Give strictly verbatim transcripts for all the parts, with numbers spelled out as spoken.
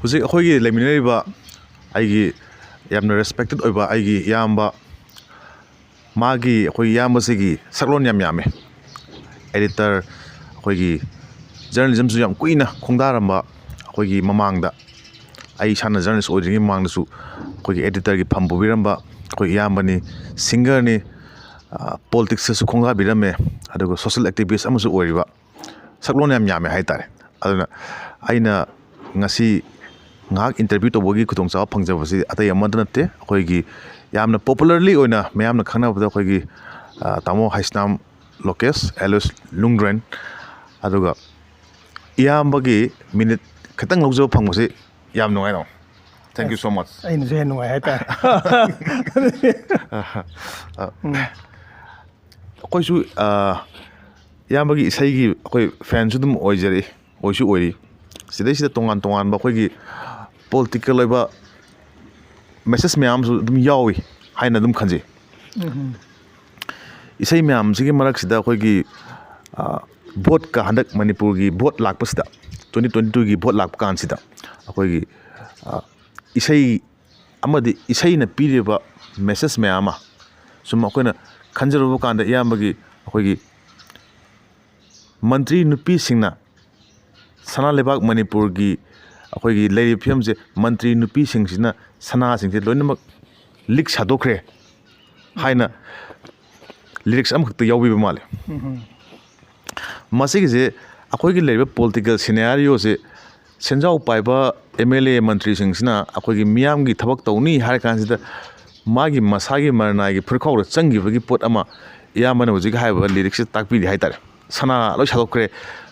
ꯍꯧꯖꯤꯛ ꯑꯩꯈꯣꯏꯒꯤ ꯂꯩꯃꯤꯟꯅꯔꯤꯕ ꯑꯩꯒꯤ ꯌꯥꯝꯅ ꯔꯦꯁꯄꯦꯛꯇꯦꯠ ꯑꯣꯏꯕ ꯑꯩꯒꯤ ꯏꯌꯥꯝꯕ, ꯃꯥꯒꯤ, ꯑꯩꯈꯣꯏ ꯏꯌꯥꯝꯕꯁꯤꯒꯤ ꯁꯛꯂꯣꯟ ꯌꯥꯝ ꯌꯥꯝꯃꯦ꯫ ꯑꯦꯗꯤꯇꯔ, ꯑꯩꯈꯣꯏꯒꯤ ꯖꯔꯅꯦꯂꯤꯖꯝꯁꯨ ꯌꯥꯝ ꯀꯨꯏꯅ ꯈꯣꯡꯗꯥꯔꯝꯕ, ꯑꯩꯈꯣꯏꯒꯤ ꯃꯃꯥꯡꯗ, ꯑꯩ ꯏꯁꯥꯅ ꯖꯔꯅꯦꯂꯤꯁ ꯑꯣꯏꯗ꯭ꯔꯤꯉꯩ ꯃꯃꯥꯡꯗꯁꯨ ꯑꯩꯈꯣꯏꯒꯤ ꯑꯦꯗꯤꯇꯔꯒꯤ ꯐꯝ ꯄꯨꯕꯤꯔꯝꯕ ꯑꯩꯈꯣꯏ ꯏꯌꯥꯝꯕꯅꯤ, ꯁꯤꯡꯒꯔꯅꯤ, ꯄꯣꯂꯤꯇꯤꯛꯁꯇꯁꯨ ꯈꯣꯡꯗꯥꯕꯤꯔꯝꯃꯦ, ꯑꯗꯨꯒ ꯁꯣꯁꯦꯜ ꯑꯦꯛꯇꯤꯚꯤꯁ ꯑꯃꯁꯨ ꯑꯣꯏꯔꯤꯕ, ꯁꯛꯂꯣꯟ ꯌꯥꯝ ꯌꯥꯝꯃꯦ ꯍꯥꯏꯇꯥꯔꯦ꯫ ꯑꯗꯨꯅ ꯑꯩꯅ ꯉꯁꯤ ꯉꯥꯏꯍꯥꯛ ꯏꯟꯇꯔꯚ꯭ꯌꯨ ꯇꯧꯕꯒꯤ ꯈꯨꯗꯣꯡꯆꯥꯕ ꯐꯪꯖꯕꯁꯤ ꯑꯇꯩ ꯑꯃꯠꯇ ꯅꯠꯇꯦ, ꯑꯩꯈꯣꯏꯒꯤ ꯌꯥꯝꯅ ꯄꯣꯄꯨꯂꯔꯂꯤ ꯑꯣꯏꯅ ꯃꯌꯥꯝꯅ ꯈꯪꯅꯕꯗ ꯑꯩꯈꯣꯏꯒꯤ, ꯑ, ꯇꯥꯃꯣ ꯍꯩꯁꯅꯥꯝ ꯂꯣꯀꯦꯁ, ꯑꯦꯂꯤꯁ ꯂꯨꯡꯗ꯭ꯔꯦꯟ, ꯑꯗꯨꯒ ꯏꯌꯥꯝꯕꯒꯤ ꯃꯤꯅꯤꯠ ꯈꯤꯇꯪ ꯂꯧꯖꯕ ꯐꯪꯕꯁꯤ ꯌꯥꯝ ꯅꯨꯡꯉꯥꯏ, ꯇꯥꯃꯣ꯫ Thank you so much. ꯑꯩꯅꯁꯨ ꯍꯦꯟꯅ ꯅꯨꯡꯉꯥꯏ ꯍꯥꯏꯇꯥꯔꯦ꯫ ꯑ, ꯑ, ꯎꯝ꯫ ꯑꯩꯈꯣꯏꯁꯨ, ꯑ, ꯏꯌꯥꯝꯕꯒꯤ ꯏꯁꯩꯒꯤ ꯑꯩꯈꯣꯏ ꯐꯦꯟꯁꯨ ꯑꯗꯨꯝ ꯑꯣꯏꯖꯔꯛꯏ, ꯑꯣꯏꯁꯨ ꯑꯣꯏꯔꯤ꯫ ꯁꯤꯗꯩꯁꯤꯗ ꯇꯣꯉꯥꯟ ꯇꯣꯉꯥꯟꯕ ꯑꯩꯈꯣꯏꯒꯤ ꯄꯣꯂꯤꯇꯤꯀꯦꯜ ꯑꯣꯏꯕ ꯃꯦꯁꯦꯖ ꯃꯌꯥꯝ ꯑꯃꯁꯨ ꯑꯗꯨꯝ ꯌꯥꯎꯏ ꯍꯥꯏꯅ ꯑꯗꯨꯝ ꯈꯟꯖꯩ꯫ ꯎꯝ꯫ ꯏꯁꯩ ꯃꯌꯥꯝꯁꯤꯒꯤ ꯃꯔꯛꯁꯤꯗ ꯑꯩꯈꯣꯏꯒꯤ, ꯑ, ꯚꯣꯠꯀ, ꯍꯟꯗꯛ ꯃꯅꯤꯄꯨꯔꯒꯤ ꯚꯣꯠ ꯂꯥꯛꯄꯁꯤꯗ, twenty twenty twoꯒꯤ ꯚꯣꯠ ꯂꯥꯛꯄ ꯀꯥꯟꯁꯤꯗ ꯑꯩꯈꯣꯏꯒꯤ, ꯑ, ꯏꯁꯩ ꯑꯃꯗꯤ ꯏꯁꯩꯅ ꯄꯤꯔꯤꯕ ꯃꯦꯁꯦꯖ ꯃꯌꯥꯝ ꯑꯃ ꯁꯨꯝ ꯑꯩꯈꯣꯏꯅ ꯈꯟꯖꯔꯨꯕ ꯀꯥꯟꯗ, ꯏꯌꯥꯝꯕꯒꯤ ꯑꯩꯈꯣꯏꯒꯤ ꯃꯟꯇ꯭ꯔꯤ ꯅꯨꯄꯤꯁꯤꯡꯅ ꯁꯅꯥ ꯂꯩꯕꯥꯛ ꯃꯅꯤꯄꯨꯔꯒꯤ ꯑꯩꯈꯣꯏꯒꯤ ꯂꯩꯔꯤꯕ ꯐꯤꯕꯝꯁꯦ, ꯃꯟꯇ꯭ꯔꯤ ꯅꯨꯄꯤꯁꯤꯡꯁꯤꯅ ꯁꯅꯥꯁꯤꯡꯁꯦ ꯂꯣꯏꯅꯃꯛ ꯂꯤꯛ ꯁꯥꯗꯣꯛꯈ꯭ꯔꯦ ꯍꯥꯏꯅ ꯂꯤꯔꯤꯛꯁ ꯑꯃꯈꯛꯇ ꯌꯥꯎꯕꯤꯕ ꯃꯥꯜꯂꯦ꯫ ꯎꯝ꯫ ꯃꯁꯤꯒꯤꯁꯦ ꯑꯩꯈꯣꯏꯒꯤ ꯂꯩꯔꯤꯕ ꯄꯣꯂꯤꯇꯤꯀꯦꯜ ꯁꯤꯅꯥꯔꯤꯑꯣꯁꯦ, ꯁꯦꯟꯖꯥꯎ ꯄꯥꯏꯕ ꯑꯦꯝ ꯑꯦꯜ ꯑꯦ ꯃꯟꯇ꯭ꯔꯤꯁꯤꯡꯁꯤꯅ ꯑꯩꯈꯣꯏꯒꯤ ꯃꯤꯌꯥꯝꯒꯤ ꯊꯕꯛ ꯇꯧꯅꯤ ꯍꯥꯏꯔ ꯀꯥꯟꯁꯤꯗ ꯃꯥꯒꯤ ꯃꯁꯥꯒꯤ ꯃꯔꯅꯥꯏꯒꯤ ꯐꯨꯔꯤꯠꯈꯥꯎꯗ ꯆꯪꯈꯤꯕꯒꯤ ꯄꯣꯠ ꯑꯃ ꯏꯌꯥꯝꯕꯅ ꯍꯧꯖꯤꯛ ꯍꯥꯏꯔꯤꯕ ꯂꯤꯔꯤꯛꯁꯤꯗ ꯇꯥꯛꯄꯤꯔꯤ ꯍꯥꯏꯇꯥꯔꯦ꯫ ꯁꯅꯥ ꯂꯣꯏ ꯁꯥꯗꯣꯛꯈ꯭ꯔꯦ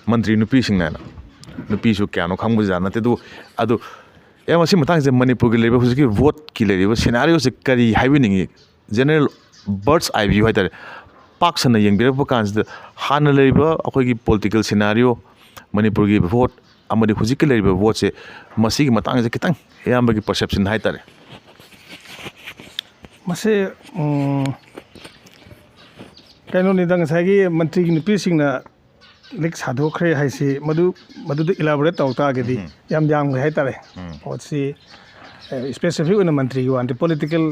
ꯃꯟꯇ꯭ꯔꯤ ꯅꯨꯄꯤꯁꯤꯡꯅ ꯍꯥꯏꯅ꯫ ꯅꯨꯄꯤꯁꯨ ꯀꯌꯥꯅꯣ ꯈꯪꯕꯖꯥꯠ ꯅꯠꯇꯦ꯫ ꯑꯗꯨ, ꯑꯗꯨ, ꯏꯌꯥꯝꯕ, ꯁꯤ ꯃꯇꯥꯡꯁꯤꯗ ꯃꯅꯤꯄꯨꯔꯒꯤ ꯂꯩꯔꯤꯕ ꯍꯧꯖꯤꯛꯀꯤ ꯚꯣꯠꯀꯤ ꯂꯩꯔꯤꯕ ꯁꯤꯅꯥꯔꯤꯑꯣꯁꯦ ꯀꯔꯤ ꯍꯥꯏꯕꯤꯅꯤꯡꯉꯤ? ꯖꯦꯅꯔꯦꯜ ꯕꯥꯔꯠꯁ ꯑꯥꯏ ꯚ꯭ꯌꯨ ꯍꯥꯏꯇꯥꯔꯦ, ꯄꯥꯛ ꯁꯟꯅ ꯌꯦꯡꯕꯤꯔꯛꯄ ꯀꯥꯟꯁꯤꯗ ꯍꯥꯟꯅ ꯂꯩꯔꯤꯕ ꯑꯩꯈꯣꯏꯒꯤ ꯄꯣꯂꯤꯇꯤꯀꯦꯜ ꯁꯤꯅꯥꯔꯤꯑꯣ, ꯃꯅꯤꯄꯨꯔꯒꯤ ꯚꯣꯠ ꯑꯃꯗꯤ ꯍꯧꯖꯤꯛꯀꯤ ꯂꯩꯔꯤꯕ ꯚꯣꯠꯁꯦ, ꯃꯁꯤꯒꯤ ꯃꯇꯥꯡꯁꯤꯗ ꯈꯤꯇꯪ ꯏꯌꯥꯝꯕꯒꯤ ꯄꯔꯁꯦꯞꯁꯟ ꯍꯥꯏꯇꯥꯔꯦ꯫ ꯃꯁꯤ, ꯎꯝ, ꯀꯩꯅꯣꯅꯤꯗ, ꯉꯁꯥꯏꯒꯤ ꯃꯟꯇ꯭ꯔꯤꯒꯤ ꯅꯨꯄꯤꯁꯤꯡꯅ ꯂꯤꯛ ꯁꯥꯗꯣꯛꯈ꯭ꯔꯦ ꯍꯥꯏꯁꯤ ꯃꯗꯨ, ꯃꯗꯨꯗ ꯏꯂꯥꯕꯣꯔꯦꯠ ꯇꯧ ꯇꯥꯔꯒꯗꯤ ꯎꯝ꯫ ꯌꯥꯝ ꯌꯥꯝꯈ꯭ꯔꯦ ꯍꯥꯏꯇꯥꯔꯦ꯫ ꯎꯝ꯫ ꯄꯣꯠꯁꯤ ꯏꯁꯄꯦꯁꯤꯐꯤꯛ ꯑꯣꯏꯅ ꯃꯟꯇ꯭ꯔꯤꯒꯤ ꯋꯥ ꯅꯠꯇꯦ, ꯄꯣꯂꯤꯇꯤꯀꯦꯜ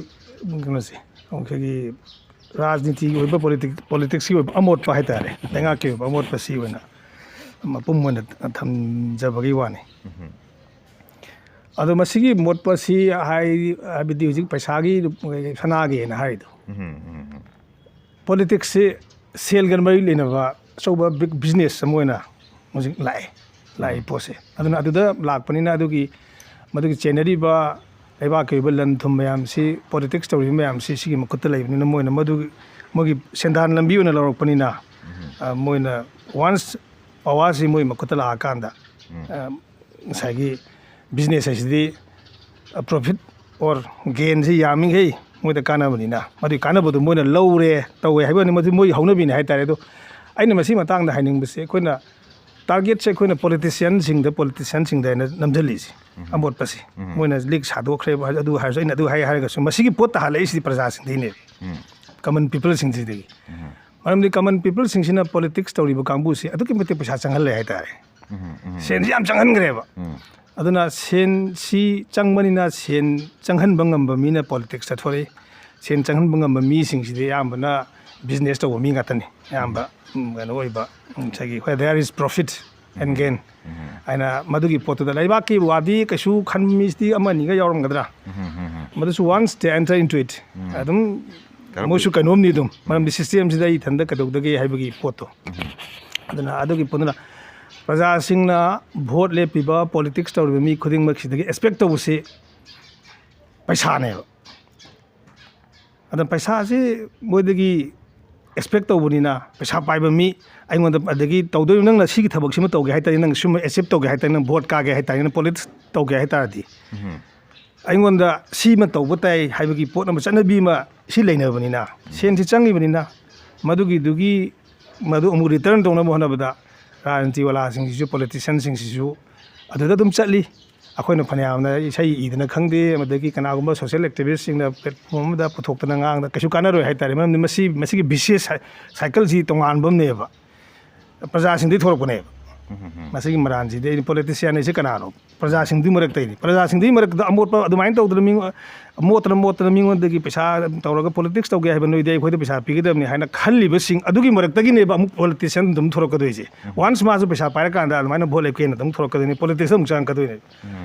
ꯀꯩꯅꯣꯁꯦ, ꯑꯩꯈꯣꯏꯒꯤ ꯔꯥꯖꯅꯤꯇꯤꯒꯤ ꯑꯣꯏꯕ, ꯄꯣꯂꯤꯇꯤꯛ-, ꯄꯣꯂꯤꯇꯤꯛꯁꯀꯤ ꯑꯣꯏꯕ ꯑꯃꯣꯠꯄ ꯍꯥꯏꯇꯥꯔꯦ, ꯎꯝ꯫ ꯂꯩꯉꯥꯛꯀꯤ ꯑꯣꯏꯕ ꯑꯃꯣꯠꯄꯁꯤ ꯑꯣꯏꯅ ꯃꯄꯨꯝ ꯑꯣꯏꯅ ꯊꯝꯖꯕꯒꯤ ꯋꯥꯅꯤ꯫ ꯎꯝ꯫ ꯑꯗꯣ ꯃꯁꯤꯒꯤ ꯃꯣꯠꯄ ꯑꯁꯤ ꯍꯥꯏ-, ꯍꯥꯏꯕꯗꯤ ꯍꯧꯖꯤꯛ ꯄꯩꯁꯥꯒꯤ, ꯁꯅꯥꯒꯤꯅ ꯍꯥꯏꯔꯤꯗꯣ, ꯎꯝ, ꯎꯝ, ꯎꯝ꯫ ꯄꯣꯂꯤꯇꯤꯛꯁꯁꯤ ꯁꯦꯜꯒ ꯃꯔꯤ ꯂꯩꯅꯕ ꯑꯆꯧꯕ ꯕꯤꯛ ꯕꯤꯖꯤꯅꯦꯁ ꯑꯃ ꯑꯣꯏꯅ ꯍꯧꯖꯤꯛ ꯂꯥꯛꯑꯦ, ꯂꯥꯛꯏ ꯎꯝ꯫ ꯄꯣꯠꯁꯦ꯫ ꯑꯗꯨꯅ ꯑꯗꯨꯗ ꯂꯥꯛꯄꯅꯤꯅ ꯑꯗꯨꯒꯤ, ꯃꯗꯨꯒꯤ ꯆꯦꯟꯅꯔꯤꯕ ꯂꯩꯕꯥꯛꯀꯤ ꯑꯣꯏꯕ ꯂꯟ ꯊꯨꯝ ꯃꯌꯥꯝꯁꯤ, ꯄꯣꯂꯤꯇꯤꯛꯁ ꯇꯧꯔꯤꯕ ꯃꯌꯥꯝꯁꯤ ꯁꯤꯒꯤ ꯃꯈꯨꯠꯇ ꯂꯩꯕꯅꯤꯅ ꯃꯣꯏꯅ ꯃꯗꯨꯒꯤ, ꯃꯣꯏꯒꯤ ꯁꯦꯟꯗꯥꯟ ꯂꯝꯕꯤ ꯑꯣꯏꯅ ꯂꯧꯔꯛꯄꯅꯤꯅ, ꯎꯝ꯫ ꯑ, ꯃꯣꯏꯅ ꯋꯥꯟꯁ ꯄꯋꯥꯔꯁꯤ ꯃꯣꯏ ꯃꯈꯨꯠꯇ ꯂꯥꯛꯑꯀꯥꯟꯗ, ꯎꯝ꯫ ꯑ, ꯉꯁꯥꯏꯒꯤ ꯕꯤꯖꯤꯅꯦꯁ ꯍꯥꯏꯁꯤꯗꯤ ꯄ꯭ꯔꯣꯐꯤꯠ ꯑꯣꯔ ꯒꯦꯟꯁꯤ ꯌꯥꯝꯃꯤꯈꯩ ꯃꯣꯏꯗ ꯀꯥꯟꯅꯕꯅꯤꯅ, ꯃꯗꯨꯒꯤ ꯀꯥꯟꯅꯕꯗꯨ ꯃꯣꯏꯅ ꯂꯧꯔꯦ, ꯇꯧꯋꯦ ꯍꯥꯏꯕ ꯋꯥꯅꯤ, ꯃꯗꯨ ꯃꯣꯏꯒꯤ ꯍꯧꯅꯕꯤꯅꯤ ꯍꯥꯏꯇꯥꯔꯦ꯫ ꯑꯗꯣ ꯑꯩꯅ ꯃꯁꯤ ꯃꯇꯥꯡꯗ ꯍꯥꯏꯅꯤꯡꯕꯁꯦ, ꯑꯩꯈꯣꯏꯅ ꯇꯥꯔꯒꯦꯠꯁꯦ ꯑꯩꯈꯣꯏꯅ ꯄꯣꯂꯤꯇꯤꯁꯤꯌꯥꯟꯁꯤꯡꯗ, ꯄꯣꯂꯤꯇꯤꯁꯤꯌꯥꯟꯁꯤꯡꯗ ꯍꯥꯏꯅ ꯅꯝꯁꯤꯜꯂꯤꯁꯦ, ꯎꯝ꯫ ꯑꯃꯣꯠꯄꯁꯦ꯫ ꯎꯝ꯫ ꯃꯣꯏꯅ ꯂꯤꯛ ꯁꯥꯗꯣꯛꯈ꯭ꯔꯦꯕ, ꯑꯗꯨ ꯍꯥꯏꯔꯁꯨ, ꯑꯩꯅ ꯑꯗꯨ ꯍꯥꯏ ꯍꯥꯏꯔꯒꯁꯨ, ꯃꯁꯤꯒꯤ ꯄꯣꯠꯇ ꯍꯜꯂꯛꯏꯁꯤꯗꯤ ꯄ꯭ꯔꯖꯥꯁꯤꯡꯗꯒꯤꯅꯦꯕ, ꯎꯝ꯫ ꯀꯃꯟ ꯄꯤꯄꯜꯁꯤꯡꯁꯤꯗꯒꯤ꯫ ꯎꯝ꯫ ꯃꯔꯝꯗꯤ ꯀꯃꯟ ꯄꯤꯄꯜꯁꯤꯡꯁꯤꯅ ꯄꯣꯂꯤꯇꯤꯛꯁ ꯇꯧꯔꯤꯕ ꯀꯥꯡꯕꯨꯁꯤ ꯑꯗꯨꯛꯀꯤ ꯃꯇꯤꯛ ꯄꯩꯁꯥ ꯆꯪꯍꯜꯂꯦ ꯍꯥꯏꯇꯥꯔꯦ꯫ ꯎꯝ, ꯎꯝ꯫ ꯁꯦꯟꯁꯤ ꯌꯥꯝ ꯆꯪꯍꯟꯈ꯭ꯔꯦꯕ꯫ ꯎꯝ꯫ ꯑꯗꯨꯅ ꯁꯦꯟꯁꯤ ꯆꯪꯕꯅꯤꯅ ꯁꯦꯟ ꯆꯪꯍꯟꯕ ꯉꯝꯕ ꯃꯤꯅ ꯄꯣꯂꯤꯇꯤꯛꯁꯇ ꯊꯣꯛꯂꯛꯏ꯫ ꯁꯦꯟ ꯆꯪꯍꯟꯕ ꯉꯝꯕ ꯃꯤꯁꯤꯡꯁꯤꯗꯤ ꯑꯌꯥꯝꯕꯅ ꯕꯤꯖꯤꯅꯦꯁ ꯇꯧꯕ ꯃꯤ ꯉꯥꯛꯇꯅꯤ꯫ ꯑꯌꯥꯝꯕ, ꯎꯝ, ꯀꯩꯅꯣ ꯑꯣꯏꯕ, ꯎꯝ, ꯉꯁꯥꯏꯒꯤ where there is profit and gain ꯎꯝ꯫ ꯍꯥꯏꯅ ꯃꯗꯨꯒꯤ ꯄꯣꯠꯇꯨꯗ ꯂꯩꯕꯥꯛꯀꯤ ꯋꯥꯗꯤ ꯀꯩꯁꯨ ꯈꯟꯕ ꯃꯤꯁꯤꯗꯤ ꯑꯃ ꯑꯅꯤꯒ ꯌꯥꯎꯔꯝꯒꯗ꯭ꯔꯥ? ꯎꯝ, ꯎꯝ, ꯎꯝ꯫ ꯃꯗꯨꯁꯨ once they enter into it, ꯎꯝ꯫ ꯑꯗꯨꯝ ꯀꯔꯝ ꯃꯣꯏꯁꯨ ꯀꯩꯅꯣꯝꯅꯤ ꯑꯗꯨꯝ, ꯃꯔꯝꯗꯤ ꯁꯤꯁꯇꯦꯝꯁꯤꯗ ꯑꯩ ꯏꯊꯟꯗ ꯀꯩꯗꯧꯗꯒꯦ ꯍꯥꯏꯕꯒꯤ ꯄꯣꯠꯇꯣ꯫ ꯎꯝ꯫ ꯑꯗꯨꯅ ꯑꯗꯨꯒꯤ ꯄꯣꯠꯇꯨꯅ ꯄ꯭ꯔꯖꯥꯁꯤꯡꯅ ꯚꯣꯠ ꯂꯦꯞꯄꯤꯕ, ꯄꯣꯂꯤꯇꯤꯛꯁ ꯇꯧꯔꯤꯕ ꯃꯤ ꯈꯨꯗꯤꯡꯃꯛꯁꯤꯗꯒꯤ ꯑꯦꯛꯁꯄꯦꯛ ꯇꯧꯕꯁꯤ ꯄꯩꯁꯥꯅꯦꯕ꯫ ꯑꯗ ꯄꯩꯁꯥꯁꯤ ꯃꯣꯏꯗꯒꯤ ꯑꯦꯛꯁꯄꯦꯛ ꯇꯧꯕꯅꯤꯅ, ꯄꯩꯁꯥ ꯄꯥꯏꯕ ꯃꯤ ꯑꯩꯉꯣꯟꯗ, ꯑꯗꯒꯤ ꯇꯧꯗꯣꯏ, "ꯅꯪꯅ ꯁꯤꯒꯤ ꯊꯕꯛꯁꯤꯃ ꯇꯧꯒꯦ ꯍꯥꯏ ꯇꯥꯔꯗꯤ, ꯅꯪ ꯁꯤꯃ ꯑꯦꯆꯤꯞ ꯇꯧꯒꯦ ꯍꯥꯏ ꯇꯥꯔꯗꯤ, ꯅꯪ ꯚꯣꯠ ꯀꯥꯒꯦ ꯍꯥꯏ ꯇꯥꯔꯗꯤ, ꯅꯪ ꯄꯣꯂꯤꯇꯤꯛꯁ ꯇꯧꯒꯦ ꯍꯥꯏ ꯇꯥꯔꯗꯤ, ꯎꯝ꯫ ꯑꯩꯉꯣꯟꯗ ꯁꯤꯃ ꯇꯧꯕ ꯇꯥꯏ" ꯍꯥꯏꯕꯒꯤ ꯄꯣꯠ ꯑꯃ, ꯆꯠꯅꯕꯤ ꯑꯃ ꯁꯤ ꯂꯩꯅꯕꯅꯤꯅ, ꯎꯝ꯫ ꯁꯦꯟꯁꯤ ꯆꯪꯉꯤꯕꯅꯤꯅ, ꯃꯗꯨꯒꯤꯗꯨꯒꯤ, ꯃꯗꯨ ꯑꯃꯨꯛ ꯔꯤꯇꯔꯟ ꯇꯧꯅꯕ ꯍꯣꯠꯅꯕꯗ ꯔꯥꯖꯅꯤꯇꯤ ꯋꯥꯂꯥꯁꯤꯡꯁꯤꯁꯨ, ꯄꯣꯂꯤꯇꯤꯁꯤꯌꯥꯟꯁꯤꯡꯁꯤꯁꯨ ꯑꯗꯨꯗ ꯑꯗꯨꯝ ꯆꯠꯂꯤ꯫ ꯑꯩꯈꯣꯏꯅ ꯐꯅꯌꯥꯝꯅ ꯏꯁꯩ ꯏꯗꯅ ꯈꯪꯗꯦ, ꯑꯃꯗꯒꯤ ꯀꯅꯥꯒꯨꯝꯕ ꯁꯣꯁꯤꯌꯦꯜ ꯑꯦꯛꯇꯤꯚꯤꯁꯁꯤꯡꯅ ꯄ꯭ꯂꯦꯠꯐꯣꯝ ꯑꯃꯗ ꯄꯨꯊꯣꯛꯇꯅ ꯉꯥꯡꯗꯅ ꯀꯩꯁꯨ ꯀꯥꯟꯅꯔꯣꯏ ꯍꯥꯏꯇꯥꯔꯦ꯫ ꯃꯔꯝꯗꯤ ꯃꯁꯤ, ꯃꯁꯤꯒꯤ ꯚꯤꯁꯤꯌꯁ ꯁꯥꯏ-, ꯁꯥꯏꯀꯜꯁꯤ ꯇꯣꯉꯥꯟꯕ ꯑꯃꯅꯦꯕ꯫ ꯄ꯭ꯔꯖꯥꯁꯤꯡꯗꯒꯤ ꯊꯣꯛꯂꯛꯄꯅꯦꯕ꯫ ꯃꯁꯤꯒꯤ ꯃꯔꯥꯟꯁꯤꯗꯤ ꯑꯩꯅ ꯄꯣꯂꯤꯇꯤꯁꯤꯌꯥꯟ ꯍꯥꯏꯁꯤ ꯀꯅꯥꯅꯣ? ꯄ꯭ꯔꯖꯥꯁꯤꯡꯗꯨꯒꯤ ꯃꯔꯛꯇꯩꯅꯤ꯫ ꯄ꯭ꯔꯖꯥꯁꯤꯡꯗꯨꯒꯤ ꯃꯔꯛꯇ ꯑꯃꯣꯠꯄ ꯑꯗꯨꯃꯥꯏꯅ ꯇꯧꯗꯅ ꯃꯤ-, ꯃꯣꯠꯇꯅ ꯃꯣꯠꯇꯅ ꯃꯤꯉꯣꯟꯗꯒꯤ ꯄꯩꯁꯥ ꯇꯧꯔꯒ ꯄꯣꯂꯤꯇꯤꯛꯁ ꯇꯧꯒꯦ ꯍꯥꯏꯕ ꯅꯣꯏꯗꯤ ꯑꯩꯈꯣꯏꯗ ꯄꯩꯁꯥ ꯄꯤꯒꯗꯕꯅꯤ ꯍꯥꯏꯅ ꯈꯜꯂꯤꯕꯁꯤꯡ ꯑꯗꯨꯒꯤ ꯃꯔꯛꯇꯒꯤꯅꯦꯕ ꯑꯃꯨꯛ ꯄꯣꯂꯤꯇꯤꯁꯤꯌꯥꯟ ꯑꯗꯨꯝ ꯊꯣꯛꯂꯛꯀꯗꯣꯏꯁꯦ꯫ ꯋꯥꯟꯁ ꯃꯥꯁꯨ ꯄꯩꯁꯥ ꯄꯥꯏꯔꯀꯥꯟꯗ ꯑꯗꯨꯃꯥꯏꯅ ꯚꯣꯠ ꯂꯦꯞꯀꯦꯅ ꯑꯗꯨꯝ ꯊꯣꯛꯂꯛꯀꯗꯣꯏꯅꯤ, ꯄꯣꯂꯤꯇꯤꯛꯁꯇ ꯑꯃꯨꯛ ꯆꯪꯉꯛꯀꯗꯣꯏꯅꯦ꯫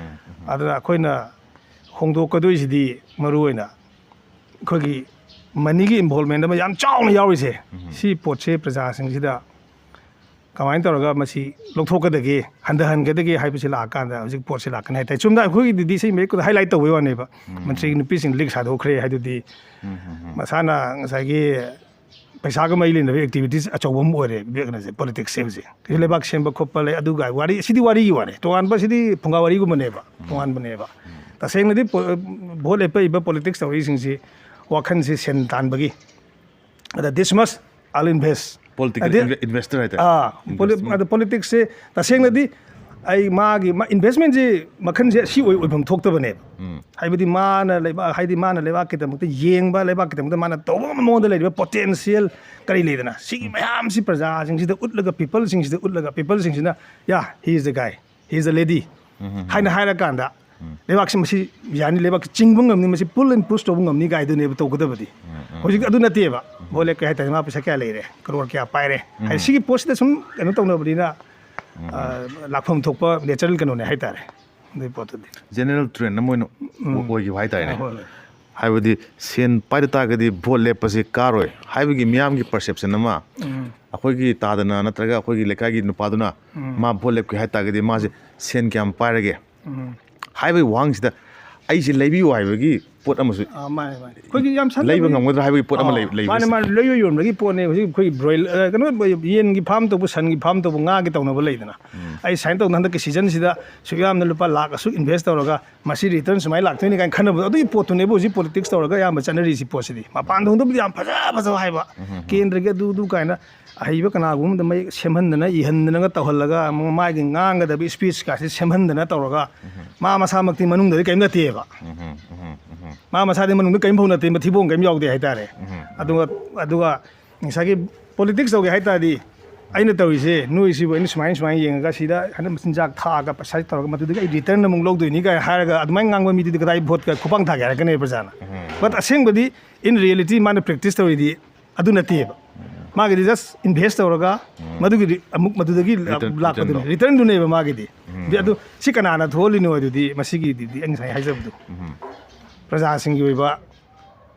ꯑꯗꯨꯅ ꯑꯩꯈꯣꯏꯅ ꯍꯣꯡꯗꯣꯛꯀꯗꯣꯏꯁꯤꯗꯤ ꯃꯔꯨ ꯑꯣꯏꯅ ꯑꯩꯈꯣꯏꯒꯤ ꯃꯅꯤꯒꯤ ꯏꯟꯚꯣꯜꯕꯃꯦꯟ ꯑꯃ ꯌꯥꯝ ꯆꯥꯎꯅ ꯌꯥꯎꯔꯤꯁꯦ꯫ ꯁꯤ ꯄꯣꯠꯁꯦ ꯄ꯭ꯔꯖꯥꯁꯤꯡꯁꯤꯗ ꯀꯃꯥꯏꯅ ꯇꯧꯔꯒ ꯃꯁꯤ ꯂꯧꯊꯣꯛꯀꯗꯒꯦ, ꯍꯟꯊꯍꯟꯒꯗꯒꯦ ꯍꯥꯏꯕꯁꯤ ꯂꯥꯛꯑꯀꯥꯟꯗ ꯍꯧꯖꯤꯛ ꯄꯣꯠꯁꯤ ꯂꯥꯛꯀꯅꯤ ꯍꯥꯏ ꯇꯥꯏ꯫ ꯆꯨꯝꯅ ꯑꯩꯈꯣꯏꯒꯤꯗꯨꯗꯤ ꯁꯤ ꯃꯌꯦꯛꯇꯨꯗ ꯍꯥꯏꯂꯥꯏꯠ ꯇꯧꯕꯩ ꯋꯥꯅꯦꯕ꯫ ꯃꯟꯇ꯭ꯔꯤꯒꯤ ꯅꯨꯄꯤꯁꯤꯡ ꯂꯤꯛ ꯁꯥꯗꯣꯛꯈ꯭ꯔꯦ ꯍꯥꯏꯗꯨꯗꯤ ꯃꯁꯥꯅ ꯉꯁꯥꯏꯒꯤ ꯄꯩꯁꯥꯒ ꯃꯔꯤ ꯂꯩꯅꯕ ꯑꯦꯛꯇꯤꯚꯤꯇꯤꯁ ꯑꯆꯧꯕ ꯑꯃ ꯑꯣꯏꯔꯦ ꯕꯦꯛꯅꯁꯦ, ꯄꯣꯂꯤꯇꯤꯛꯁ ꯍꯥꯏꯕꯁꯦ꯫ ꯁꯤ ꯂꯩꯕꯥꯛ ꯁꯦꯝꯕ ꯈꯣꯠꯄ ꯂꯩ, ꯑꯗꯨꯒ ꯋꯥꯔꯤ, ꯁꯤꯗꯤ ꯋꯥꯔꯤꯒꯤ ꯋꯥꯅꯤ, ꯇꯣꯉꯥꯟꯕ ꯁꯤꯗꯤ ꯐꯨꯡꯒꯥ ꯋꯥꯔꯤꯒꯨꯝꯕꯅꯦꯕ, ꯇꯣꯉꯥꯟꯕꯅꯦꯕ꯫ ꯇꯁꯦꯡꯅꯗꯤ ꯄꯣ-, ꯚꯣꯠ ꯂꯦꯞꯄꯛꯏꯕ ꯄꯣꯂꯤꯇꯤꯛꯁ ꯇꯧꯔꯤꯁꯤꯡꯁꯤ ꯋꯥꯈꯜꯁꯤ ꯁꯦꯟ ꯇꯥꯟꯕꯒꯤ, ꯑꯗ ꯗꯤꯁꯃꯁ ꯑꯥꯜ ꯏꯟꯚꯦꯁ꯫ ꯄꯣꯂꯤꯇꯤꯀꯦꯜ ꯏꯟꯚꯦ-, ꯏꯟꯚꯦꯁꯇꯔ ꯍꯥꯏꯇꯥꯔꯦ꯫ ꯑꯥ, ꯄꯣꯂꯤ-, ꯏꯟꯚꯦꯁꯃꯦꯟ꯫ ꯑꯗ ꯄꯣꯂꯤꯇꯤꯛꯁꯁꯦ ꯇꯁꯦꯡꯅꯗꯤ ꯑꯩ ꯃꯥꯒꯤ ꯃꯥ-, ꯏꯟꯚꯦꯁꯃꯦꯟꯁꯤ ꯃꯈꯜꯁꯦ ꯑꯁꯤ ꯑꯣꯏ-, ꯑꯣꯏꯐꯝ ꯊꯣꯛꯇꯕꯅꯦꯕ꯫ ꯍꯥꯏꯕꯗꯤ ꯃꯥꯅ ꯂꯩꯕꯥꯛ, ꯍꯥꯏꯗꯤ ꯃꯥꯅ ꯂꯩꯕꯥꯛꯀꯤꯗꯃꯛꯇ ꯌꯦꯡꯕ, ꯂꯩꯕꯥꯛꯀꯤꯗꯃꯛꯇ ꯃꯥꯅ ꯇꯧꯕ ꯉꯝꯕ ꯃꯉꯣꯟꯗ ꯂꯩꯔꯤꯕ ꯄꯣꯇꯦꯟꯁꯤꯌꯦꯜ ꯀꯔꯤ ꯂꯩꯗꯅ, ꯁꯤꯒꯤ ꯃꯌꯥꯝꯁꯤ ꯄ꯭ꯔꯖꯥꯁꯤꯡꯁꯤꯗ ꯎꯠꯂꯒ, ꯄꯤꯄꯜꯁꯤꯡꯁꯤꯗ ꯎꯠꯂꯒ, ꯄꯤꯄꯜꯁꯤꯡꯁꯤꯅ, "Yeah, he is the guy, he is the lady" ꯍꯥꯏꯅ ꯍꯥꯏꯔꯀꯥꯟꯗ, ꯂꯩꯕꯥꯛꯁꯤ ꯃꯁꯤ ꯌꯥꯅꯤ, ꯂꯩꯕꯥꯛꯁꯤ ꯆꯤꯡꯕ ꯉꯝꯅꯤ, ꯃꯁꯤ ꯄꯨꯜ ꯑꯦꯟ ꯄꯨꯁ ꯇꯧꯕ ꯉꯝꯅꯤ ꯀꯥꯏꯗꯨꯅꯦꯕ ꯇꯧꯒꯗꯕꯗꯤ꯫ ꯍꯧꯖꯤꯛ ꯑꯗꯨ ꯅꯠꯇꯦꯕ꯫ ꯚꯣꯠ ꯂꯦꯞꯀꯦ ꯍꯥꯏ ꯇꯥꯔꯗꯤ ꯃꯥ ꯄꯩꯁꯥ ꯀꯌꯥ ꯂꯩꯔꯦ, ꯀꯔꯣꯔ ꯀꯌꯥ ꯄꯥꯏꯔꯦ꯫ ꯍꯥꯏꯗꯤ ꯁꯤꯒꯤ ꯄꯣꯠꯁꯤꯗ ꯁꯨꯝ ꯀꯩꯅꯣ ꯇꯧꯅꯕꯅꯤꯅ, ꯑ, ꯂꯥꯛꯐꯝ ꯊꯣꯛꯄ ꯅꯦꯆꯔꯦꯜ ꯀꯩꯅꯣꯅꯦ ꯍꯥꯏꯇꯥꯔꯦ꯫ ꯑꯗꯨꯒꯤ ꯄꯣꯠꯇꯨꯗꯤ꯫ ꯖꯦꯅꯔꯦꯜ ꯇ꯭ꯔꯦꯟ ꯑꯃ ꯑꯣꯏꯅ ꯑꯣꯏꯈꯤꯕ ꯍꯥꯏꯇꯥꯔꯦꯅꯦ꯫ ꯍꯣꯏ, ꯍꯣꯏ꯫ ꯍꯥꯏꯕꯗꯤ ꯁꯦꯟ ꯄꯥꯏꯗ ꯇꯥꯔꯒꯗꯤ ꯚꯣꯠ ꯂꯦꯞꯄꯁꯤ ꯀꯥꯔꯣꯏ ꯍꯥꯏꯕꯒꯤ ꯃꯤꯌꯥꯝꯒꯤ ꯄꯔꯁꯦꯞꯁꯟ ꯑꯃ, ꯑꯩꯈꯣꯏꯒꯤ ꯇꯥꯗꯅ ꯅꯠꯇ꯭ꯔꯒ ꯑꯩꯈꯣꯏꯒꯤ ꯂꯩꯀꯥꯏꯒꯤ ꯅꯨꯄꯥꯗꯨꯅ ꯃꯥ ꯚꯣꯠ ꯂꯦꯞꯀꯦ ꯍꯥꯏ ꯇꯥꯔꯒꯗꯤ ꯃꯥꯁꯦ ꯁꯦꯟ ꯀꯌꯥꯝ ꯄꯥꯏꯔꯒꯦ ꯍꯥꯏꯕꯒꯤ ꯋꯥꯍꯪꯁꯤꯗ ꯑꯩꯁꯦ ꯂꯩꯕꯤꯌꯨ ꯍꯥꯏꯕꯒꯤ ꯄꯣꯠ ꯑꯃꯁꯨ ꯑꯥ, ꯃꯥꯅꯦ, ꯃꯥꯅꯦ꯫ ꯑꯩꯈꯣꯏꯒꯤ ꯌꯥꯝ ꯁꯟꯅ ꯂꯩꯕ ꯉꯝꯒꯗ꯭ꯔꯥ ꯍꯥꯏꯕꯒꯤ ꯄꯣꯠ ꯑꯃ ꯑꯥ, ꯂꯩ-, ꯂꯩꯕ ꯃꯥꯅꯦ, ꯁꯤꯗ꯫ ꯃꯥꯅꯦ꯫ ꯂꯩꯕ ꯌꯣꯟꯕꯒꯤ ꯄꯣꯠꯅꯦ꯫ ꯍꯧꯖꯤꯛ ꯑꯩꯈꯣꯏ ꯕ꯭ꯔꯣꯏꯂꯔ, ꯑ, ꯀꯩꯅꯣ, ꯌꯦꯟꯒꯤ ꯐꯥꯔꯝ ꯇꯧꯕ, ꯁꯟꯒꯤ ꯐꯥꯔꯝ ꯇꯧꯕ, ꯉꯥꯒꯤ ꯇꯧꯅꯕ ꯂꯩꯗꯅ꯫ ꯑꯩ ꯁꯨꯃꯥꯏꯅ ꯇꯧꯗꯅ ꯍꯟꯗꯛꯀꯤ ꯁꯤꯖꯟꯁꯤꯗ ꯁꯨꯛ ꯌꯥꯝꯅ ꯂꯨꯄꯥ ꯂꯥꯛ ꯑꯁꯨꯛ ꯏꯟꯚꯦꯁ ꯇꯧꯔꯒ ꯃꯁꯤ ꯔꯤꯇꯔꯟ ꯁꯨꯃꯥꯏꯅ ꯂꯥꯛꯇꯣꯏꯅꯤ ꯀꯥꯏꯅ ꯈꯟꯅꯕꯗꯣ, ꯑꯗꯨꯒꯤ ꯄꯣꯠꯇꯨꯅꯦꯕ ꯍꯧꯖꯤꯛ ꯄꯣꯂꯤꯇꯤꯛꯁ ꯇꯧꯔꯒ ꯑꯌꯥꯝꯕ ꯆꯠꯅꯔꯤꯁꯤ ꯄꯣꯠꯁꯤꯗꯤ꯫ ꯃꯄꯥꯟ ꯊꯣꯡꯗꯕꯨꯗꯤ ꯌꯥꯝ ꯐꯖ ꯐꯖꯕ ꯍꯥꯏꯕ, ꯀꯦꯟꯗ꯭ꯔꯒꯤ ꯑꯗꯨ ꯑꯗꯨ ꯀꯥꯏꯅ ꯑꯍꯩꯕ ꯀꯅꯥꯒꯨꯝꯕ ꯑꯃꯗ ꯃꯌꯦꯛ ꯁꯦꯝꯍꯟꯗꯅ, ꯏꯍꯟꯗꯅꯒ ꯇꯧꯍꯜꯂꯒ, ꯃꯥꯒꯤ ꯉꯥꯡꯒꯗꯕ ꯁ꯭ꯄꯤꯆꯀꯥꯁꯦ ꯁꯦꯝꯍꯟꯗꯅ ꯇꯧꯔꯒ, ꯃꯥ ꯃꯁꯥꯃꯛꯇꯤ ꯃꯅꯨꯡꯗꯗꯤ ꯀꯔꯤꯝ ꯅꯠꯇꯦꯕ꯫ ꯃꯥ ꯃꯁꯥꯗꯤ ꯃꯅꯨꯡꯗ ꯀꯔꯤꯝ ꯐꯥꯎ ꯅꯠꯇꯦ, ꯃꯊꯤꯕꯣꯡ ꯀꯔꯤꯝ ꯌꯥꯎꯗꯦ ꯍꯥꯏꯇꯥꯔꯦ꯫ ꯑꯗꯨꯒ, ꯑꯗꯨꯒ ꯉꯁꯥꯏꯒꯤ ꯄꯣꯂꯤꯇꯤꯛꯁ ꯇꯧꯒꯦ ꯍꯥꯏ ꯇꯥꯔꯗꯤ, ꯑꯩꯅ ꯇꯧꯔꯤꯁꯦ ꯅꯣꯏꯁꯤꯕꯨ ꯑꯩꯅ ꯁꯨꯃꯥꯏꯅ ꯁꯨꯃꯥꯏꯅ ꯌꯦꯡꯉꯒ ꯁꯤꯗ ꯍꯟꯗꯛ ꯃꯆꯤꯟꯖꯥꯛ ꯊꯥꯛꯑꯒ ꯄꯩꯁꯥ ꯇꯧꯔꯒ ꯃꯗꯨꯗꯒꯤ ꯑꯩ ꯔꯤꯇꯔꯟ ꯑꯃꯨꯛ ꯂꯧꯗꯣꯏꯅꯤ ꯀꯥꯏꯅ ꯍꯥꯏꯔꯒ ꯑꯗꯨꯃꯥꯏꯅ ꯉꯥꯡꯕ ꯃꯤꯗꯨꯗꯤ ꯀꯗꯥꯏ ꯚꯣꯠꯀ ꯈꯨꯄꯥꯡ ꯊꯥꯒꯦ ꯍꯥꯏꯔꯛꯀꯅꯦꯕ ꯄ꯭ꯔꯖꯥꯅ꯫ ꯕꯠ ꯑꯁꯦꯡꯕꯗꯤ, ꯏꯟ ꯔꯤꯌꯦꯂꯤꯇꯤ, ꯃꯥꯅ ꯄ꯭ꯔꯦꯛꯇꯤꯁ ꯇꯧꯔꯤꯗꯤ ꯑꯗꯨ ꯅꯠꯇꯦꯕ꯫ ꯃꯥꯒꯤꯗꯤ ꯖꯁ ꯏꯟꯚꯦꯁ ꯇꯧꯔꯒ ꯃꯗꯨꯒꯤ ꯔꯤ- ꯑꯃꯨꯛ ꯃꯗꯨꯗꯒꯤ ꯂꯥꯛ- Return- ꯂꯥꯛꯄꯗꯨꯅꯦ, return ꯗꯣ꯫ ꯔꯤꯇꯔꯟꯗꯨꯅꯦꯕ ꯃꯥꯒꯤꯗꯤ꯫ ꯑꯗꯨ ꯁꯤ ꯀꯅꯥꯅ ꯊꯣꯛꯍꯜꯂꯤꯅꯣ? ꯑꯗꯨꯗꯤ ꯃꯁꯤꯒꯤꯗꯨꯗꯤ ꯑꯩ ꯉꯁꯥꯏ ꯍꯥꯏꯖꯕꯗꯣ, ꯄ꯭ꯔꯖꯥꯁꯤꯡꯒꯤ ꯑꯣꯏꯕ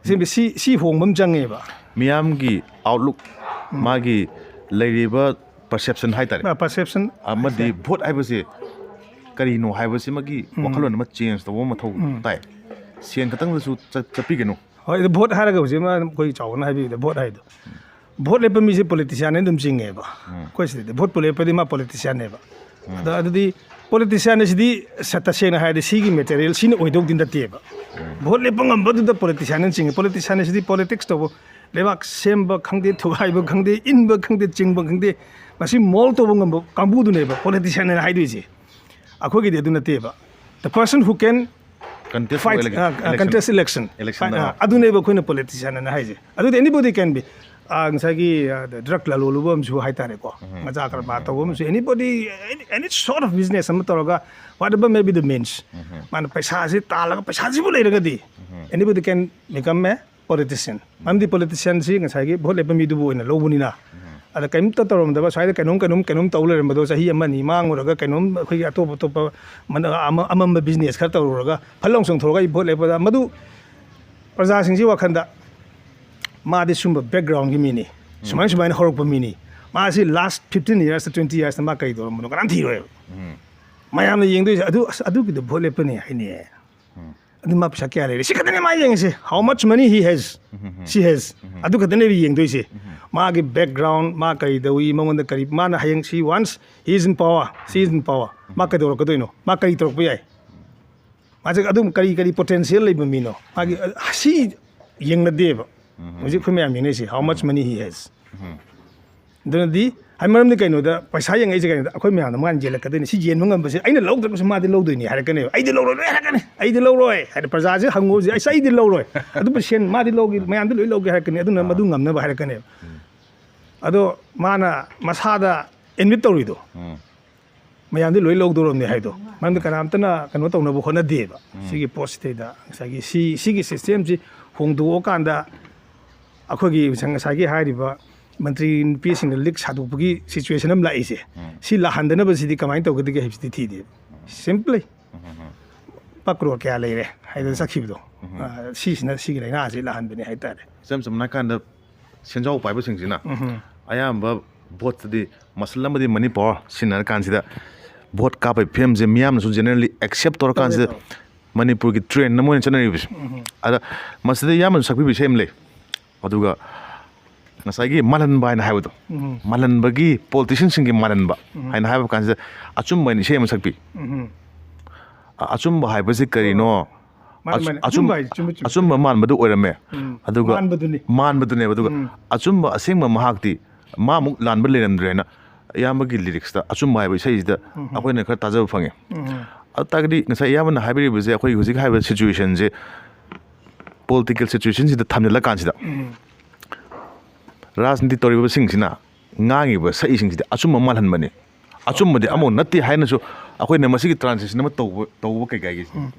ꯁꯤ, ꯁꯤ, ꯁꯤ ꯍꯣꯡꯕ ꯑꯃ ꯆꯪꯉꯦꯕ꯫ ꯃꯤꯌꯥꯝꯒꯤ ꯑꯥꯎꯠꯂꯨꯛ, ꯃꯥꯒꯤ ꯂꯩꯔꯤꯕ ꯄꯔꯁꯦꯞꯁꯟ ꯍꯥꯏꯇꯥꯔꯦ, ꯄꯔꯁꯦꯞꯁꯟ ꯑꯃꯗꯤ ꯚꯣꯠ ꯍꯥꯏꯕꯁꯦ ꯀꯔꯤꯅꯣ ꯍꯥꯏꯕꯁꯤꯃꯒꯤ ꯋꯥꯈꯜꯂꯣꯟ ꯑꯃ ꯆꯦꯟꯖ ꯇꯧꯕ ꯑꯃ ꯃꯊꯧ ꯇꯥꯏ꯫ ꯁꯦꯟ ꯈꯛꯇꯪꯗꯁꯨ ꯆꯠ- ꯆꯠꯄꯤꯒꯅꯨ꯫ ꯍꯣꯏ, ꯑꯗꯨ ꯚꯣꯠ ꯍꯥꯏꯔꯒ ꯍꯧꯖꯤꯛ ꯑꯃ ꯑꯩꯈꯣꯏ ꯆꯥꯎꯕꯅ ꯍꯥꯏꯕꯤꯕꯗ ꯚꯣꯠ ꯍꯥꯏꯗꯣ, ꯚꯣꯠ ꯂꯦꯞꯄ ꯃꯤꯁꯦ ꯄꯣꯂꯤꯇꯤꯁꯤꯌꯥꯟꯅ ꯑꯗꯨꯝ ꯆꯤꯡꯉꯦꯕ꯫ ꯑꯩꯈꯣꯏ ꯁꯤꯗꯗꯤ ꯚꯣꯠꯄꯨ ꯂꯦꯞꯄꯗꯤ ꯃꯥ ꯄꯣꯂꯤꯇꯤꯁꯤꯌꯥꯟꯅꯦꯕ꯫ ꯑꯗ ꯑꯗꯨꯗꯤ ꯄꯣꯂꯤꯇꯤꯁꯤꯌꯥꯟ ꯑꯁꯤꯗꯤ ꯁ- ꯇꯁꯦꯡꯅ ꯍꯥꯏꯔꯗꯤ ꯁꯤꯒꯤ ꯃꯦꯇꯦꯔꯤꯌꯦꯜ ꯁꯤꯅ ꯑꯣꯏꯗꯧꯗꯤ ꯅꯠꯇꯦꯕ꯫ ꯚꯣꯠ ꯂꯦꯞꯄ ꯉꯝꯕꯗꯨꯗ ꯄꯣꯂꯤꯇꯤꯁꯤꯌꯥꯟꯅ ꯆꯤꯡꯉꯦ꯫ ꯄꯣꯂꯤꯇꯤꯁꯤꯌꯥꯟ ꯑꯁꯤꯗꯤ ꯄꯣꯂꯤꯇꯤꯛꯁ ꯇꯧꯕ, ꯂꯩꯕꯥꯛ ꯁꯦꯝꯕ ꯈꯪꯗꯦ, ꯊꯨꯒꯥꯏꯕ ꯈꯪꯗꯦ, ꯏꯟꯕ ꯈꯪꯗꯦ, ꯆꯤꯡꯕ ꯈꯪꯗꯦ, ꯃꯁꯤ ꯃꯣꯜ ꯇꯧꯕ ꯉꯝꯕ ꯀꯥꯡꯕꯨꯗꯨꯅꯦꯕ ꯄꯣꯂꯤꯇꯤꯁꯤꯌꯥꯟ ꯍꯥꯏꯅ ꯍꯥꯏꯗꯣꯏꯁꯦ꯫ ꯑꯩꯈꯣꯏꯒꯤꯗꯤ ꯑꯗꯨ ꯅꯠꯇꯦꯕ꯫ The person who can Contest fight, election. uh, uh, Election. Contest election. Election Fight, uh, ꯑꯃ. ꯑꯗꯨꯅꯦꯕ ꯑꯩꯈꯣꯏꯅ ꯄꯣꯂꯤꯇꯤꯁꯤꯌꯥꯟ ꯑꯅ ꯍꯥꯏꯁꯦ꯫ ꯑꯗꯨꯗꯤ anybody can be, uh, ꯉꯁꯥꯏꯒꯤ ꯗ꯭ꯔꯒ ꯂꯂꯣꯜꯂꯨꯕ ꯑꯃꯁꯨ ꯍꯥꯏꯇꯥꯔꯦꯀꯣ, ꯃꯆꯥ ꯀꯔꯕꯥꯔ ꯇꯧꯕ ꯑꯃꯁꯨ, anybody, any, any sort of business ꯑꯃ ꯇꯧꯔꯒ, whatever may be the means, ꯃꯥꯅ ꯄꯩꯁꯥꯁꯤ ꯇꯥꯜꯂꯒ ꯄꯩꯁꯥꯁꯤꯕꯨ ꯂꯩꯔꯒꯗꯤ, anybody can become a politician. ꯃꯔꯝꯗꯤ ꯄꯣꯂꯤꯇꯤꯁꯤꯌꯥꯟꯁꯤ ꯉꯁꯥꯏꯒꯤ ꯚꯣꯠ ꯂꯦꯞꯄ ꯃꯤꯗꯨꯕꯨ ꯑꯣꯏꯅ ꯂꯧꯕꯅꯤꯅ꯫ ꯑꯗ ꯀꯔꯤꯝꯇ ꯇꯧꯔꯝꯗꯕ, ꯁ꯭ꯋꯥꯏꯗ ꯀꯩꯅꯣꯝ ꯀꯩꯅꯣꯝ ꯀꯩꯅꯣꯝ ꯇꯧ ꯂꯩꯔꯝꯕꯗꯣ, ꯆꯍꯤ ꯑꯃ ꯑꯅꯤ ꯃꯥꯡꯉꯨꯔꯒ ꯀꯩꯅꯣꯝ ꯑꯩꯈꯣꯏꯒꯤ ꯑꯇꯣꯞ ꯑꯇꯣꯞꯄ ꯃꯅ- ꯑꯃ- ꯑꯃꯝꯕ ꯕꯤꯖꯤꯅꯦꯁ ꯈꯔ ꯇꯧꯔꯨꯔꯒ ꯐꯠ ꯂꯥꯎ ꯆꯣꯡꯊꯣꯔꯒ ꯑꯩ ꯚꯣꯠ ꯂꯦꯞꯄꯗ, ꯃꯗꯨ ꯄ꯭ꯔꯖꯥꯁꯤꯡꯁꯤ ꯋꯥꯈꯟꯗ ꯃꯥꯗꯤ ꯁꯨꯝꯕ ꯕꯦꯛꯒ꯭ꯔꯥꯎꯟꯒꯤ ꯃꯤꯅꯤ, ꯁꯨꯃꯥꯏ ꯁꯨꯃꯥꯏꯅ ꯍꯧꯔꯛꯄ ꯃꯤꯅꯤ, ꯃꯥꯁꯤ ꯂꯥꯁ ꯐꯤꯐꯇꯤꯟ ꯏꯌꯔꯁꯇ, ꯇ꯭ꯋꯦꯟꯇꯤ ꯏꯌꯔꯁꯇ ꯃꯥ ꯀꯔꯤ ꯇꯧꯔꯝꯕꯅꯣ ꯀꯅꯥꯝ ꯊꯤꯔꯣꯏꯕ꯫ ꯃꯌꯥꯝꯅ ꯌꯦꯡꯗꯣꯏꯁꯦ ꯑꯗꯨ, "ꯑꯁ, ꯑꯗꯨꯒꯤꯗꯣ ꯚꯣꯠ ꯂꯦꯞꯄꯅꯤ ꯍꯥꯏꯅꯦ, ꯑꯗꯨ ꯃꯥ ꯄꯩꯁꯥ ꯀꯌꯥ ꯂꯩꯔꯦ?" ꯁꯤ ꯈꯛꯇꯅꯦ ꯃꯥ ꯌꯦꯡꯉꯤꯁꯦ꯫ How much money he has, she has, ꯑꯗꯨ ꯈꯛꯇꯅꯦꯕ ꯌꯦꯡꯗꯣꯏꯁꯦ꯫ ꯃꯥꯒꯤ ꯕꯦꯛꯒ꯭ꯔꯥꯎꯟ, ꯃꯥ ꯀꯔꯤ ꯇꯧꯏ, ꯃꯉꯣꯟꯗ ꯀꯔꯤ, ꯃꯥꯅ ꯍꯌꯦꯡ, she, once he is in power, she is in power, ꯃꯥ ꯀꯩꯗꯧꯔꯛꯀꯗꯣꯏꯅꯣ, ꯃꯥ ꯀꯔꯤ ꯇꯧꯔꯛꯄ ꯌꯥꯏ, ꯃꯥꯁꯦ ꯑꯗꯨꯝ ꯀꯔꯤ ꯀꯔꯤ ꯄꯣꯇꯦꯟꯁꯤꯌꯦꯜ ꯂꯩꯕ ꯃꯤꯅꯣ, ꯃꯥꯒꯤ, ꯑ, ꯁꯤ ꯌꯦꯡꯅꯗꯦꯕ꯫ ꯍꯧꯖꯤꯛ ꯑꯩꯈꯣꯏ ꯃꯌꯥꯝ ꯌꯦꯡꯅꯩꯁꯦ, how much money he has. ꯑꯗꯨꯅꯗꯤ, ꯍꯥꯏ, ꯃꯔꯝꯗꯤ ꯀꯩꯅꯣꯗ, ꯄꯩꯁꯥ ꯌꯦꯡꯉꯛꯏꯁꯦ ꯀꯩꯅꯣꯗ, ꯑꯩꯈꯣꯏ ꯃꯌꯥꯝꯅ ꯃꯥꯅ ꯌꯦꯜꯂꯛꯀꯗꯣꯏꯅꯤ꯫ ꯁꯤ ꯌꯦꯟꯕ ꯉꯝꯕꯁꯦ ꯑꯩꯅ ꯂꯧꯗ꯭ꯔꯒꯁꯨ ꯃꯥꯗꯤ ꯂꯧꯗꯣꯏꯅꯤ ꯍꯥꯏꯔꯛꯀꯅꯦꯕ꯫ "ꯑꯩꯗꯤ ꯂꯧꯔꯣꯏ" ꯂꯣꯏ ꯍꯥꯏꯔꯛꯀꯅꯤ꯫ "ꯑꯩꯗꯤ ꯂꯧꯔꯣꯏ" ꯍꯥꯏꯅ ꯄ꯭ꯔꯖꯥꯁꯦ ꯍꯪꯉꯨ ꯍꯧꯖꯤꯛ, "ꯑꯩꯁ, ꯑꯩꯗꯤ ꯂꯧꯔꯣꯏ"꯫ ꯑꯗꯨꯕꯨ ꯁꯦꯟ ꯃꯥꯗꯤ ꯂꯧꯒꯦ, ꯃꯌꯥꯝꯗꯤ ꯂꯣꯏ ꯂꯧꯒꯦ ꯍꯥꯏꯔꯛꯀꯅꯤ꯫ ꯑꯗꯨꯅ ꯃꯗꯨ ꯉꯝꯅꯕ ꯍꯥꯏꯔꯛꯀꯅꯦꯕ꯫ ꯑꯗꯣ ꯃꯥꯅ ꯃꯁꯥꯗ ꯑꯦꯗꯃꯤꯠ ꯇꯧꯔꯤꯗꯣ, ꯃꯌꯥꯝꯗꯤ ꯂꯣꯏ ꯂꯧꯗꯧꯔꯕꯅꯤ ꯍꯥꯏꯗꯣ, ꯃꯔꯝꯗꯤ ꯀꯅꯥꯝꯇꯅ ꯀꯩꯅꯣ ꯇꯧꯅꯕ ꯍꯣꯠꯅꯗꯦꯕ꯫ ꯁꯤꯒꯤ ꯄꯣꯠꯁꯤꯗꯩꯗ ꯉꯁꯥꯏꯒꯤ ꯁꯤ ꯁꯤꯒꯤ ꯁꯤꯁꯇꯦꯝꯁꯤ ꯍꯣꯡꯗꯣꯛꯑꯀꯥꯟꯗ ꯑꯩꯈꯣꯏꯒꯤ ꯉꯁꯥꯏꯒꯤ ꯍꯥꯏꯔꯤꯕ ꯃꯟꯇ꯭ꯔꯤ ꯅꯨꯄꯤꯁꯤꯡꯅ ꯂꯤꯛ ꯁꯥꯗꯣꯛꯄꯒꯤ ꯁꯤꯆꯨꯋꯦꯁꯟ ꯑꯃ ꯂꯥꯛꯏꯁꯦ, ꯁꯤ ꯂꯥꯛꯍꯟꯗꯅꯕꯁꯤꯗꯤ ꯀꯃꯥꯏꯅ ꯇꯧꯒꯗꯒꯦ ꯍꯥꯏꯕꯁꯤꯗꯤ ꯊꯤꯗꯦꯕ꯫ ꯁꯤꯝꯄ꯭ꯂꯤ ꯂꯨꯄꯥ ꯀ꯭ꯔꯣꯔ ꯀꯌꯥ ꯂꯩꯔꯦ ꯍꯥꯏꯗꯅ ꯆꯠꯈꯤꯕꯗꯣ, ꯑ, ꯁꯤꯁꯤꯅ ꯁꯤꯒꯤ ꯂꯥꯏꯅꯥꯁꯤ ꯂꯥꯛꯍꯟꯕꯅꯦ ꯍꯥꯏꯇꯥꯔꯦ꯫ ꯏꯆꯝ ꯆꯝꯅ ꯍꯥꯏꯀꯥꯟꯗ ꯁꯦꯟꯖꯥꯎ ꯄꯥꯏꯕꯁꯤꯡꯁꯤꯅ ꯑꯌꯥꯝꯕ ꯚꯣꯠꯇꯗꯤ ꯃꯁꯜ ꯑꯃꯗꯤ ꯃꯅꯤ ꯄꯋꯥꯔ ꯁꯤꯖꯤꯟꯅꯔ ꯀꯥꯟꯁꯤꯗ ꯚꯣꯠ ꯀꯥꯞꯄꯒꯤ ꯐꯤꯕꯝꯁꯦ ꯃꯤꯌꯥꯝꯅꯁꯨ ꯖꯦꯅꯔꯦꯜꯂꯤ ꯑꯦꯛꯁꯦꯞ ꯇꯧꯔꯀꯥꯟꯁꯤꯗ ꯇꯧꯋꯦ, ꯇꯧꯋꯦ꯫ ꯃꯅꯤꯄꯨꯔꯒꯤ ꯇ꯭ꯔꯦꯟ ꯑꯃ ꯑꯣꯏꯅ ꯆꯠꯅꯔꯤꯕꯁꯦ꯫ ꯑꯗ ꯃꯁꯤꯗ ꯏꯌꯥꯝꯕꯅ ꯁꯛꯄꯤꯕ ꯏꯁꯩ ꯑꯃ ꯂꯩ, ꯑꯗꯨꯒ ꯉꯁꯥꯏꯒꯤ ꯃꯥꯜꯍꯟꯕ ꯍꯥꯏꯅ ꯍꯥꯏꯕꯗꯣ, ꯃꯥꯜꯍꯟꯕꯒꯤ, ꯄꯣꯂꯤꯇꯤꯁꯤꯌꯟꯁꯤꯡꯒꯤ ꯃꯥꯜꯍꯟꯕ ꯍꯥꯏꯅ ꯍꯥꯏꯕ ꯀꯥꯟꯁꯤꯗ ꯑꯆꯨꯝꯕ ꯍꯥꯏꯅ ꯏꯁꯩ ꯑꯃ ꯁꯛꯄꯤ꯫ ꯑ-, ꯑꯆꯨꯝꯕ ꯍꯥꯏꯕꯁꯤ ꯀꯔꯤꯅꯣ? ꯃꯥꯅꯤ, ꯑꯆ-, ꯃꯥꯅꯤ꯫ ꯑꯆꯨꯝ-, ꯑꯆꯨꯝꯕ ꯍꯥꯏ-, ꯆꯨꯝꯃꯤ, ꯆꯨꯝꯃꯤ꯫ ꯑꯆꯨꯝꯕ ꯃꯥꯟꯕꯗꯨ ꯑꯣꯏꯔꯝꯃꯦ꯫ ꯎꯝ꯫ ꯑꯗꯨꯒ ꯃꯥꯟꯕꯗꯨꯅꯤ꯫ ꯃꯥꯟꯕꯗꯨꯅꯦꯕ꯫ ꯑꯗꯨꯒ ꯎꯝ꯫ ꯑꯆꯨꯝꯕ ꯑꯁꯦꯡꯕ ꯃꯍꯥꯛꯇꯤ ꯃꯥꯃꯨꯛ ꯂꯥꯟꯕ ꯂꯩꯔꯝꯗ꯭ꯔꯦꯅ ꯏꯌꯥꯝꯕꯒꯤ ꯂꯤꯔꯤꯛꯁꯇ ꯑꯆꯨꯝꯕ ꯍꯥꯏꯕ ꯏꯁꯩꯁꯤꯗ ꯎꯝ꯫ ꯑꯩꯈꯣꯏꯅ ꯈꯔ ꯇꯥꯖꯕ ꯐꯪꯉꯦ꯫ ꯎꯝ꯫ ꯑꯗꯨ ꯇꯥꯔꯒꯗꯤ ꯉꯁꯥꯏ ꯏꯌꯥꯝꯕꯅ ꯍꯥꯏꯕꯤꯔꯤꯕꯁꯦ ꯑꯩꯈꯣꯏ ꯍꯧꯖꯤꯛ ꯍꯥꯏꯔꯤꯕ ꯁꯤꯆꯨꯋꯦꯁꯟꯁꯦ ꯄꯣꯂꯤꯇꯤꯀꯦꯜ ꯁꯤꯆꯨꯋꯦꯁꯟꯁꯤꯗ ꯊꯝꯖꯤꯜꯂꯀꯥꯟꯁꯤꯗ ꯎꯝ꯫ ꯔꯥꯖꯅꯤꯇꯤ ꯇꯧꯔꯤꯕꯁꯤꯡꯁꯤꯅ ꯉꯥꯡꯉꯤꯕ ꯁꯛꯏꯁꯤꯡꯁꯤꯗꯤ ꯑꯆꯨꯝꯕ ꯃꯥꯜꯍꯟꯕꯅꯤ꯫ ꯑꯆꯨꯝꯕꯗꯤ ꯑꯃꯨꯛ ꯅꯠꯇꯦ ꯍꯥꯏꯅꯁꯨ ꯑꯩꯈꯣꯏꯅ ꯃꯁꯤꯒꯤ ꯇ꯭ꯔꯥꯟꯁꯂꯦꯁꯟ ꯑꯃ ꯇꯧꯕ, ꯇꯧꯕ ꯀꯩ ꯀꯥꯏꯒꯦ ꯁꯤꯅꯤ꯫ ꯎꯝ꯫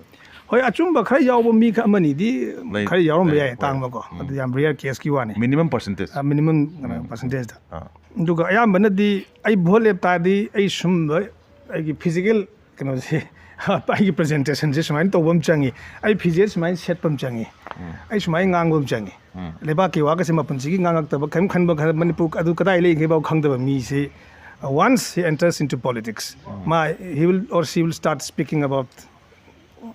ꯍꯣꯏ, ꯑꯆꯨꯝꯕ ꯈꯔ ꯌꯥꯎꯕ ꯃꯤ ꯈꯔ ꯑꯃꯅꯤꯗꯤ ꯂꯩ, ꯈꯔ ꯌꯥꯎꯔꯝꯕ ꯂꯩ, ꯌꯥꯏ, ꯍꯣꯏ꯫ ꯇꯥꯡꯕꯀꯣ꯫ ꯎꯝ꯫ ꯑꯗꯨ ꯌꯥꯝ ꯔꯦꯌꯔ ꯀꯦꯁꯀꯤ ꯋꯥꯅꯤ꯫ Minimum percentage. ꯑ, ꯃꯤꯅꯤꯃꯝ, ꯀꯩꯅꯣ, ꯎꯝ꯫ ꯄꯔꯁꯦꯟꯇꯦꯖꯇ꯫ ꯑꯥ꯫ ꯑꯗꯨꯒ ꯑꯌꯥꯝꯕꯅꯗꯤ ꯑꯩ ꯚꯣꯠ ꯂꯦꯞ ꯇꯥꯔꯗꯤ ꯑꯩ ꯁꯨꯝꯕ ꯑꯩꯒꯤ ꯐꯤꯖꯤꯀꯦꯜ ꯀꯩꯅꯣꯁꯦ, ꯑꯩꯒꯤ ꯄ꯭ꯔꯖꯦꯟꯇꯦꯁꯟꯁꯦ ꯁꯨꯃꯥꯏꯅ ꯇꯧꯕ ꯑꯃ ꯆꯪꯉꯤ, ꯑꯩ ꯐꯤꯖꯦꯠ ꯁꯨꯃꯥꯏꯅ ꯁꯦꯠꯄ ꯑꯃ ꯆꯪꯉꯤ, ꯎꯝ꯫ ꯑꯩ ꯁꯨꯃꯥꯏꯅ ꯉꯥꯡꯕ ꯑꯃ ꯆꯪꯉꯤ꯫ ꯎꯝ꯫ ꯂꯩꯕꯥꯛꯀꯤ ꯋꯥꯒꯁꯦ ꯃꯄꯨꯟꯁꯤꯒꯤ ꯉꯥꯡꯉꯛꯇꯕ, ꯀꯔꯤꯝ ꯈꯟꯕ ꯈ-, ꯃꯅꯤꯄꯨꯔ ꯑꯗꯨ ꯀꯗꯥꯏ ꯂꯩꯒꯦ ꯐꯥꯎ ꯈꯪꯗꯕ ꯃꯤꯁꯦ, once he enters into politics, ꯎꯝ꯫ ꯃꯥ, he will or she will start speaking about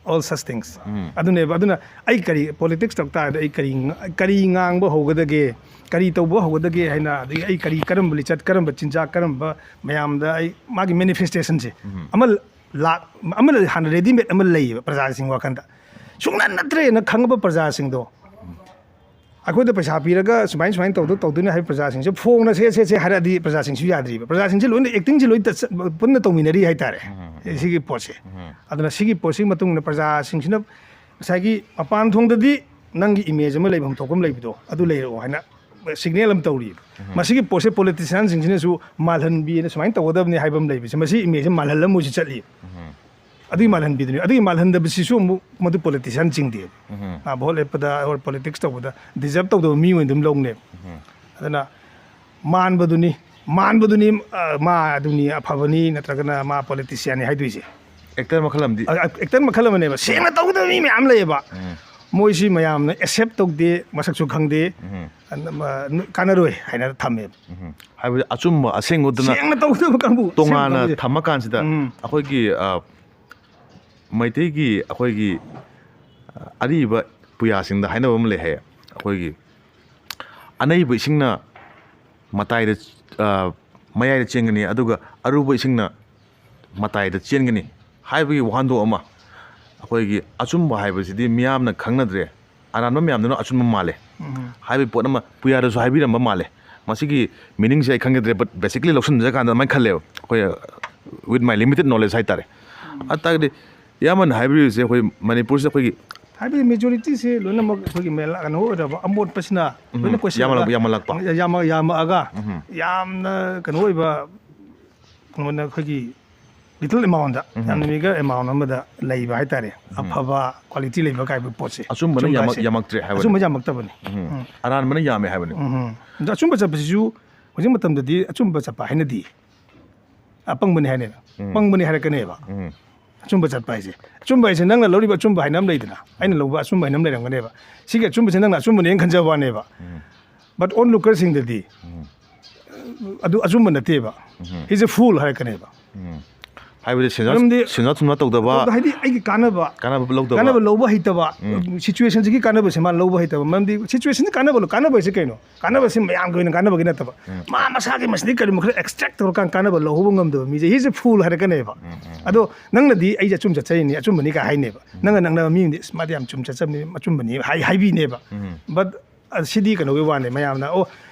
all such things꯫ ꯎꯝ꯫ ꯑꯗꯨꯅꯦꯕ꯫ ꯑꯗꯨꯅ ꯑꯩ ꯀꯔꯤ, ꯄꯣꯂꯤꯇꯤꯛꯁ ꯇꯧ ꯇꯥꯔꯗꯤ ꯑꯩ ꯀꯔꯤ ꯉ-, ꯀꯔꯤ ꯉꯥꯡꯕ ꯍꯧꯒꯗꯒꯦ, ꯀꯔꯤ ꯇꯧꯕ ꯍꯧꯒꯗꯒꯦ ꯍꯥꯏꯅ, ꯑꯗꯒꯤ ꯑꯩ ꯀꯔꯤ, ꯀꯔꯝꯕ ꯂꯤꯆꯠ, ꯀꯔꯝꯕ ꯆꯤꯟꯖꯥꯛ, ꯀꯔꯝꯕ ꯃꯌꯥꯝꯗ ꯑꯩ ꯃꯥꯒꯤ ꯃꯦꯅꯤꯐꯦꯁꯇꯦꯁꯟꯁꯦ ꯎꯝ꯫ ꯑꯃ ꯂꯥꯛ-, ꯑꯃ ꯍꯥꯟꯅ ꯔꯦꯗꯤꯃꯦꯗ ꯑꯃ ꯂꯩꯌꯦꯕ ꯄ꯭ꯔꯖꯥꯁꯤꯡ ꯋꯥꯈꯟꯗ꯫ ꯁꯨꯡꯅ ꯅꯠꯇ꯭ꯔꯦꯅ ꯈꯪꯉꯕ ꯄ꯭ꯔꯖꯥꯁꯤꯡꯗꯣ, ꯑꯩꯈꯣꯏꯗ ꯄꯩꯁꯥ ꯄꯤꯔꯒ ꯁꯨꯃꯥꯏꯅ, ꯁꯨꯃꯥꯏꯅ ꯇꯧꯗ-, ꯇꯧꯗꯣꯏꯅꯦ ꯍꯥꯏꯕ ꯄ꯭ꯔꯖꯥꯁꯤꯡꯁꯦ ꯐꯣꯡꯅ ꯁꯦ, ꯁꯦ, ꯁꯦ ꯍꯥꯏꯔꯛꯑꯗꯤ ꯄ꯭ꯔꯖꯥꯁꯤꯡꯁꯨ ꯌꯥꯗ꯭ꯔꯤꯕ꯫ ꯄ꯭ꯔꯖꯥꯁꯤꯡꯁꯦ ꯂꯣꯏꯅ ꯑꯦꯛꯇꯤꯡꯁꯦ ꯂꯣꯏ ꯇ-, ꯄꯨꯟꯅ ꯇꯧꯃꯤꯟꯅꯔꯤ ꯍꯥꯏꯇꯥꯔꯦ꯫ ꯎꯝ꯫ ꯁꯤꯒꯤ ꯄꯣꯠꯁꯦ꯫ ꯎꯝ꯫ ꯑꯗꯨꯅ ꯁꯤꯒꯤ ꯄꯣꯠꯁꯤꯒꯤ ꯃꯇꯨꯡ ꯏꯟꯅ ꯄ꯭ꯔꯖꯥꯁꯤꯡꯁꯤꯅ ꯉꯁꯥꯏꯒꯤ ꯃꯄꯥꯟ ꯊꯣꯡꯗꯗꯤ ꯅꯪꯒꯤ ꯏꯃꯦꯖ ꯑꯃ ꯂꯩꯐꯝ ꯊꯣꯛꯄ ꯑꯃ ꯂꯩꯕꯗꯣ, ꯑꯗꯨ ꯂꯩꯔꯛꯑꯣ ꯍꯥꯏꯅ ꯁꯤꯒꯅꯦꯜ ꯑꯃ ꯇꯧꯔꯤꯕ꯫ ꯃꯁꯤꯒꯤ ꯄꯣꯠꯁꯦ ꯄꯣꯂꯤꯇꯤꯁꯤꯌꯥꯟꯁꯤꯡꯁꯤꯅꯁꯨ ꯃꯥꯜꯍꯟꯕꯤꯅ ꯁꯨꯃꯥꯏꯅ ꯇꯧꯒꯗꯕꯅꯤ ꯍꯥꯏꯕ ꯑꯃ ꯂꯩꯕꯁꯦ, ꯃꯁꯤ ꯏꯃꯦꯖꯁꯦ ꯃꯥꯜꯍꯜꯂ ꯃꯣꯏꯁꯤ ꯆꯠꯂꯤ꯫ ꯑꯗꯨꯒꯤ ꯃꯥꯜꯍꯟꯕꯤꯗꯨꯅꯤ꯫ ꯑꯗꯨꯒꯤ ꯃꯥꯜꯍꯟꯗꯕꯁꯤꯁꯨ ꯑꯃꯨꯛ ꯃꯗꯨ ꯄꯣꯂꯤꯇꯤꯁꯤꯌꯥꯟ ꯆꯤꯡꯗꯦꯕ꯫ ꯃꯥ ꯚꯣꯠ ꯂꯦꯞꯄꯗ ꯑꯣꯔ ꯄꯣꯂꯤꯇꯤꯛꯁ ꯇꯧꯕꯗ ꯗꯤꯖꯔꯞ ꯇꯧꯗꯕ ꯃꯤ ꯑꯣꯏꯅ ꯑꯗꯨꯝ ꯂꯧꯅꯦꯕ꯫ ꯑꯗꯨꯅ ꯃꯥꯟꯕꯗꯨꯅꯤ, ꯃꯥꯟꯕꯗꯨꯅꯤ, ꯑ, ꯃꯥ ꯑꯗꯨꯅꯤ, ꯑꯐꯕꯅꯤ, ꯅꯠꯇ꯭ꯔꯒꯅ ꯃꯥ ꯄꯣꯂꯤꯇꯤꯁꯤꯌꯥꯟꯅꯤ ꯍꯥꯏꯗꯣꯏꯁꯦ꯫ ꯑꯦꯛꯇꯔ ꯃꯈꯜ ꯑꯃꯗꯤ꯫ ꯑ, ꯑꯦꯛꯇꯔ ꯃꯈꯜ ꯑꯃꯅꯦꯕ꯫ ꯁꯦꯡꯅ ꯇꯧꯒꯗꯕ ꯃꯤ ꯃꯌꯥꯝ ꯂꯩꯌꯦꯕ꯫ ꯃꯣꯏꯁꯤ ꯃꯌꯥꯝꯅ ꯑꯦꯛꯁꯦꯞ ꯇꯧꯗꯦ, ꯃꯁꯛꯁꯨ ꯈꯪꯗꯦ꯫ ꯑ, ꯀꯥꯟꯅꯔꯣꯏ ꯍꯥꯏꯅ ꯊꯝꯃꯦꯕ꯫ ꯍꯥꯏꯕꯗꯤ ꯑꯆꯨꯝꯕ ꯑꯁꯦꯡꯕꯗꯨꯅ ꯁꯦꯡꯅ ꯇꯧꯒꯗꯕ ꯀꯥꯡꯕꯨ, ꯇꯣꯉꯥꯟꯅ ꯁꯦꯡꯅ ꯇꯧꯒꯗꯕ꯫ ꯊꯝꯃꯀꯥꯟꯁꯤꯗ ꯎꯝ꯫ ꯑꯩꯈꯣꯏꯒꯤ, ꯑ, ꯃꯩꯇꯩꯒꯤ ꯑꯩꯈꯣꯏꯒꯤ, ꯑ, ꯑꯔꯤꯕ ꯄꯨꯌꯥꯁꯤꯡꯗ ꯍꯥꯏꯅꯕ ꯑꯃ ꯂꯩ ꯍꯥꯏꯌꯦ꯫ ꯑꯩꯈꯣꯏꯒꯤ ꯑꯅꯩꯕ ꯏꯁꯤꯡꯅ ꯃꯇꯥꯏꯗ, ꯑ, ꯃꯌꯥꯏꯗ ꯆꯦꯟꯒꯅꯤ, ꯑꯗꯨꯒ ꯑꯔꯨꯕ ꯏꯁꯤꯡꯅ ꯃꯇꯥꯏꯗ ꯆꯦꯟꯒꯅꯤ ꯍꯥꯏꯕꯒꯤ ꯋꯥꯍꯟꯊꯣꯛ ꯑꯃ꯫ ꯑꯩꯈꯣꯏꯒꯤ ꯑꯆꯨꯝꯕ ꯍꯥꯏꯕꯁꯤꯗꯤ ꯃꯤꯌꯥꯝꯅ ꯈꯪꯅꯗ꯭ꯔꯦ, ꯑꯔꯥꯟꯕ ꯃꯌꯥꯝꯗꯨꯅ ꯑꯆꯨꯝꯕ ꯃꯥꯜꯂꯦ ꯍꯥꯏꯕꯒꯤ ꯄꯣꯠ ꯑꯃ ꯄꯨꯌꯥꯗꯁꯨ ꯍꯥꯏꯕꯤꯔꯝꯕ ꯃꯥꯜꯂꯦ꯫ ꯃꯁꯤꯒꯤ ꯃꯤꯅꯤꯡꯁꯦ ꯑꯩ ꯈꯪꯖꯗ꯭ꯔꯦ, but basically ꯂꯧꯁꯤꯟꯖꯔꯀꯥꯟꯗ ꯑꯗꯨꯃꯥꯏꯅ ꯈꯜꯂꯦꯕ ꯑꯩꯈꯣꯏ, with my limited knowledge ꯍꯥꯏꯇꯥꯔꯦ꯫ ꯑꯗꯨ ꯇꯥꯔꯒꯗꯤ ꯏꯌꯥꯝꯕꯅ ꯍꯥꯏꯕꯤꯔꯤꯁꯦ ꯑꯩꯈꯣꯏ ꯃꯅꯤꯄꯨꯔꯁꯤꯗ ꯑꯩꯈꯣꯏꯒꯤ ꯍꯥꯏꯕꯗꯤ ꯃꯦꯖꯣꯔꯤꯇꯤꯁꯦ ꯂꯣꯏꯅꯃꯛ ꯑꯩꯈꯣꯏꯒꯤ ꯃꯦꯂꯥ-, ꯀꯩꯅꯣ ꯑꯣꯏꯔꯕ ꯑꯃꯣꯠꯄꯁꯤꯅ ꯂꯣꯏꯅ ꯀꯣꯏꯁꯤꯜꯂꯒ ꯌꯥꯝꯃꯛ-, ꯌꯥꯝꯃꯜꯂꯛꯄ꯫ ꯌꯥꯝꯃ-, ꯌꯥꯝꯃꯛꯑꯒ ꯌꯥꯝꯅ ꯀꯩꯅꯣ ꯑꯣꯏꯕ, ꯀꯩꯅꯣꯅ ꯑꯩꯈꯣꯏꯒꯤ ꯂꯤꯇꯜ ꯑꯦꯃꯥꯎꯟꯗ, ꯌꯥꯝꯅ ꯃꯦꯒꯔ ꯑꯦꯃꯥꯎꯟ ꯑꯃꯗ ꯂꯩꯕ ꯍꯥꯏꯇꯥꯔꯦ꯫ ꯑꯐꯕ ꯀ꯭ꯋꯥꯂꯤꯇꯤ ꯂꯩꯕ ꯀꯥꯏꯕ ꯄꯣꯠꯁꯦ꯫ ꯑꯆꯨꯝꯕꯅ ꯑꯆꯨꯝꯕ ꯌꯥꯝꯃꯛ-, ꯍꯥꯏꯁꯦ꯫ ꯌꯥꯝꯃꯛꯇ꯭ꯔꯦ ꯍꯥꯏꯕꯅꯤ꯫ ꯑꯆꯨꯝꯕ ꯌꯥꯝꯃꯛꯇꯕꯅꯤ꯫ ꯎꯝ꯫ ꯑꯔꯥꯟꯕꯅ ꯌꯥꯝꯃꯦ ꯍꯥꯏꯕꯅꯤ꯫ ꯎꯝ꯫ ꯑꯗꯣ ꯑꯆꯨꯝꯕ ꯆꯠꯄꯁꯤꯁꯨ ꯍꯧꯖꯤꯛ ꯃꯇꯝꯗꯗꯤ ꯑꯆꯨꯝꯕ ꯆꯠꯄ ꯍꯥꯏꯅꯗꯦ꯫ ꯑꯄꯪꯕꯅꯤ ꯍꯥꯏꯅꯦꯕ꯫ ꯄꯪꯕꯅꯤ ꯍꯥꯏꯔꯛꯀꯅꯦꯕ꯫ ꯑꯆꯨꯝꯕ ꯆꯠꯄ ꯍꯥꯏꯁꯦ꯫ ꯑꯆꯨꯝꯕ ꯍꯥꯏꯁꯦ ꯅꯪꯅ ꯂꯧꯔꯤꯕ ꯑꯆꯨꯝꯕ ꯍꯥꯏꯅ ꯑꯃ ꯂꯩꯗꯅ, ꯑꯩꯅ ꯂꯧꯕ ꯑꯆꯨꯝꯕ ꯍꯥꯏꯅ ꯑꯃ ꯂꯩꯔꯝꯒꯅꯦꯕ꯫ ꯁꯤꯒꯤ ꯑꯆꯨꯝꯕꯁꯦ ꯅꯪꯅ ꯑꯆꯨꯝꯕꯅꯦꯅ ꯈꯟꯖꯕ ꯋꯥꯅꯦꯕ꯫ But onlookerꯁꯤꯡꯗꯗꯤ ꯑꯗꯨ ꯑꯆꯨꯝꯕ ꯅꯠꯇꯦꯕ꯫ He's a fool ꯍꯥꯏꯔꯛꯀꯅꯦꯕ꯫ ꯍꯥꯏꯕꯗꯤ ꯁꯦꯟꯖꯥ-, ꯃꯔꯝꯗꯤ ꯁꯦꯟꯖꯥ ꯊꯨꯝꯖꯥ ꯇꯧꯗꯕ, ꯍꯥꯏꯗꯤ ꯑꯩꯒꯤ ꯀꯥꯟꯅꯕ, ꯀꯥꯟꯅꯕ ꯂꯧꯗꯕ꯫ ꯀꯥꯟꯅꯕ ꯂꯧꯕ ꯍꯩꯇꯕ, ꯁꯤꯆꯨꯋꯦꯁꯟꯁꯤꯒꯤ ꯀꯥꯟꯅꯕꯁꯦ ꯃꯥ ꯂꯧꯕ ꯍꯩꯇꯕ꯫ ꯃꯔꯝꯗꯤ ꯁꯤꯆꯨꯋꯦꯁꯟꯁꯤ ꯀꯥꯟꯅꯕ ꯂꯧ-, ꯀꯥꯟꯅꯕ ꯍꯥꯏꯁꯦ ꯀꯩꯅꯣ? ꯀꯥꯟꯅꯕꯁꯤ ꯃꯌꯥꯝꯒꯤ ꯑꯣꯏꯅ ꯀꯥꯟꯅꯕꯒꯤ ꯅꯠꯇꯕ꯫ ꯃꯥ ꯃꯁꯥꯒꯤ ꯃꯁꯤꯗꯤ ꯀꯔꯤꯒꯨꯝꯕ ꯈꯔ ꯑꯦꯛꯁꯇ꯭ꯔꯦꯛ ꯇꯧꯔꯀꯥꯟꯗ ꯀꯥꯟꯅꯕ ꯂꯧꯍꯧꯕ ꯉꯝꯗꯕ ꯃꯤꯁꯦ, he's a fool ꯍꯥꯏꯔꯛꯀꯅꯦꯕ꯫ ꯑꯗꯣ ꯅꯪꯅꯗꯤ ꯑꯩꯁꯦ ꯑꯆꯨꯝ ꯆꯠꯆꯔꯤꯅꯤ, ꯑꯆꯨꯝꯕꯅꯤ ꯀꯥꯏ ꯍꯥꯏꯅꯦꯕ꯫ ꯅꯪꯅ ꯅꯪꯅꯕ ꯃꯤ ꯑꯃꯗꯤ, "ꯑꯁ, ꯃꯥꯗꯤ ꯌꯥꯝ ꯆꯨꯝ ꯆꯠꯆꯕꯅꯤ, ꯑꯆꯨꯝꯕꯅꯤ" ꯍꯥꯏ-, ꯍꯥꯏꯕꯤꯅꯦꯕ꯫ But ꯑ, ꯁꯤꯗꯤ ꯀꯩꯅꯣꯒꯤ ꯋꯥꯅꯦ, ꯃꯌꯥꯝꯅ, "ꯑꯣ,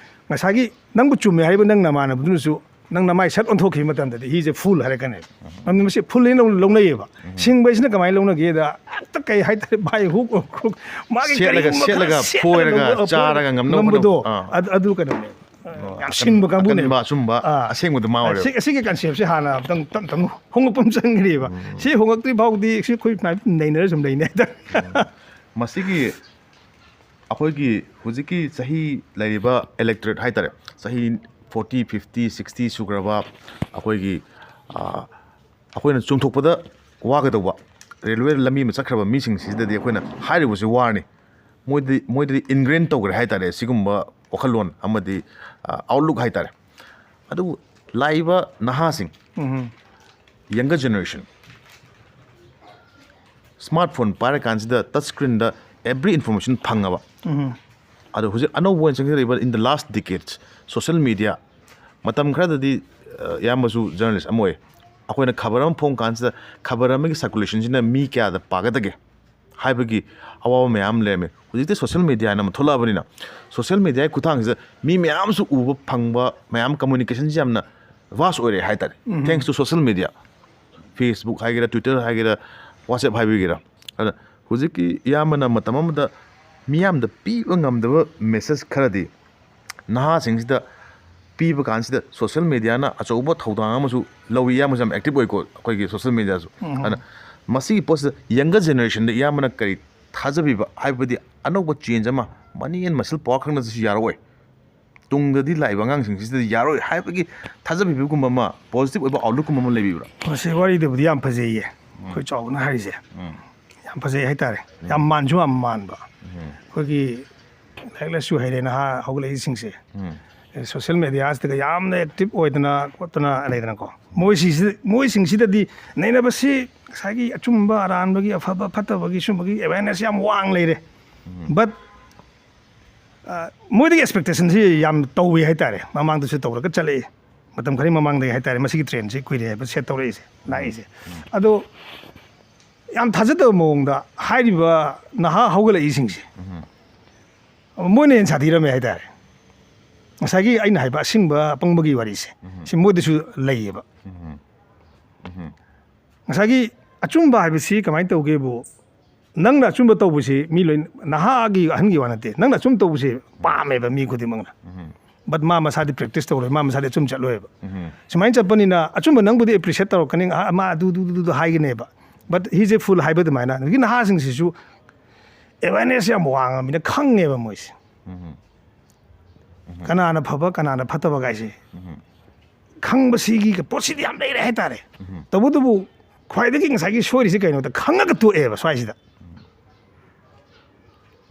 ꯉꯁꯥꯏꯒꯤ ꯅꯪꯕꯨ ꯆꯨꯝꯃꯦ ꯍꯥꯏꯔꯤꯕ ꯅꯪ ꯅꯃꯥꯟꯅꯕꯗꯨꯅꯁꯨ ꯅꯪ ꯅꯃꯥꯏ ꯁꯠ ꯑꯣꯟꯊꯣꯛꯈꯤꯕ ꯃꯇꯝꯗꯗꯤ he's a fool ꯍꯥꯏꯔꯛꯀꯅꯦꯕ꯫ ꯃꯔꯝꯗꯤ ꯃꯁꯤ fool ꯍꯥꯏꯅ ꯂꯧꯅꯩꯌꯦꯕ꯫ ꯁꯤꯡꯕ ꯍꯥꯏꯁꯤꯅ ꯀꯃꯥꯏꯅ ꯂꯧꯅꯒꯦꯗ, ꯍꯦꯛꯇ ꯀꯩ ꯍꯥꯏꯇꯥꯔꯦ, ꯚꯥꯏ, ꯍꯨꯛ ꯑꯣ ꯀ꯭ꯔꯨꯛ, ꯃꯥꯒꯤ ꯁꯦꯠꯂꯒ, ꯀꯔꯤꯒꯨꯝꯕ ꯁꯦꯠꯂꯒ, ꯈꯔ ꯁꯦꯠꯂꯒ ꯐꯣꯏꯔꯒ, ꯂꯧꯕ, ꯆꯥꯔꯒ ꯉꯝꯅꯕ ꯉꯝꯕꯗꯣ, ꯍꯣꯠꯅꯕ꯫ ꯑꯥ꯫ ꯑꯗꯨ, ꯑꯗꯨ ꯀꯩꯅꯣꯅꯦ꯫ ꯑꯣ, ꯌꯥꯝ ꯑꯀꯟꯕ, ꯁꯤꯡꯕ ꯀꯥꯡꯕꯨꯅꯦꯕ꯫ ꯑꯀꯟꯕ ꯑꯆꯨꯝꯕ ꯑꯥ꯫ ꯑꯁꯦꯡꯕꯗꯣ ꯃꯥ ꯑꯣꯏꯔꯦꯕ꯫ ꯁꯤ, ꯑꯁꯤꯒꯤ conceptꯁꯦ ꯍꯥꯟꯅ ꯑꯝꯇꯪ ꯇꯞ ꯇꯞꯅ ꯍꯣꯡꯉꯛꯄ ꯑꯃ ꯆꯪꯒꯅꯦꯕ꯫ ꯁꯤ ꯍꯣꯡꯉꯛꯇ꯭ꯔꯤ ꯐꯥꯎꯗꯤ ꯁꯤ ꯑꯩꯈꯣꯏ ꯁꯨꯃꯥꯏꯅ ꯅꯩꯅꯔ ꯁꯨꯝ ꯂꯩꯅꯤ ꯍꯥꯏꯇꯥꯔꯦ꯫ ꯃꯁꯤꯒꯤ ꯑꯩꯈꯣꯏꯒꯤ ꯍꯧꯖꯤꯛꯀꯤ ꯆꯍꯤ ꯂꯩꯔꯤꯕ electorate ꯍꯥꯏꯇꯥꯔꯦ, ꯆꯍꯤ forty, fifty, sixty ꯁꯨꯈ꯭ꯔꯕ ꯑꯩꯈꯣꯏꯒꯤ, ꯑ, ꯑꯩꯈꯣꯏꯅ ꯆꯨꯝꯊꯣꯛꯄꯗ ꯋꯥꯒꯗꯧꯕ railway ꯂꯝꯕꯤ ꯑꯃ ꯆꯠꯈ꯭ꯔꯕ ꯃꯤꯁꯤꯡꯁꯤꯗꯗꯤ ꯑꯩꯈꯣꯏꯅ ꯍꯥꯏꯔꯨꯕꯁꯤ ꯋꯥꯔꯅꯤ꯫ ꯃꯣꯏꯗꯤ, ꯃꯣꯏꯗꯗꯤ ingrain ꯇꯧꯈ꯭ꯔꯦ ꯍꯥꯏꯇꯥꯔꯦ, ꯁꯤꯒꯨꯝꯕ ꯋꯥꯈꯜꯂꯣꯟ ꯑꯃꯗꯤ, ꯑ, outlook ꯍꯥꯏꯇꯥꯔꯦ꯫ ꯑꯗꯨꯕꯨ ꯂꯥꯛꯏꯕ ꯅꯍꯥꯁꯤꯡ, ꯎꯝ꯫ Younger generation, smartphone ꯄꯥꯏꯔꯀꯥꯟꯁꯤꯗ touch screenꯗ every information ꯐꯪꯉꯕ꯫ ꯎꯝ꯫ ꯑꯗꯣ ꯍꯧꯖꯤꯛ ꯑꯅꯧꯕ ꯑꯣꯏꯅ ꯆꯪꯁꯤꯜꯂꯛꯏꯕ in the last decades, social media, ꯃꯇꯝ ꯈꯔꯗꯗꯤ, ꯑ, ꯏꯌꯥꯝꯕꯁꯨ journalist ꯑꯃ ꯑꯣꯏ, ꯑꯩꯈꯣꯏꯅ ꯈꯕꯔ ꯑꯃ ꯐꯣꯡ ꯀꯥꯟꯁꯤꯗ ꯈꯕꯔ ꯑꯃꯒꯤ circulationꯁꯤꯅ ꯃꯤ ꯀꯌꯥꯗ ꯄꯥꯒꯗꯒꯦ ꯍꯥꯏꯕꯒꯤ ꯑꯋꯥꯕ ꯃꯌꯥꯝ ꯂꯩꯔꯝꯃꯤ꯫ ꯍꯧꯖꯤꯛꯇꯤ social media ꯍꯥꯏꯅ ꯑꯃ ꯊꯣꯛꯂꯛꯑꯕꯅꯤꯅ, social mediaꯒꯤ ꯈꯨꯠꯊꯥꯡꯁꯤꯗ ꯃꯤ ꯃꯌꯥꯝꯁꯨ ꯎꯕ ꯐꯪꯕ, ꯃꯌꯥꯝ communicationꯁꯤ ꯌꯥꯝꯅ vast ꯑꯣꯏꯔꯦ ꯍꯥꯏꯇꯥꯔꯦ꯫ ꯎꯝ꯫ Thanks to social media, Facebook ꯍꯥꯏꯒꯦꯔꯥ, Twitter ꯍꯥꯏꯒꯦꯔꯥ, WhatsApp ꯍꯥꯏꯕꯤꯒꯦꯔꯥ꯫ ꯑꯗ ꯍꯧꯖꯤꯛꯀꯤ ꯏꯌꯥꯝꯕꯅ ꯃꯇꯝ ꯑꯃꯗ ꯃꯤꯌꯥꯝꯗ ꯄꯤꯕ ꯉꯝꯗꯕ message ꯈꯔꯗꯤ ꯅꯍꯥꯁꯤꯡꯁꯤꯗ ꯄꯤꯕ ꯀꯥꯟꯁꯤꯗ social mediaꯅ ꯑꯆꯧꯕ ꯊꯧꯗꯥꯡ ꯑꯃꯁꯨ ꯂꯧꯏ꯫ ꯏꯌꯥꯝꯕꯁꯨ ꯌꯥꯝ active ꯑꯣꯏꯀꯣ ꯑꯩꯈꯣꯏꯒꯤ social mediaꯁꯨ꯫ ꯎꯝ꯫ ꯑꯗꯨꯅ ꯃꯁꯤꯒꯤ ꯄꯣꯠꯁꯤꯗ younger generationꯗ ꯏꯌꯥꯝꯕꯅ ꯀꯔꯤ ꯊꯥꯖꯕꯤꯕ, ꯍꯥꯏꯕꯗꯤ ꯑꯅꯧꯕ change ꯑꯃ, money and muscle power ꯈꯛꯅꯁꯨ ꯌꯥꯔꯛꯑꯣꯏ, ꯇꯨꯡꯗꯗꯤ ꯂꯥꯛꯏꯕ ꯑꯉꯥꯡꯁꯤꯡꯁꯤꯗꯗꯤ ꯌꯥꯔꯣꯏ ꯍꯥꯏꯕꯒꯤ ꯊꯥꯖꯕꯤꯕꯒꯨꯝꯕ ꯑꯃ, positive ꯑꯣꯏꯕ outlookꯀꯨꯝꯕ ꯑꯃ ꯂꯩꯕꯤꯕ꯭ꯔꯥ? ꯃꯁꯤ ꯋꯥꯔꯤꯗꯨꯕꯨꯗꯤ ꯌꯥꯝ ꯐꯖꯩꯌꯦ, ꯑꯩꯈꯣꯏ ꯆꯥꯎꯕꯅ ꯍꯥꯏꯔꯤꯁꯦ꯫ ꯎꯝ꯫ ꯌꯥꯝ ꯐꯖꯩ ꯍꯥꯏꯇꯥꯔꯦ꯫ ꯎꯝ꯫ ꯌꯥꯝ ꯃꯥꯟꯁꯨ ꯌꯥꯝ ꯃꯥꯟꯕ꯫ ꯎꯝ꯫ ꯑꯩꯈꯣꯏꯒꯤ ꯂꯥꯏꯔꯤꯛ ꯂꯥꯏꯁꯨ ꯍꯩꯔꯦ ꯅꯍꯥ ꯍꯧꯒꯠꯂꯛꯏꯁꯤꯡꯁꯦ꯫ ꯎꯝ꯫ ꯑꯦ, social mediaꯁꯤꯗꯒ ꯌꯥꯝꯅ active ꯑꯣꯏꯗꯅ ꯈꯣꯠꯇꯅ ꯂꯩꯗꯅꯀꯣ꯫ ꯃꯣꯏꯁꯤꯡꯁꯤ-, ꯃꯣꯏꯁꯤꯡꯁꯤꯗꯗꯤ ꯅꯩꯅꯕꯁꯤ ꯉꯁꯥꯏꯒꯤ ꯑꯆꯨꯝꯕ ꯑꯔꯥꯟꯕꯒꯤ, ꯑꯐꯕ ꯐꯠꯇꯕꯒꯤ ꯁꯨꯝꯕꯒꯤ awareness ꯌꯥꯝ ꯋꯥꯡ ꯂꯩꯔꯦ꯫ ꯎꯝ꯫ But, ꯑ, ꯃꯣꯏꯗꯒꯤ expectationꯁꯤ ꯌꯥꯝ ꯇꯧꯏ ꯍꯥꯏꯇꯥꯔꯦ꯫ ꯃꯃꯥꯡꯗꯁꯨ ꯇꯧꯔꯒ ꯆꯠꯂꯛꯏ꯫ ꯃꯇꯝ ꯈꯔꯒꯤ ꯃꯃꯥꯡꯗꯒꯤ ꯍꯥꯏꯇꯥꯔꯦ, ꯃꯁꯤꯒꯤ trendꯁꯤ ꯀꯨꯏꯔꯦ ꯍꯥꯏꯕ set ꯇꯧꯔꯛꯏꯁꯦ, ꯂꯥꯛꯏꯁꯦ꯫ ꯎꯝ꯫ ꯑꯗꯣ ꯌꯥꯝ ꯊꯥꯖꯗꯕ ꯃꯑꯣꯡꯗ ꯍꯥꯏꯔꯤꯕ ꯅꯍꯥ ꯍꯧꯒꯠꯂꯛꯏꯁꯤꯡꯁꯦ, ꯎꯝ꯫ ꯃꯣꯏꯅ ꯍꯦꯟꯅ ꯁꯥꯊꯤꯔꯝꯃꯦ ꯍꯥꯏꯇꯥꯔꯦ꯫ ꯉꯁꯥꯏꯒꯤ ꯑꯩꯅ ꯍꯥꯏꯕ ꯑꯁꯤꯡꯕ ꯑꯄꯪꯕꯒꯤ ꯋꯥꯔꯤꯁꯦ, ꯁꯤ ꯃꯣꯏꯗꯁꯨ ꯂꯩꯌꯦꯕ꯫ ꯉꯁꯥꯏꯒꯤ ꯑꯆꯨꯝꯕ ꯍꯥꯏꯕꯁꯤ ꯀꯃꯥꯏꯅ ꯇꯧꯒꯦꯕꯨ, ꯅꯪꯅ ꯑꯆꯨꯝꯕ ꯇꯧꯕꯁꯤ ꯃꯤ ꯂꯣꯏ, ꯅꯍꯥꯒꯤ ꯑꯍꯟꯒꯤ ꯋꯥ ꯅꯠꯇꯦ, ꯅꯪꯅ ꯑꯆꯨꯝ ꯇꯧꯕꯁꯦ ꯄꯥꯝꯃꯦꯕ ꯃꯤ ꯈꯨꯗꯤꯡꯃꯛꯅ꯫ But ꯃꯥ ꯃꯁꯥꯗꯤ practice ꯇꯧꯔꯣꯏ, ꯃꯥ ꯃꯁꯥꯗꯤ ꯑꯆꯨꯝ ꯆꯠꯂꯣꯏꯕ꯫ ꯁꯨꯃꯥꯏꯅ ꯆꯠꯄꯅꯤꯅ ꯑꯆꯨꯝꯕ ꯅꯪꯕꯨꯗꯤ appreciate ꯇꯧꯔꯛꯀꯅꯤ, "ꯑꯥ, ꯃꯥ ꯑꯗꯨ, ꯑꯗꯨ, ꯑꯗꯨ, ꯑꯗꯨ ꯍꯥꯏꯒꯅꯦꯕ", but he's a fool ꯍꯥꯏꯕ ꯑꯗꯨꯃꯥꯏꯅ꯫ ꯍꯧꯖꯤꯛꯀꯤ ꯅꯍꯥꯁꯤꯡꯁꯤꯁꯨ awareness ꯌꯥꯝ ꯋꯥꯡꯉꯕꯅꯤꯅ ꯈꯪꯉꯦꯕ ꯃꯣꯏꯁꯦ꯫ ꯀꯅꯥꯅ ꯐꯕ, ꯀꯅꯥꯅ ꯐꯠꯇꯕ ꯀꯥꯏꯁꯦ ꯈꯪꯕꯁꯤꯒꯤ ꯄꯣꯠꯁꯤꯗꯤ ꯌꯥꯝ ꯂꯩꯔꯦ ꯍꯥꯏꯇꯥꯔꯦ꯫ ꯇꯧꯕꯇꯕꯨ ꯈ꯭ꯋꯥꯏꯗꯒꯤ ꯉꯁꯥꯏꯒꯤ ꯁꯣꯏꯔꯤꯁꯤ ꯀꯩꯅꯣꯗ ꯈꯪꯉꯒ ꯇꯣꯛꯑꯦꯕ ꯁ꯭ꯋꯥꯏꯁꯤꯗ꯫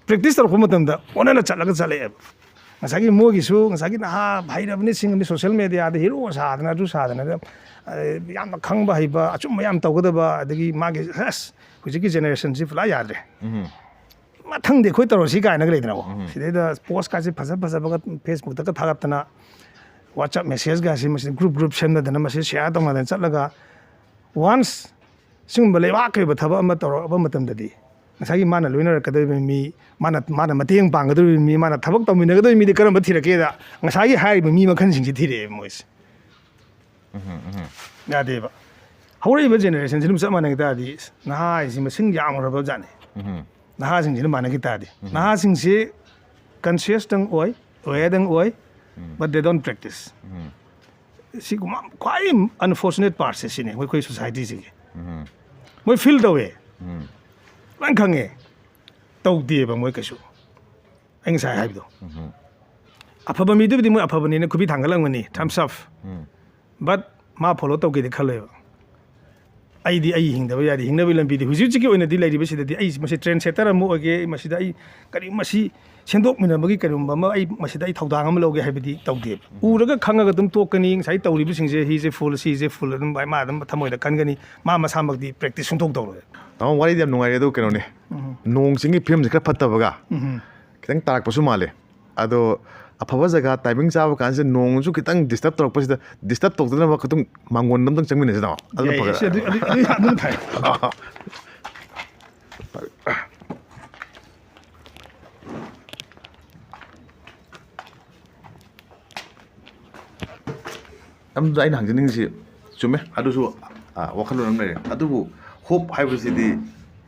Practice ꯇꯧꯔꯛꯄ ꯃꯇꯝꯗ ꯑꯣꯟꯅꯅ ꯆꯠꯂꯒ ꯆꯠꯂꯛꯑꯦꯕ꯫ ꯉꯁꯥꯏꯒꯤ ꯃꯣꯏꯒꯤꯁꯨ ꯉꯁꯥꯏꯒꯤ ꯅꯍꯥ ꯍꯩꯔꯕꯅꯤ ꯁꯤꯡꯉꯕꯅꯤ social mediaꯗ hero ꯁꯥꯗꯅ ꯑꯗꯨ ꯁꯥꯗꯅ ꯑꯗ, ꯑ, ꯌꯥꯝꯅ ꯈꯪꯕ ꯍꯩꯕ, ꯑꯆꯨꯝꯕ ꯌꯥꯝ ꯇꯧꯒꯗꯕ, ꯑꯗꯒꯤ ꯃꯥꯒꯤ ꯑꯁ ꯍꯧꯖꯤꯛꯀꯤ generationꯁꯤ ꯄꯨꯔꯥ ꯌꯥꯗ꯭ꯔꯦ꯫ ꯃꯊꯪꯗꯤ ꯑꯩꯈꯣꯏ ꯇꯧꯔꯁꯤ ꯀꯥꯏꯅꯒ ꯂꯩꯗꯅꯀꯣ꯫ ꯁꯤꯗꯩꯗ postꯀꯥꯁꯦ ꯐꯖ ꯐꯖꯕꯒ Facebookꯇꯒ ꯊꯥꯒꯠꯇꯅ, WhatsApp messageꯒꯥꯁꯦ ꯃꯁꯤ group group ꯁꯦꯝꯅꯗꯅ ꯃꯁꯤ share ꯇꯧꯅꯗꯅ ꯆꯠꯂꯒ, once ꯁꯤꯒꯨꯝꯕ ꯂꯩꯕꯥꯛꯀꯤ ꯑꯣꯏꯕ ꯊꯕꯛ ꯑꯃ ꯇꯧꯔꯛꯑꯕ ꯃꯇꯝꯗꯗꯤ ꯉꯁꯥꯏꯒꯤ ꯃꯥꯅ ꯂꯣꯏꯅꯔꯛꯀꯗꯧꯔꯤꯕ ꯃꯤ, ꯃꯥꯅ, ꯃꯥꯅ ꯃꯇꯦꯡ ꯄꯥꯡꯒꯗꯧꯔꯤꯕ ꯃꯤ, ꯃꯥꯅ ꯊꯕꯛ ꯇꯧꯃꯤꯟꯅꯒꯗꯧꯔꯤꯕ ꯃꯤꯗꯤ ꯀꯔꯝꯕ ꯊꯤꯔꯛꯀꯦꯗ ꯉꯁꯥꯏꯒꯤ ꯍꯥꯏꯔꯤꯕ ꯃꯤ ꯃꯈꯜꯁꯤꯡꯁꯤ ꯊꯤꯔꯛꯑꯦꯕ ꯃꯣꯏꯁꯦ꯫ ꯌꯥꯗꯦꯕ꯫ ꯍꯧꯔꯛꯏꯕ generationꯁꯤ ꯑꯗꯨꯝ ꯆꯞ ꯃꯥꯟꯅꯈꯤ ꯇꯥꯔꯗꯤ, ꯅꯍꯥ ꯍꯥꯏꯁꯤ ꯃꯁꯤꯡ ꯌꯥꯝꯈ꯭ꯔꯕ ꯖꯥꯠꯅꯤ꯫ ꯅꯍꯥꯁꯤꯡꯁꯤꯅ ꯃꯥꯟꯅꯈꯤ ꯇꯥꯔꯗꯤ꯫ ꯅꯍꯥꯁꯤꯡꯁꯤ conscious ꯇꯪ ꯑꯣꯏ, aware ꯇꯪ ꯑꯣꯏ, but they don't practice꯫ ꯁꯤꯒꯨꯝꯕ ꯈ꯭ꯋꯥꯏ unfortunate partꯁꯦ ꯁꯤꯅꯤ, ꯑꯩꯈꯣꯏ, ꯑꯩꯈꯣꯏ societyꯁꯤꯒꯤ꯫ ꯃꯣꯏ feel ꯇꯧꯋꯦ꯫ ꯂꯣꯏ ꯈꯪꯉꯦ꯫ ꯇꯧꯗꯦꯕ ꯃꯣꯏ ꯀꯩꯁꯨ꯫ ꯑꯩ ꯉꯁꯥꯏ ꯍꯥꯏꯕꯗꯣ꯫ ꯑꯐꯕ ꯃꯤꯗꯨꯕꯨꯗꯤ ꯃꯣꯏ ꯑꯐꯕꯅꯦꯅ ꯈꯨꯕꯤ ꯊꯥꯡꯒꯠꯂꯝꯒꯅꯤ, thumbs up꯫ But ꯃꯥ follow ꯇꯧꯒꯦꯗꯤ ꯈꯜꯂꯣꯏꯕ꯫ ꯑꯩꯗꯤ ꯑꯩ ꯍꯤꯡꯗꯕ ꯌꯥꯗꯦ, ꯍꯤꯡꯅꯕꯒꯤ ꯂꯝꯕꯤꯗꯤ ꯍꯧꯖꯤꯛ ꯍꯧꯖꯤꯛꯀꯤ ꯑꯣꯏꯅꯗꯤ ꯂꯩꯔꯤꯕꯁꯤꯗꯗꯤ ꯑꯩ ꯃꯁꯤ trend setter ꯑꯃ ꯑꯣꯏꯒꯦ, ꯑꯩ ꯃꯁꯤꯗ ꯑꯩ ꯀꯔꯤ, ꯃꯁꯤ ꯁꯦꯝꯗꯣꯛꯃꯤꯟꯅꯕꯒꯤ ꯀꯔꯤꯒꯨꯝꯕ ꯑꯃ, ꯑꯩ ꯃꯁꯤꯗ ꯑꯩ ꯊꯧꯗꯥꯡ ꯑꯃ ꯂꯧꯒꯦ ꯍꯥꯏꯕꯗꯤ ꯇꯧꯗꯦꯕ꯫ ꯎꯔꯒ ꯈꯪꯉꯒ ꯑꯗꯨꯝ ꯇꯣꯛꯀꯅꯤ꯫ ꯉꯁꯥꯏ ꯇꯧꯔꯤꯕꯁꯤꯡꯁꯦ, he's a fool, she's a fool ꯑꯗꯨꯝ ꯃꯥ ꯑꯗꯨꯝ ꯊꯃꯣꯏꯗ ꯈꯟꯒꯅꯤ꯫ ꯃꯥ ꯃꯁꯥꯃꯛꯇꯤ practice ꯁꯨꯡꯇꯧ ꯇꯧꯔꯣꯏ꯫ ꯇꯥꯃꯣ, ꯋꯥꯔꯤꯗꯤ ꯌꯥꯝ ꯅꯨꯡꯉꯥꯏꯔꯦ, ꯑꯗꯨ ꯀꯩꯅꯣꯅꯦ, ꯅꯣꯡ ꯆꯤꯡꯒꯤ ꯐꯤꯕꯝꯁꯦ ꯈꯔ ꯐꯠꯇꯕꯒ ꯈꯤꯇꯪ ꯇꯥꯔꯛꯄꯁꯨ ꯃꯥꯜꯂꯦ꯫ ꯑꯗꯣ ꯑꯐꯕ ꯖꯒꯥ timing ꯆꯥꯕ ꯀꯥꯟꯁꯤꯗ ꯅꯣꯡꯁꯨ ꯈꯤꯇꯪ disturb ꯇꯧꯔꯛꯄꯁꯤꯗ, disturb ꯇꯧꯗꯅꯕ ꯈꯤꯇꯪ ꯃꯥꯡꯒꯣꯟꯗ ꯑꯝꯇꯪ ꯆꯪꯃꯤꯟꯅꯁꯤ ꯇꯥꯃꯣ꯫ ꯑꯗꯨ ꯌꯥꯏꯌꯦ, ꯐꯒꯗ꯭ꯔꯥ? ꯁꯤ ꯑꯗꯨ, ꯑꯗꯨ, ꯑꯗꯨ ꯌꯥꯝ ꯐꯩ꯫ ꯑꯗꯨꯗ ꯑꯩꯅ ꯍꯪꯖꯅꯤꯡꯉꯤꯁꯤ, ꯆꯨꯝꯃꯦ, ꯑꯗꯨꯁꯨ, ꯑ, ꯋꯥꯈꯜꯂꯣꯟ ꯑꯃ ꯂꯩꯔꯦ, ꯑꯗꯨꯕꯨ hope ꯍꯥꯏꯕꯁꯤꯗꯤ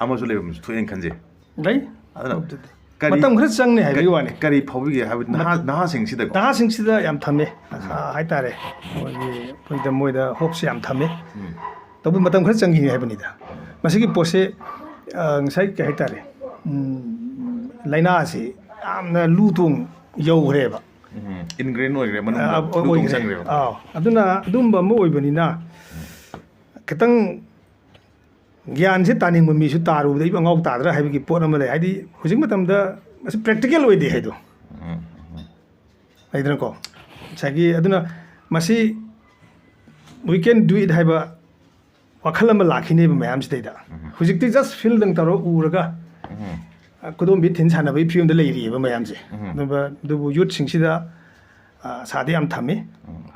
ꯑꯃꯁꯨ ꯂꯩꯐꯝꯁꯨ ꯊꯣꯛꯑꯦꯅ ꯈꯟꯖꯩ꯫ ꯂꯩ꯫ ꯑꯗꯨꯅ ꯑꯗꯨꯗꯤ ꯀꯔꯤ- ꯃꯇꯝ ꯈꯔ ꯆꯪꯅꯤ ꯍꯥꯏꯕꯒꯤ ꯋꯥꯅꯤ꯫ ꯀꯔꯤ ꯐꯥꯎꯕꯤꯒꯦ ꯍꯥꯏꯕꯗꯤ ꯅꯍꯥ ꯅꯍꯥꯁꯤꯡꯁꯤꯗꯀꯣ? ꯅꯍꯥꯁꯤꯡꯁꯤꯗ ꯌꯥꯝ ꯊꯝꯃꯦ, ꯑ, ꯍꯥꯏꯇꯥꯔꯦ, ꯃꯣꯏꯒꯤ ꯃꯣꯏꯗ ꯃꯣꯏꯗ hopeꯁꯦ ꯌꯥꯝ ꯊꯝꯃꯦ꯫ ꯇꯧꯕ ꯃꯇꯝ ꯈꯔ ꯆꯪꯈꯤꯅꯤ ꯍꯥꯏꯕꯅꯤꯗ꯫ ꯃꯁꯤꯒꯤ ꯄꯣꯠꯁꯦ, ꯑ, ꯉꯁꯥꯏ ꯀꯩ ꯍꯥꯏꯇꯥꯔꯦ, ꯎꯝ, ꯂꯥꯏꯅꯥꯁꯤ ꯌꯥꯝꯅ ꯂꯨ ꯇꯣꯡ ꯌꯧꯈ꯭ꯔꯦꯕ꯫ ꯎꯝ, ingrain ꯑꯣꯏꯈ꯭ꯔꯦ, ꯃꯅꯨꯡꯗ ꯑ, ꯂꯨ ꯇꯣꯡ ꯑꯣꯏꯈ꯭ꯔꯦ꯫ ꯆꯪꯈ꯭ꯔꯦꯕ꯫ ꯑꯥꯎ꯫ ꯑꯗꯨꯅ ꯑꯗꯨꯝꯕ ꯑꯃ ꯑꯣꯏꯕꯅꯤꯅ ꯈꯤꯇꯪ ꯒ꯭ꯌꯥꯟꯁꯦ ꯇꯥꯅꯤꯡꯕ ꯃꯤꯁꯨ ꯇꯥꯔꯨꯕꯗ ꯑꯩꯕꯨ ꯑꯉꯥꯎ ꯇꯥꯗ꯭ꯔꯥ ꯍꯥꯏꯕꯒꯤ ꯄꯣꯠ ꯑꯃ ꯂꯩ꯫ ꯍꯥꯏꯗꯤ ꯍꯧꯖꯤꯛ ꯃꯇꯝꯗ ꯃꯁꯤ practical ꯑꯣꯏꯗꯦ ꯍꯥꯏꯗꯣ꯫ ꯂꯩꯗꯅꯀꯣ? ꯉꯁꯥꯏꯒꯤ ꯑꯗꯨꯅ ꯃꯁꯤ "We can do it" ꯍꯥꯏꯕ ꯋꯥꯈꯜ ꯑꯃ ꯂꯥꯛꯈꯤꯅꯦꯕ ꯃꯌꯥꯝꯁꯤꯗꯩꯗ꯫ ꯍꯧꯖꯤꯛꯇꯤ just fieldꯗꯪ ꯇꯧꯔ ꯎꯔꯒ, ꯑ, ꯈꯨꯗꯣꯝꯕꯤ ꯊꯤꯟ ꯁꯥꯟꯅꯕꯒꯤ ꯐꯤꯕꯝꯗ ꯂꯩꯔꯤꯑꯕ ꯃꯌꯥꯝꯁꯦ꯫ ꯑꯗꯨꯒ ꯑꯗꯨꯕꯨ youthꯁꯤꯡꯁꯤꯗ, ꯑ, ꯑꯁꯥꯗꯤ ꯌꯥꯝ ꯊꯝꯃꯤ,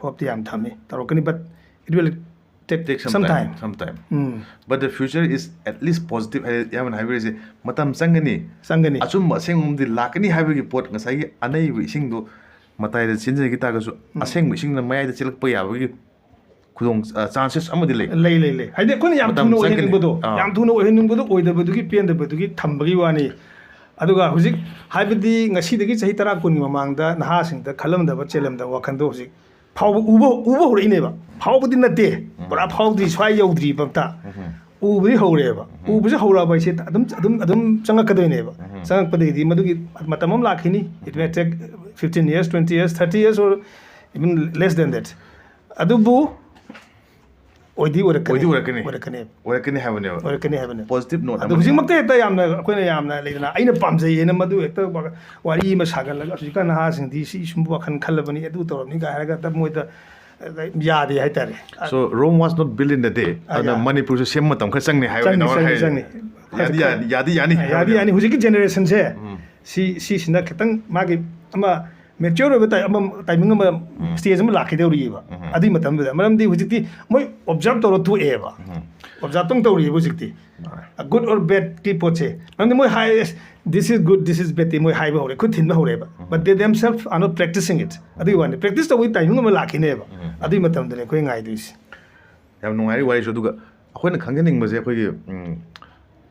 hopeꯇꯤ ꯌꯥꯝ ꯊꯝꯃꯤ, ꯇꯧꯔꯛꯀꯅꯤ, but it will take Take some some time, time. some time. Um, But the future is at least positive ꯍꯥꯏ, ꯌꯥꯝꯅ ꯍꯥꯏꯕꯤꯔꯤꯁꯦ, ꯃꯇꯝ ꯆꯪꯒꯅꯤ, ꯆꯪꯒꯅꯤ꯫ ꯑꯆꯨꯝꯕ ꯑꯁꯦꯡꯕ ꯑꯃꯗꯤ ꯂꯥꯛꯀꯅꯤ ꯍꯥꯏꯕꯒꯤ ꯄꯣꯠ, ꯉꯁꯥꯏꯒꯤ ꯑꯅꯩꯕ ꯏꯁꯤꯡꯗꯣ ꯃꯇꯥꯏꯗ ꯆꯦꯟꯖꯈꯤ ꯇꯥꯔꯒꯁꯨ, ꯑꯁꯦꯡꯕ ꯏꯁꯤꯡꯅ ꯃꯌꯥꯏꯗ ꯆꯦꯜꯂꯛꯄ ꯌꯥꯕꯒꯤ ꯈꯨꯗꯣꯡ, ꯑ, chances ꯑꯃꯗꯤ ꯂꯩ꯫ ꯂꯩ, ꯂꯩ, ꯂꯩ꯫ ꯍꯥꯏꯗꯤ ꯑꯩꯈꯣꯏꯅ ꯌꯥꯝ ꯃꯇꯝ ꯊꯨꯅ ꯆꯪꯒꯅꯤ꯫ ꯑꯣꯏꯍꯟꯅꯤꯡꯕꯗꯣ, ꯑꯥ꯫ ꯌꯥꯝ ꯊꯨꯅ ꯑꯣꯏꯍꯟꯅꯤꯡꯕꯗꯣ ꯑꯣꯏꯗꯕꯗꯨꯒꯤ ꯄꯦꯟꯗꯕꯗꯨꯒꯤ ꯊꯝꯕꯒꯤ ꯋꯥꯅꯤ꯫ ꯑꯗꯨꯒ ꯍꯧꯖꯤꯛ ꯍꯥꯏꯕꯗꯤ ꯉꯁꯤꯗꯒꯤ ꯆꯍꯤ ꯇꯔꯥ ꯀꯨꯟꯒꯤ ꯃꯃꯥꯡꯗ ꯅꯍꯥꯁꯤꯡꯗ ꯈꯜꯂꯝꯗꯕ ꯆꯦꯜꯂꯝꯗꯕ ꯋꯥꯈꯜꯗꯣ ꯍꯧꯖꯤꯛ ꯐꯥꯎꯕ ꯎꯕ, ꯎꯕ ꯍꯧꯔꯛꯏꯅꯦꯕ꯫ ꯐꯥꯎꯕꯗꯤ ꯅꯠꯇꯦ, ꯄꯨꯔꯥ ꯐꯥꯎꯗ꯭ꯔꯤ, ꯁ꯭ꯋꯥꯏ ꯌꯧꯗ꯭ꯔꯤꯕ ꯑꯝꯇ꯫ ꯎꯕꯗꯤ ꯍꯧꯔꯛꯑꯦꯕ꯫ ꯎꯕꯁꯦ ꯍꯧꯔꯛꯑꯕ ꯍꯥꯏꯁꯦ ꯑꯗꯨꯝ, ꯑꯗꯨꯝ, ꯑꯗꯨꯝ ꯆꯪꯉꯛꯀꯗꯣꯏꯅꯦꯕ꯫ ꯆꯪꯉꯛꯄꯗꯒꯤꯗꯤ ꯃꯗꯨꯒꯤ ꯃꯇꯝ ꯑꯃ ꯂꯥꯛꯈꯤꯅꯤ꯫ It may take fifteen years, twenty years, thirty years or even less than that. ꯑꯗꯨꯕꯨ ꯑꯣꯏꯗꯤ ꯑꯣꯏꯔꯛꯀꯅꯤ꯫ ꯑꯣꯏꯗꯤ ꯑꯣꯏꯔꯛꯀꯅꯤ꯫ ꯑꯣꯏꯔꯛꯀꯅꯤ꯫ ꯑꯣꯏꯔꯛꯀꯅꯤ ꯍꯥꯏꯕꯅꯦꯕ꯫ ꯑꯣꯏꯔꯛꯀꯅꯤ ꯍꯥꯏꯕꯅꯤ꯫ Positive note ꯑꯗꯣ ꯑꯃꯅꯤ꯫ ꯍꯧꯖꯤꯛꯃꯛꯇ ꯍꯦꯛꯇ ꯌꯥꯝꯅ ꯑꯩꯈꯣꯏꯅ ꯌꯥꯝꯅ ꯂꯩꯗꯅ, ꯑꯩꯅ ꯄꯥꯝꯖꯩ ꯍꯥꯏꯅ ꯃꯗꯨ ꯍꯦꯛꯇ ꯋꯥꯔꯤ ꯑꯃ ꯁꯥꯒꯠꯂꯒ ꯍꯧꯖꯤꯛꯀꯥꯟ ꯅꯍꯥꯁꯤꯡꯗꯤ ꯁꯤ ꯁꯨꯝꯕ ꯋꯥꯈꯜ ꯈꯜꯂꯕꯅꯤ, ꯑꯗꯨ ꯇꯧꯔꯕꯅꯤ ꯀꯥꯏ ꯍꯥꯏꯔꯒ ꯍꯦꯛꯇ ꯃꯣꯏꯗ ꯌꯥꯗꯦ ꯍꯥꯏꯇꯥꯔꯦ꯫ So Rome was not built in a day. ꯑꯥ, ꯑꯗꯨꯅ ꯌꯥ꯫ ꯃꯅꯤꯄꯨꯔꯁꯨ ꯁꯦꯝꯕ ꯃꯇꯝ ꯈꯔ ꯆꯪꯅꯤ ꯍꯥꯏꯕ ꯆꯪꯅꯤ, ꯅꯋꯥꯅ ꯆꯪꯅꯤ, ꯍꯥꯏꯔꯤꯁꯦ꯫ ꯆꯪꯅꯤ꯫ ꯌꯥꯗꯤ ꯌꯥꯅꯤ, ꯌꯥꯗꯤ ꯌꯥꯅꯤ ꯌꯥꯗꯤ ꯍꯥꯏꯕꯅꯦꯕ꯫ ꯌꯥꯅꯤ꯫ ꯍꯧꯖꯤꯛꯀꯤ generationꯁꯦ ꯁꯤ, ꯁꯤꯁꯤꯅ ꯈꯤꯇꯪ ꯃꯥꯒꯤ ꯑꯃ mature ꯑꯣꯏꯕ ꯇꯥꯏ-, ꯑꯃ timing ꯑꯃ stage ꯑꯃ ꯂꯥꯛꯈꯤꯗꯧꯔꯤꯑꯕ꯫ ꯑꯗꯨꯒꯤ ꯃꯇꯝꯗꯨꯗ ꯃꯔꯝꯗꯤ ꯍꯧꯖꯤꯛꯇꯤ ꯃꯣꯏ observe ꯇꯧꯔ ꯊꯣꯛꯑꯦꯕ꯫ ꯑꯣꯕꯖꯥꯔꯞꯇꯪ ꯇꯧꯔꯤꯕ ꯍꯧꯖꯤꯛꯇꯤ꯫ ꯃꯥꯅꯦ꯫ Good or bad ꯀꯤ ꯄꯣꯠꯁꯦ, ꯃꯔꯝꯗꯤ ꯃꯣꯏ ꯍꯥꯏ, "This is good, this is bad" T ꯃꯣꯏ ꯍꯥꯏꯕ ꯍꯧꯔꯦ, ꯈꯨꯠ ꯊꯤꯟꯕ ꯍꯧꯔꯦꯕ꯫ But they themselves are not practicing it. ꯑꯗꯨꯒꯤ ꯋꯥꯅꯤ, ꯄ꯭ꯔꯦꯛꯇꯤꯁ ꯇꯧꯕꯒꯤ ꯇꯥꯏꯃꯤꯡ ꯑꯃ ꯂꯥꯛꯈꯤꯅꯦꯕ꯫ ꯑꯗꯨꯒꯤ ꯃꯇꯝꯗꯨꯅꯦ ꯑꯩꯈꯣꯏ ꯉꯥꯏꯗꯣꯏꯁꯦ꯫ ꯌꯥꯝ ꯅꯨꯡꯉꯥꯏꯔꯤ ꯋꯥꯔꯤꯁꯨ꯫ ꯑꯗꯨꯒ ꯑꯩꯈꯣꯏꯅ ꯈꯪꯖꯅꯤꯡꯕꯁꯦ, ꯑꯩꯈꯣꯏꯒꯤ, ꯎꯝ,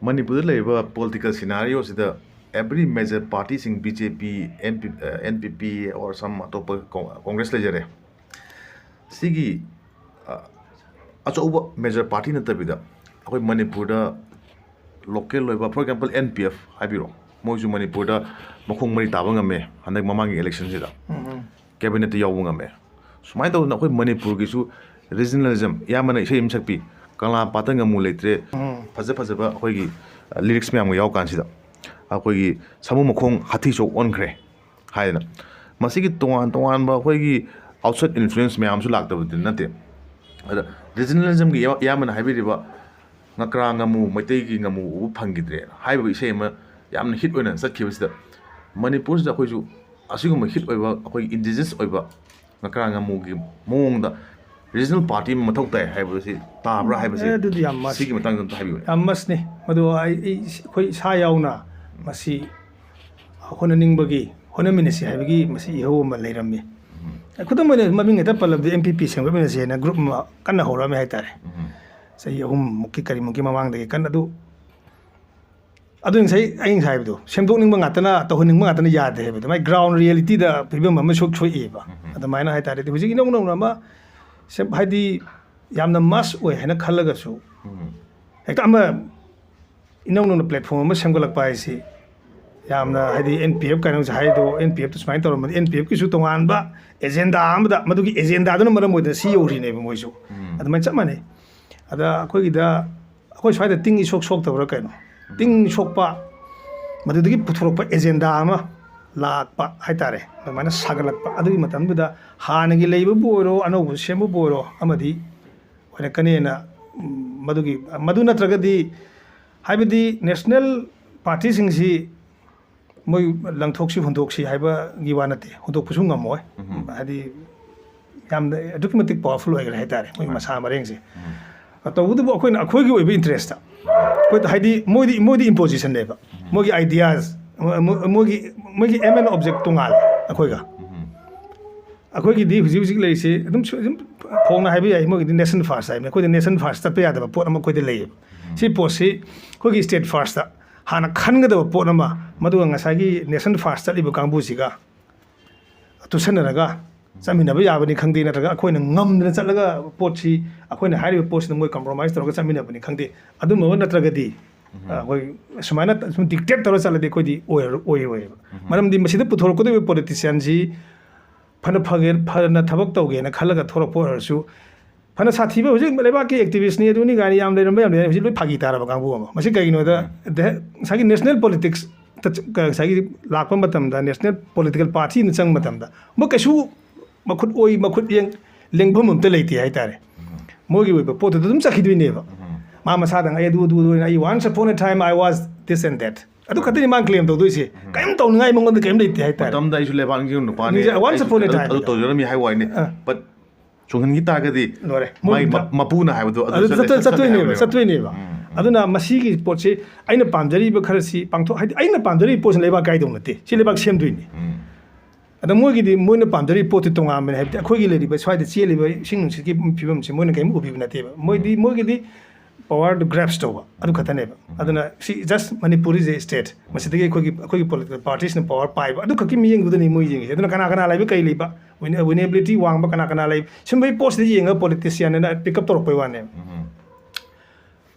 ꯃꯅꯤꯄꯨꯔꯗ ꯂꯩꯔꯤꯕ political scenario ꯁꯤꯗ every major party ꯁꯤꯡ, BJP, NP, ꯑ, NPP or some ꯑꯇꯣꯞꯄ ꯀꯣ-, Congress ꯂꯩꯖꯔꯦ꯫ ꯁꯤꯒꯤ, ꯑ, ꯑꯆꯧꯕ major party ꯅꯠꯇꯕꯤꯗ ꯑꯩꯈꯣꯏ ꯃꯅꯤꯄꯨꯔꯗ local ꯑꯣꯏꯕ, for example, NPF ꯍꯥꯏꯕꯤꯔꯣ, ꯃꯣꯏꯁꯨ ꯃꯅꯤꯄꯨꯔꯗ ꯃꯈꯣꯡ ꯃꯔꯤ ꯇꯥꯕ ꯉꯝꯃꯦ ꯍꯟꯗꯛ ꯃꯃꯥꯡꯒꯤ election ꯁꯤꯗ꯫ ꯎꯝ ꯎꯝ꯫ Cabinet ꯇ ꯌꯥꯎꯕ ꯉꯝꯃꯦ꯫ ꯁꯨꯃꯥꯏꯅ ꯇꯧꯗꯅ ꯑꯩꯈꯣꯏ ꯃꯅꯤꯄꯨꯔꯒꯤꯁꯨ regionalism, ꯏꯌꯥꯝꯕꯅ ꯏꯁꯩ ꯑꯃ ꯁꯛꯄꯤ, "ꯀꯪꯂꯥ ꯄꯥꯠꯇ ꯉꯥꯃꯨ ꯂꯩꯇ꯭ꯔꯦ", ꯎꯝ꯫ ꯐꯖ ꯐꯖꯕ ꯑꯩꯈꯣꯏꯒꯤ, ꯑ, lyrics ꯃꯌꯥꯝꯒ ꯌꯥꯎꯔ ꯀꯥꯟꯁꯤꯗ ꯑꯩꯈꯣꯏꯒꯤ "ꯁꯥꯃꯨ ꯃꯈꯣꯡ ꯍꯥꯊꯤ ꯁꯣꯛ ꯑꯣꯟꯈ꯭ꯔꯦ" ꯍꯥꯏꯗꯅ꯫ ꯃꯁꯤꯒꯤ ꯇꯣꯉꯥꯟ ꯇꯣꯉꯥꯟꯕ ꯑꯩꯈꯣꯏꯒꯤ outside influence ꯃꯌꯥꯝꯁꯨ ꯂꯥꯛꯇꯕꯗꯤ ꯅꯠꯇꯦ꯫ ꯑꯗ regionalism ꯒꯤ ꯏꯌꯥ-, ꯏꯌꯥꯝꯕꯅ ꯍꯥꯏꯕꯤꯔꯤꯕ "ꯉꯀ꯭ꯔꯥ ꯉꯥꯃꯨ, ꯃꯩꯇꯩꯒꯤ ꯉꯥꯃꯨ ꯎꯕ ꯐꯪꯈꯤꯗ꯭ꯔꯦ" ꯍꯥꯏꯕ ꯏꯁꯩ ꯑꯃ ꯌꯥꯝꯅ hit ꯑꯣꯏꯅ ꯆꯠꯈꯤꯕꯁꯤꯗ, ꯃꯅꯤꯄꯨꯔꯁꯤꯗ ꯑꯩꯈꯣꯏꯁꯨ ꯑꯁꯤꯒꯨꯝꯕ hit ꯑꯣꯏꯕ, ꯑꯩꯈꯣꯏꯒꯤ indigenous ꯑꯣꯏꯕ ꯉꯀ꯭ꯔꯥ ꯉꯥꯃꯨꯒꯤ ꯃꯑꯣꯡꯗ regional party ꯑꯃ ꯃꯊꯧ ꯇꯥꯏ ꯍꯥꯏꯕꯁꯤ ꯇꯥꯕ꯭ꯔꯥ ꯍꯥꯏꯕꯁꯤ, ꯑꯦ, ꯑꯗꯨꯗꯤ ꯌꯥꯝ must꯫ ꯁꯤꯒꯤ ꯃꯇꯥꯡꯗ ꯑꯝꯇ ꯍꯥꯏꯕꯤꯌꯨꯅꯦ꯫ ꯌꯥꯝ must ꯅꯤ꯫ ꯃꯗꯨ ꯑꯩ, ꯑꯩ, ꯑꯩꯈꯣꯏ ꯏꯁꯥ ꯌꯥꯎꯅ ꯃꯁꯤ ꯍꯣꯠꯅꯅꯤꯡꯕꯒꯤ, ꯍꯣꯠꯅꯃꯤꯟꯅꯁꯤ ꯍꯥꯏꯕꯒꯤ ꯃꯁꯤ ꯏꯍꯧ ꯑꯃ ꯂꯩꯔꯝꯃꯤ꯫ ꯎꯝ꯫ ꯈꯨꯗꯝ ꯑꯣꯏꯅ ꯃꯃꯤꯡ ꯍꯦꯛꯇ ꯄꯜꯂꯕꯗ, NPP ꯁꯦꯝꯒꯠꯃꯤꯟꯅꯁꯤ ꯍꯥꯏꯅ group ꯑꯃ ꯀꯟꯅ ꯍꯧꯔꯛꯑꯝꯃꯦ ꯍꯥꯏꯇꯥꯔꯦ꯫ ꯎꯝ꯫ ꯆꯍꯤ ꯑꯍꯨꯝꯃꯨꯛꯀꯤ ꯀꯔꯤꯃꯨꯛꯀꯤ ꯃꯃꯥꯡꯗꯒꯤ ꯀꯟꯅ ꯑꯗꯨ ꯑꯗꯨ ꯉꯁꯥꯏ ꯑꯩ ꯉꯁꯥꯏ ꯍꯥꯏꯕꯗꯣ, ꯁꯦꯝꯗꯣꯛꯅꯤꯡꯕ ꯉꯥꯛꯇꯅ, ꯇꯧꯍꯟꯅꯤꯡꯕ ꯉꯥꯛꯇꯅ ꯌꯥꯗꯦ ꯍꯥꯏꯕꯗꯣ, ꯃꯥꯏ ground reality ꯗ ꯐꯤꯕꯝ ꯑꯃ ꯁꯣꯛ ꯁꯣꯛꯏꯕ꯫ ꯎꯝ꯫ ꯑꯗꯨꯃꯥꯏꯅ ꯍꯥꯏꯇꯥꯔꯗꯤ ꯍꯧꯖꯤꯛ ꯏꯅꯧ ꯅꯧꯅ ꯑꯃ ꯁꯦꯝ-, ꯍꯥꯏꯗꯤ ꯌꯥꯝꯅ must ꯑꯣꯏ ꯍꯥꯏꯅ ꯈꯜꯂꯒꯁꯨ, ꯎꯝ꯫ ꯍꯦꯛꯇ ꯑꯃ ꯏꯅꯧ ꯅꯧꯅ platform ꯑꯃ ꯁꯦꯝꯒꯠꯂꯛꯄ ꯍꯥꯏꯁꯤ ꯌꯥꯝꯅ, ꯍꯥꯏꯗꯤ NPF ꯀꯥꯏꯅ ꯍꯧꯖꯤꯛ ꯍꯥꯏꯔꯤꯗꯣ, NPF ꯇ ꯁꯨꯃꯥꯏꯅ ꯇꯧꯔꯝꯕꯅꯤ, NPF ꯀꯤꯁꯨ ꯇꯣꯉꯥꯟꯕ agenda ꯑꯃꯗ, ꯃꯗꯨꯒꯤ agenda ꯗꯨꯅ ꯃꯔꯝ ꯑꯣꯏꯗꯅ ꯁꯤ ꯌꯧꯔꯤꯅꯦꯕ ꯃꯣꯏꯁꯨ꯫ ꯎꯝ꯫ ꯑꯗꯨꯃꯥꯏꯅ ꯆꯞ ꯃꯥꯟꯅꯩ꯫ ꯑꯗ ꯑꯩꯈꯣꯏꯒꯤꯗ, ꯑꯩꯈꯣꯏ ꯁ꯭ꯋꯥꯏꯗ ꯇꯤꯡ ꯏꯁꯣꯛ ꯁꯣꯛꯇꯕ꯭ꯔꯥ ꯀꯩꯅꯣ? ꯇꯤꯡ ꯁꯣꯛꯄ, ꯃꯗꯨꯗꯒꯤ ꯄꯨꯊꯣꯔꯛꯄ agenda ꯑꯃ ꯂꯥꯛꯄ ꯍꯥꯏꯇꯥꯔꯦ, ꯑꯗꯨꯃꯥꯏꯅ ꯁꯥꯒꯠꯂꯛꯄ꯫ ꯑꯗꯨꯒꯤ ꯃꯇꯝꯗꯨꯗ ꯍꯥꯟꯅꯒꯤ ꯂꯩꯕꯕꯨ ꯑꯣꯏꯔꯣ, ꯑꯅꯧꯕ ꯁꯦꯝꯕꯕꯨ ꯑꯣꯏꯔꯣ, ꯑꯃꯗꯤ ꯑꯣꯏꯔꯛꯀꯅꯦꯅ, ꯎꯝ, ꯃꯗꯨꯒꯤ, ꯃꯗꯨ ꯅꯠꯇ꯭ꯔꯒꯗꯤ, ꯍꯥꯏꯕꯗꯤ national party ꯁꯤꯡꯁꯤ ꯃꯣꯏ ꯂꯪꯊꯣꯛꯁꯤ ꯍꯨꯟꯗꯣꯛꯁꯤ ꯍꯥꯏꯕꯒꯤ ꯋꯥ ꯅꯠꯇꯦ, ꯍꯨꯟꯗꯣꯛꯄꯁꯨ ꯉꯝꯃꯣꯏ꯫ ꯎꯝ꯫ ꯍꯥꯏꯗꯤ ꯌꯥꯝꯅ ꯑꯗꯨꯛꯀꯤ ꯃꯇꯤꯛ powerful ꯑꯣꯏꯈ꯭ꯔꯦ ꯍꯥꯏꯇꯥꯔꯦ, ꯃꯣꯏ ꯃꯥꯅꯤ꯫ ꯃꯁꯥ ꯃꯔꯦꯡꯁꯦ꯫ ꯎꯝ꯫ ꯇꯧꯕꯇꯕꯨ ꯑꯩꯈꯣꯏꯅ ꯑꯩꯈꯣꯏꯒꯤ ꯑꯣꯏꯕ interest, ꯑꯩꯈꯣꯏꯗ, ꯍꯥꯏꯗꯤ ꯃꯣꯏꯗꯤ, ꯃꯣꯏꯗꯤ impositionꯅꯦꯕ, ꯃꯣꯏꯒꯤ ideas, ꯃꯣꯏꯒꯤ, ꯃꯣꯏꯒꯤ aim and object ꯇꯣꯉꯥꯜꯂꯦ ꯑꯩꯈꯣꯏꯒ꯫ ꯑꯩꯈꯣꯏꯒꯤꯗꯤ ꯍꯧꯖꯤꯛ ꯍꯧꯖꯤꯛ ꯂꯩꯔꯤꯁꯤ ꯑꯗꯨꯝ ꯁꯨ-, ꯑꯗꯨꯝ ꯐꯣꯡꯅ ꯍꯥꯏꯕ ꯌꯥꯏ, ꯃꯣꯏꯒꯤꯗꯤ nation first ꯍꯥꯏꯕꯅꯤ, ꯑꯩꯈꯣꯏꯗꯤ nation first ꯆꯠꯄ ꯌꯥꯗꯕ ꯄꯣꯠ ꯑꯃ ꯑꯩꯈꯣꯏꯗ ꯂꯩꯌꯦꯕ꯫ ꯁꯤ ꯄꯣꯠꯁꯤ ꯑꯩꯈꯣꯏꯒꯤ state firstꯇ ꯍꯥꯟꯅ ꯈꯟꯒꯗꯕ ꯄꯣꯠ ꯑꯃ, ꯃꯗꯨꯒ ꯉꯁꯥꯏꯒꯤ nation first ꯆꯠꯂꯤꯕ ꯀꯥꯡꯕꯨꯁꯤꯒ ꯇꯨꯁꯟꯅꯔꯒ ꯆꯠꯃꯤꯟꯅꯕ ꯌꯥꯕꯅꯤ ꯈꯪꯗꯦ, ꯅꯠꯇ꯭ꯔꯒ ꯑꯩꯈꯣꯏꯅ ꯉꯝꯗꯅ ꯆꯠꯂꯒ ꯄꯣꯠꯁꯤ, ꯑꯩꯈꯣꯏꯅ ꯍꯥꯏꯔꯤꯕ ꯄꯣꯠꯁꯤꯗ ꯃꯣꯏ compromise ꯇꯧꯔꯒ ꯆꯠꯃꯤꯟꯅꯕꯅꯤ ꯈꯪꯗꯦ, ꯑꯗꯨꯝꯕ ꯅꯠꯇ꯭ꯔꯒꯗꯤ, ꯑ, ꯑꯩꯈꯣꯏ ꯁꯨꯃꯥꯏꯅ ꯁꯨꯝ dictate ꯇꯧꯔ ꯆꯠꯂꯗꯤ ꯑꯩꯈꯣꯏꯗꯤ ꯑꯣꯏꯔ-, ꯑꯣꯏꯔꯣꯏꯕ꯫ ꯃꯔꯝꯗꯤ ꯃꯁꯤꯗ ꯄꯨꯊꯣꯔꯛꯀꯗꯧꯔꯤꯕ politicianꯁꯤ ꯐꯅ ꯐꯒꯦ, ꯐꯅ ꯊꯕꯛ ꯇꯧꯒꯦꯅ ꯈꯜꯂꯒ ꯊꯣꯔꯛꯄ ꯑꯣꯏꯔꯁꯨ, ꯐꯅ ꯁꯥꯊꯤꯕ ꯍꯧꯖꯤꯛ ꯂꯩꯕꯥꯛꯀꯤ activistꯅꯤ, ꯑꯗꯨꯅꯤ ꯒꯥꯔꯤ ꯌꯥꯝ ꯂꯩꯔꯝꯕ ꯌꯥꯝ ꯂꯩꯔꯦ, ꯍꯧꯖꯤꯛ ꯂꯣꯏ ꯐꯥꯒꯤ ꯇꯥꯔꯕ ꯀꯥꯡꯕꯨ ꯑꯃ꯫ ꯃꯁꯤ ꯀꯩꯒꯤꯅꯣꯗ, ꯗꯦ-, ꯉꯁꯥꯏꯒꯤ national politicsꯇ ꯆ-, ꯉꯁꯥꯏꯒꯤ ꯂꯥꯛꯄ ꯃꯇꯝꯗ, national political partyꯅ ꯆꯪꯕ ꯃꯇꯝꯗ, ꯃꯣꯏ ꯀꯩꯁꯨ ꯃꯈꯨꯠ ꯑꯣꯏ, ꯃꯈꯨꯠ ꯌꯦꯡ-, ꯂꯦꯡꯐꯝ ꯑꯝꯇ ꯂꯩꯇꯦ ꯍꯥꯏꯇꯥꯔꯦ꯫ ꯃꯣꯏꯒꯤ ꯑꯣꯏꯕ ꯄꯣꯠꯇꯨꯗ ꯑꯗꯨꯝ ꯆꯠꯈꯤꯗꯣꯏꯅꯦꯕ꯫ ꯃꯥ ꯃꯁꯥꯗꯪ, "ꯑꯩ ꯑꯗꯨ, ꯑꯗꯨ, ꯑꯗꯨ ꯑꯣꯏꯅ, ꯑꯩ once upon a time I was this and that"꯫ ꯑꯗꯨ ꯈꯛꯇꯅꯤ ꯃꯥꯅ claim ꯇꯧꯗꯣꯏꯁꯦ꯫ ꯀꯔꯤꯝ ꯇꯧꯅꯤꯡꯉꯥꯏ ꯃꯉꯣꯟꯗ ꯀꯔꯤꯝ ꯂꯩꯇꯦ ꯍꯥꯏꯇꯥꯔꯦ꯫ ꯃꯇꯝꯗ ꯑꯩꯁꯨ ꯂꯩꯕꯥꯛ ꯅꯤꯡꯖꯤꯡꯕ ꯅꯨꯄꯥꯅꯤ꯫ ꯅꯤꯡꯖ-, once upon a ꯑꯩ ꯑꯗꯨ, time ꯑꯗꯨ ꯇꯧꯖꯔꯝꯃꯤ ꯍꯥꯏ ꯋꯥꯅꯤ꯫ ꯑꯥ꯫ But ꯆꯨꯝꯍꯟꯈꯤ ꯇꯥꯔꯒꯗꯤ ꯂꯣꯏꯔꯦ꯫ ꯃꯥꯏ ꯃꯣꯏ ꯃ-, ꯃꯄꯨꯅ ꯍꯥꯏꯕꯗꯣ ꯑꯗꯨ ꯑꯗꯨ ꯆꯠ-, ꯆꯠ-, ꯆꯠ-, ꯆꯠꯇꯣꯏꯅꯦꯕ, ꯆꯠꯇꯣꯏꯅꯦꯕ꯫ ꯆꯠꯇꯣꯏꯅꯦꯕ꯫ ꯎꯝ, ꯎꯝ꯫ ꯑꯗꯨꯅ ꯃꯁꯤꯒꯤ ꯄꯣꯠꯁꯤ ꯑꯩꯅ ꯄꯥꯝꯖꯔꯤꯕ ꯈꯔꯁꯤ ꯄꯥꯡꯊꯣꯛ-, ꯍꯥꯏꯗꯤ ꯑꯩꯅ ꯄꯥꯝꯖꯔꯤꯕ ꯄꯣꯠꯁꯤꯅ ꯂꯩꯕꯥꯛ ꯀꯥꯏꯗꯧ ꯅꯠꯇꯦ꯫ ꯁꯤ ꯂꯩꯕꯥꯛ ꯁꯦꯝꯗꯣꯏꯅꯤ꯫ ꯎꯝ꯫ ꯑꯗ ꯃꯣꯏꯒꯤꯗꯤ ꯃꯣꯏꯅ ꯄꯥꯝꯖꯔꯤꯕ ꯄꯣꯠꯇꯤ ꯇꯣꯉꯥꯟꯕꯅꯦ꯫ ꯍꯥꯏꯕꯗꯤ ꯑꯩꯈꯣꯏꯒꯤ ꯂꯩꯔꯤꯕ ꯁ꯭ꯋꯥꯏꯗ ꯆꯦꯜꯂꯤꯕ ꯏꯁꯤꯡ ꯅꯨꯡꯁꯤꯠꯀꯤ ꯐꯤꯕꯝꯁꯤ ꯃꯣꯏꯅ ꯀꯔꯤꯝ ꯎꯕꯤꯕ ꯅꯠꯇꯦꯕ꯫ ꯃꯣꯏꯗꯤ, ꯎꯝ꯫ ꯃꯣꯏꯒꯤꯗꯤ powerꯗꯨ grasp ꯇꯧꯕ, ꯑꯗꯨ ꯈꯛꯇꯅꯦꯕ꯫ ꯎꯝ꯫ ꯑꯗꯨꯅ ꯁꯤ just Manipur is a state꯫ ꯃꯁꯤꯗꯒꯤ ꯑꯩꯈꯣꯏꯒꯤ, ꯑꯩꯈꯣꯏꯒꯤ political partiesꯅ power ꯄꯥꯏꯕ, ꯑꯗꯨ ꯈꯛꯀꯤ ꯃꯤꯠꯌꯦꯡꯗꯨꯗꯅꯤ ꯃꯣꯏ ꯌꯦꯡꯉꯤꯁꯦ꯫ ꯑꯗꯨꯅ ꯀꯅꯥ ꯀꯅꯥ ꯂꯩꯕ, ꯀꯩ ꯂꯩꯕ, win-, winnability ꯋꯥꯡꯕ ꯀꯅꯥ ꯀꯅꯥ ꯂꯩ, ꯁꯨꯝꯕꯒꯤ ꯄꯣꯠꯁꯤꯗ ꯌꯦꯡꯉꯒ politicianꯅ pick up ꯇꯧꯔꯛꯄꯩ ꯋꯥꯅꯦꯕ꯫ ꯎꯝ꯫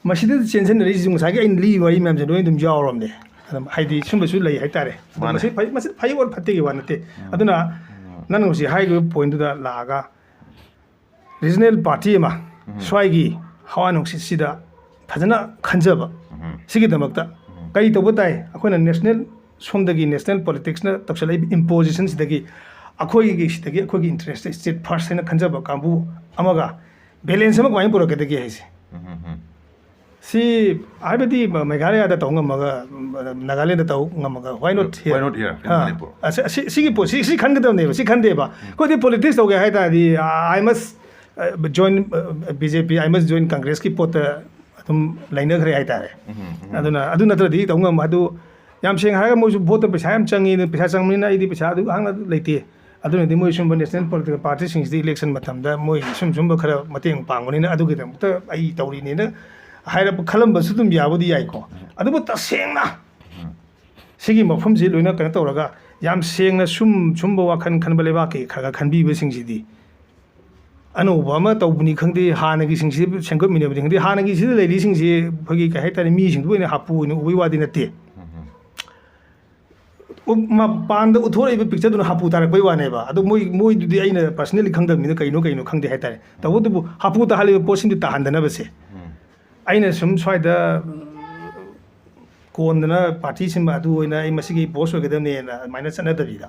ꯃꯁꯤꯗ ꯆꯦꯟꯁꯤꯟꯅꯔꯤꯁꯤꯁꯨ ꯉꯁꯥꯏꯒꯤ ꯑꯩꯅ ꯂꯤꯔꯤꯕ ꯋꯥꯔꯤ ꯃꯌꯥꯝꯁꯦ ꯂꯣꯏ ꯑꯗꯨꯝ ꯌꯥꯎꯔꯕꯅꯦ꯫ ꯑꯗꯨꯝ ꯍꯥꯏꯗꯤ ꯁꯨꯝꯕꯁꯨ ꯂꯩ ꯍꯥꯏꯇꯥꯔꯦ꯫ ꯑꯗꯣ ꯃꯥꯅꯦ꯫ ꯃꯁꯤ ꯐꯩ, ꯃꯁꯤ ꯐꯩ or ꯐꯠꯇꯦꯒꯤ ꯋꯥ ꯅꯠꯇꯦ꯫ ꯎꯝ꯫ ꯑꯗꯨꯅ ꯎꯝ꯫ ꯅꯪꯅ ꯍꯧꯖꯤꯛ ꯍꯥꯏꯈꯤꯕ pointꯗꯨꯗ ꯂꯥꯛꯑꯒ regional party ꯑꯃ, ꯎꯝ꯫ ꯁ꯭ꯋꯥꯏꯒꯤ ꯍꯋꯥ ꯅꯨꯡꯁꯤꯠꯁꯤꯗ ꯐꯖꯅ ꯈꯟꯖꯕ, ꯎꯝ꯫ ꯁꯤꯒꯤꯗꯃꯛꯇ ꯎꯝ꯫ ꯀꯔꯤ ꯇꯧꯕ ꯇꯥꯏ? ꯑꯩꯈꯣꯏꯅ national, ꯁꯣꯝꯗꯒꯤ national politicsꯅ ꯇꯧꯁꯜꯂꯛꯏꯕ impositionꯁꯤꯗꯒꯤ, ꯑꯩꯈꯣꯏꯒꯤ ꯁꯤꯗꯒꯤ ꯑꯩꯈꯣꯏꯒꯤ interest state first ꯍꯥꯏꯅ ꯈꯟꯖꯕ ꯀꯥꯡꯕꯨ ꯑꯃꯒ balance ꯑꯃ ꯀꯃꯥꯏꯅ ꯄꯨꯔꯛꯀꯗꯒꯦ ꯍꯥꯏꯁꯦ꯫ ꯎꯝ, ꯎꯝ, ꯎꯝ꯫ ꯁꯤ ꯍꯥꯏꯕꯗꯤ ꯃ-, ꯃꯦꯘꯥꯂꯌꯥꯗ ꯇꯧ ꯉꯝꯃꯒ, ꯅꯥꯒꯥꯂꯦꯟꯗ ꯇꯧ ꯉꯝꯃꯒ, why not here? Why not here in ah, Manipur? ꯑꯁꯤ, ꯑꯁꯤ, ꯁꯤꯒꯤ ꯄꯣꯠꯁꯤ, ꯁꯤ ꯈꯟꯒꯗꯕꯅꯦꯕ, ꯁꯤ ꯈꯟꯗꯦꯕ꯫ ꯎꯝ꯫ ꯑꯩꯈꯣꯏꯗꯤ politics ꯇꯧꯒꯦ ꯍꯥꯏ ꯇꯥꯔꯗꯤ, I must join B J P, I must join ꯀꯪꯒ꯭ꯔꯦꯁꯀꯤ ꯄꯣꯠꯇ ꯑꯗꯨꯝ ꯂꯩꯅꯈ꯭ꯔꯦ ꯍꯥꯏꯇꯥꯔꯦ꯫ ꯑꯗꯨꯅ ꯑꯗꯨ ꯅꯠꯇ꯭ꯔꯗꯤ ꯇꯧ ꯉꯝꯃꯣꯏ꯫ ꯑꯗꯨ ꯌꯥꯝ ꯁꯦꯡꯅ ꯍꯥꯏꯔꯒ ꯃꯣꯏꯁꯨ ꯚꯣꯠꯇ ꯄꯩꯁꯥ ꯌꯥꯝ ꯆꯪꯉꯤ, ꯑꯗꯨꯅ ꯄꯩꯁꯥ ꯆꯪꯕꯅꯤꯅ ꯑꯩꯗꯤ ꯄꯩꯁꯥ ꯑꯗꯨ ꯍꯥꯡꯅ ꯂꯩꯇꯦ꯫ ꯑꯗꯨꯅꯗꯤ ꯃꯣꯏ ꯁꯨꯝꯕ ꯅꯦꯁꯅꯦꯜ ꯄꯣꯂꯤꯇꯤꯀꯦꯜ ꯄꯥꯔꯇꯤꯁꯤꯡꯁꯤꯗꯤ ꯏꯂꯦꯛꯁꯟ ꯃꯇꯝꯗ ꯃꯣꯏ ꯁꯨꯝ ꯁꯨꯝꯕ ꯈꯔ ꯃꯇꯦꯡ ꯄꯥꯡꯕꯅꯤꯅ ꯑꯗꯨꯒꯤꯗꯃꯛꯇ ꯑꯩ ꯇꯧꯔꯤꯅꯦꯅ ꯍꯥꯏꯔꯛꯄ ꯈꯜꯂꯝꯕꯁꯨ ꯑꯗꯨꯝ ꯌꯥꯕꯨꯗꯤ ꯌꯥꯏꯀꯣ꯫ ꯑꯗꯨꯕꯨ ꯇꯁꯦꯡꯅ ꯁꯤꯒꯤ ꯃꯐꯝꯁꯤ ꯂꯣꯏꯅ ꯀꯩꯅꯣ ꯇꯧꯔꯒ ꯌꯥꯝ ꯁꯦꯡꯅ ꯁꯨꯝ ꯁꯨꯝꯕ ꯋꯥꯈꯜ ꯈꯟꯕ ꯂꯩꯕꯥꯛꯀꯤ ꯈꯔ ꯈꯔ ꯈꯟꯕꯤꯕꯁꯤꯡꯁꯤꯗꯤ ꯑꯅꯧꯕ ꯑꯃ ꯇꯧꯕꯅꯤ ꯈꯪꯗꯦ, ꯍꯥꯟꯅꯒꯤꯁꯤꯡꯁꯤ ꯁꯦꯝꯒꯠꯃꯤꯟꯅꯕꯅꯤ ꯈꯪꯗꯦ, ꯍꯥꯟꯅꯒꯤꯁꯤꯗ ꯂꯩꯔꯤꯁꯤꯡꯁꯤ ꯑꯩꯈꯣꯏꯒꯤ ꯀꯩ ꯍꯥꯏꯇꯥꯔꯦ, ꯃꯤꯁꯤꯡꯗꯨ ꯑꯣꯏꯅ ꯍꯥꯄꯨ ꯑꯣꯏꯅ ꯎꯕꯒꯤ ꯋꯥꯗꯤ ꯅꯠꯇꯦ꯫ ꯎ-, ꯃꯄꯥꯟꯗ ꯎꯠꯊꯣꯔꯛꯏꯕ ꯄꯤꯛꯆꯔꯗꯨꯅ ꯍꯥꯄꯨ ꯇꯥꯔꯛꯄꯩ ꯋꯥꯅꯦꯕ꯫ ꯑꯗꯣ ꯃꯣꯏ, ꯃꯣꯏꯗꯨꯗꯤ ꯑꯩꯅ ꯄꯔꯁꯅꯦꯜꯂꯤ ꯈꯪꯗꯕꯅꯤꯅ ꯀꯩꯅꯣ ꯀꯩꯅꯣ ꯈꯪꯗꯦ ꯍꯥꯏꯇꯥꯔꯦ꯫ ꯇꯧꯕꯇꯕꯨ ꯍꯥꯄꯨ ꯇꯥꯍꯜꯂꯤꯕ ꯄꯣꯠꯁꯤꯡꯗꯨ ꯇꯥꯍꯟꯗꯅꯕꯁꯦ ꯑꯩꯅ ꯁꯨꯝ ꯁ꯭ꯋꯥꯏꯗ, ꯎꯝ, ꯀꯣꯟꯗꯅ ꯄꯥꯔꯇꯤ ꯁꯤꯟꯕ ꯑꯗꯨ ꯑꯣꯏꯅ ꯑꯩ ꯃꯁꯤꯒꯤ ꯕꯣꯁ ꯑꯣꯏꯒꯗꯕꯅꯦꯅ ꯑꯗꯨꯃꯥꯏꯅ ꯆꯠꯅꯗꯕꯤꯗ,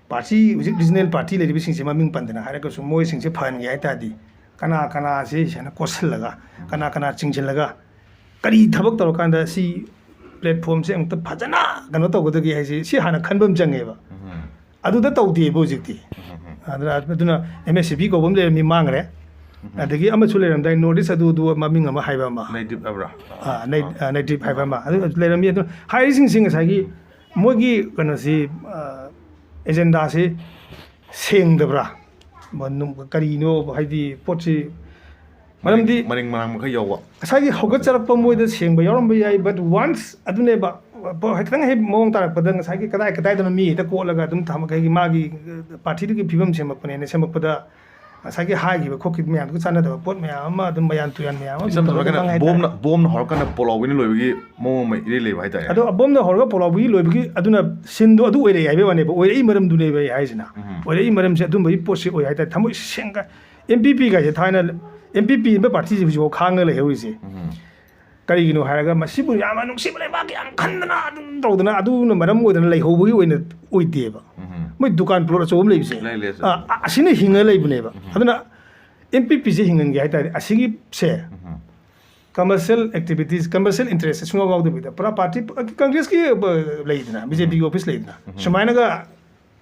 ꯄꯥꯔꯇꯤ, ꯍꯧꯖꯤꯛ ꯔꯤꯖꯅꯦꯜ ꯄꯥꯔꯇꯤ ꯂꯩꯔꯤꯕꯁꯤꯡꯁꯦ ꯃꯃꯤꯡ ꯄꯟꯗꯅ ꯍꯥꯏꯔꯒꯁꯨ ꯃꯣꯏꯁꯤꯡꯁꯦ ꯐꯍꯟꯒꯦ ꯍꯥꯏ ꯇꯥꯔꯗꯤ ꯀꯅꯥ ꯀꯅꯥꯁꯤ ꯁꯨꯃꯥꯏꯅ ꯀꯣꯠꯁꯤꯜꯂꯒ, ꯀꯅꯥ ꯀꯅꯥ ꯆꯤꯡꯁꯤꯜꯂꯒ ꯀꯔꯤ ꯊꯕꯛ ꯇꯧꯔꯀꯥꯟꯗ ꯁꯤ ꯄ꯭ꯂꯦꯠꯐꯣꯝꯁꯦ ꯑꯃꯨꯛꯇ ꯐꯖꯅ ꯀꯩꯅꯣ ꯇꯧꯒꯗꯒꯦ ꯍꯥꯏꯁꯦ ꯁꯤ ꯍꯥꯟꯅ ꯈꯟꯕ ꯑꯃ ꯆꯪꯉꯦꯕ꯫ ꯑꯗꯨꯗ ꯇꯧꯗꯦꯕ ꯍꯧꯖꯤꯛꯇꯤ꯫ ꯑꯗꯨꯅ, ꯑꯗꯨꯅ ꯑꯦꯝ ꯑꯦꯁ ꯁꯤ ꯕꯤ ꯀꯧꯕ ꯑꯃ ꯂꯩꯔꯝꯃꯤ, ꯃꯥꯡꯈ꯭ꯔꯦ꯫ ꯑꯗꯒꯤ ꯑꯃꯁꯨ ꯂꯩꯔꯝꯗꯥꯏ, ꯅꯣꯔꯠ ꯏꯁ ꯑꯗꯨ ꯑꯗꯨ ꯃꯃꯤꯡ ꯑꯃ ꯍꯥꯏꯕ ꯑꯃ꯫ ꯅꯩꯗꯤꯞ ꯍꯥꯏꯕ꯭ꯔꯥ? ꯑꯥ, ꯅꯩ-, ꯑꯥ, ꯅꯩꯗꯤꯞ ꯍꯥꯏꯕ ꯑꯃ꯫ ꯑꯗꯨ, ꯑꯗꯨ ꯂꯩꯔꯝꯃꯤ꯫ ꯑꯗꯨ ꯍꯥꯏꯔꯤꯁꯤꯡꯁꯤ ꯉꯁꯥꯏꯒꯤ ꯃꯣꯏꯒꯤ ꯀꯩꯅꯣꯁꯤ, ꯑꯥ, ꯑꯦꯖꯦꯟꯗꯥꯁꯤ ꯁꯦꯡꯗꯕ꯭ꯔꯥ? ꯃ-, ꯅꯨ-, ꯀꯔꯤꯅꯣ ꯍꯥꯏꯗꯤ ꯄꯣꯠꯁꯤ, ꯃꯔꯝꯗꯤ ꯃꯔꯤꯡ ꯃꯔꯥꯡ ꯃꯈꯩ ꯌꯥꯎꯕ꯫ ꯉꯁꯥꯏꯒꯤ ꯍꯧꯒꯠꯆꯔꯛꯄ ꯃꯣꯏꯗ ꯁꯦꯡꯕ ꯌꯥꯎꯔꯝꯕ ꯌꯥꯏ, but once ꯑꯗꯨꯅꯦꯕ, ꯄ-, ꯈꯤꯇꯪ ꯍꯦꯛ ꯃꯑꯣꯡ ꯇꯥꯔꯛꯄꯗ ꯉꯁꯥꯏꯒꯤ ꯀꯗꯥꯏ ꯀꯗꯥꯏꯗꯅꯣ ꯃꯤ ꯍꯦꯛꯇ ꯀꯣꯠꯂꯒ ꯑꯗꯨꯝ ꯊꯝꯃꯒ ꯃꯥꯒꯤ, ꯑ, ꯄꯥꯔꯇꯤꯗꯨꯒꯤ ꯐꯤꯕꯝ ꯁꯦꯝꯃꯛꯄꯅꯦꯅ ꯁꯦꯝꯃꯛꯄꯗ ꯉꯁꯥꯏꯒꯤ ꯍꯥꯏꯈꯤꯕ ꯈꯣꯠꯈꯤꯕ ꯃꯌꯥꯝꯗꯨꯒ ꯆꯥꯟꯅꯗꯕ ꯄꯣꯠ ꯃꯌꯥꯝ ꯑꯃ ꯑꯗꯨꯝ ꯃꯌꯥꯟ ꯇꯨꯌꯥꯟ ꯃꯌꯥꯝ ꯑꯃ ꯏꯆꯝ ꯆꯝꯅ ꯇꯧꯔꯒ ꯍꯥꯏꯔꯀꯥꯟꯗ ꯉꯥꯡ ꯍꯥꯏꯇꯥꯔꯦ꯫ ꯕꯣꯝꯅ, ꯕꯣꯝꯅ ꯍꯧꯔꯀꯥꯟꯗ ꯄꯣꯂꯥꯎꯕꯤꯅ ꯂꯣꯏꯕꯒꯤ ꯃꯑꯣꯡ ꯑꯃ ꯏꯔꯩ ꯂꯩꯕ ꯍꯥꯏꯇꯥꯔꯦ꯫ ꯑꯗꯣ ꯕꯣꯝꯅ ꯍꯧꯔꯒ ꯄꯣꯂꯥꯎꯕꯤꯒꯤ ꯂꯣꯏꯕꯒꯤ ꯑꯗꯨꯅ ꯁꯤꯟꯗꯣ ꯑꯗꯨ ꯑꯣꯏꯔꯛꯑꯦ ꯍꯥꯏꯕꯒꯤ ꯋꯥꯅꯦꯕ, ꯑꯣꯏꯔꯛꯏ ꯃꯔꯝꯗꯨꯅꯦꯕ ꯑꯩ ꯍꯥꯏꯁꯤꯅ꯫ ꯎꯝ꯫ ꯑꯣꯏꯔꯛꯏ ꯃꯔꯝꯁꯦ ꯑꯗꯨꯝꯕꯒꯤ ꯄꯣꯠꯁꯦ ꯑꯣꯏ ꯍꯥꯏꯇꯥꯔꯦ꯫ ꯊꯃꯣꯏ ꯁꯦꯡꯒ ꯑꯦꯝ ꯄꯤ ꯄꯤ ꯒꯥꯏꯁꯦ ꯊꯥꯏꯅ ꯑꯦꯝ ꯄꯤ ꯄꯤ ꯍꯥꯏꯕ ꯄꯥꯔꯇꯤꯁꯦ ꯍꯧꯖꯤꯛꯐꯥꯎ ꯈꯥꯡꯉ ꯂꯩꯍꯧꯔꯤꯁꯦ꯫ ꯎꯝ꯫ ꯀꯔꯤꯒꯤꯅꯣ ꯍꯥꯏꯔꯒ ꯃꯁꯤꯕꯨ ꯌꯥꯝꯅ ꯅꯨꯡꯁꯤꯕ ꯂꯩꯕꯥꯛꯀꯤ ꯌꯥꯝ ꯈꯟꯗꯅ ꯑꯗꯨꯝ ꯇꯧꯗꯅ ꯑꯗꯨꯅ ꯃꯔꯝ ꯑꯣꯏꯗꯅ ꯂꯩꯍꯧꯕꯒꯤ ꯑꯣꯏꯅ ꯑꯣꯏꯗꯦꯕ꯫ ꯎꯝ꯫ ꯃꯣꯏ ꯗꯨꯀꯥꯟ ꯄ꯭ꯂꯣꯠ ꯑꯆꯧꯕ ꯑꯃ ꯂꯩꯕꯁꯦ, ꯂꯩ, ꯂꯩ, ꯑꯆꯧꯕ꯫ ꯑ, ꯑ, ꯑꯁꯤꯅ ꯍꯤꯡꯉ ꯂꯩꯕꯅꯦꯕ꯫ ꯎꯝ꯫ ꯑꯗꯨꯅ ꯑꯦꯝ ꯄꯤ ꯄꯤꯁꯦ ꯍꯤꯡꯍꯟꯒꯦ ꯍꯥꯏ ꯇꯥꯔꯗꯤ ꯑꯁꯤꯒꯤꯁꯦ ꯎꯝ꯫ ꯀꯃꯔꯁꯤꯌꯦꯜ ꯑꯦꯛꯇꯤꯚꯤꯇꯤꯁ, ꯀꯃꯔꯁꯤꯌꯦꯜ ꯏꯟꯇꯔꯦꯁꯁꯦ ꯁꯨꯡꯌꯥꯎ ꯌꯥꯎꯗꯕꯤꯗ ꯄꯨꯔꯥ ꯄꯥꯔꯇꯤ, ꯀꯪꯒ꯭ꯔꯦꯁꯀꯤ, ꯑ, ꯂꯩꯗꯅ, ꯕꯤ ꯖꯦ ꯄꯤꯒꯤ ꯑꯣꯐꯤꯁ ꯂꯩꯗꯅ, ꯎꯝ꯫ ꯁꯨꯃꯥꯏꯅꯒ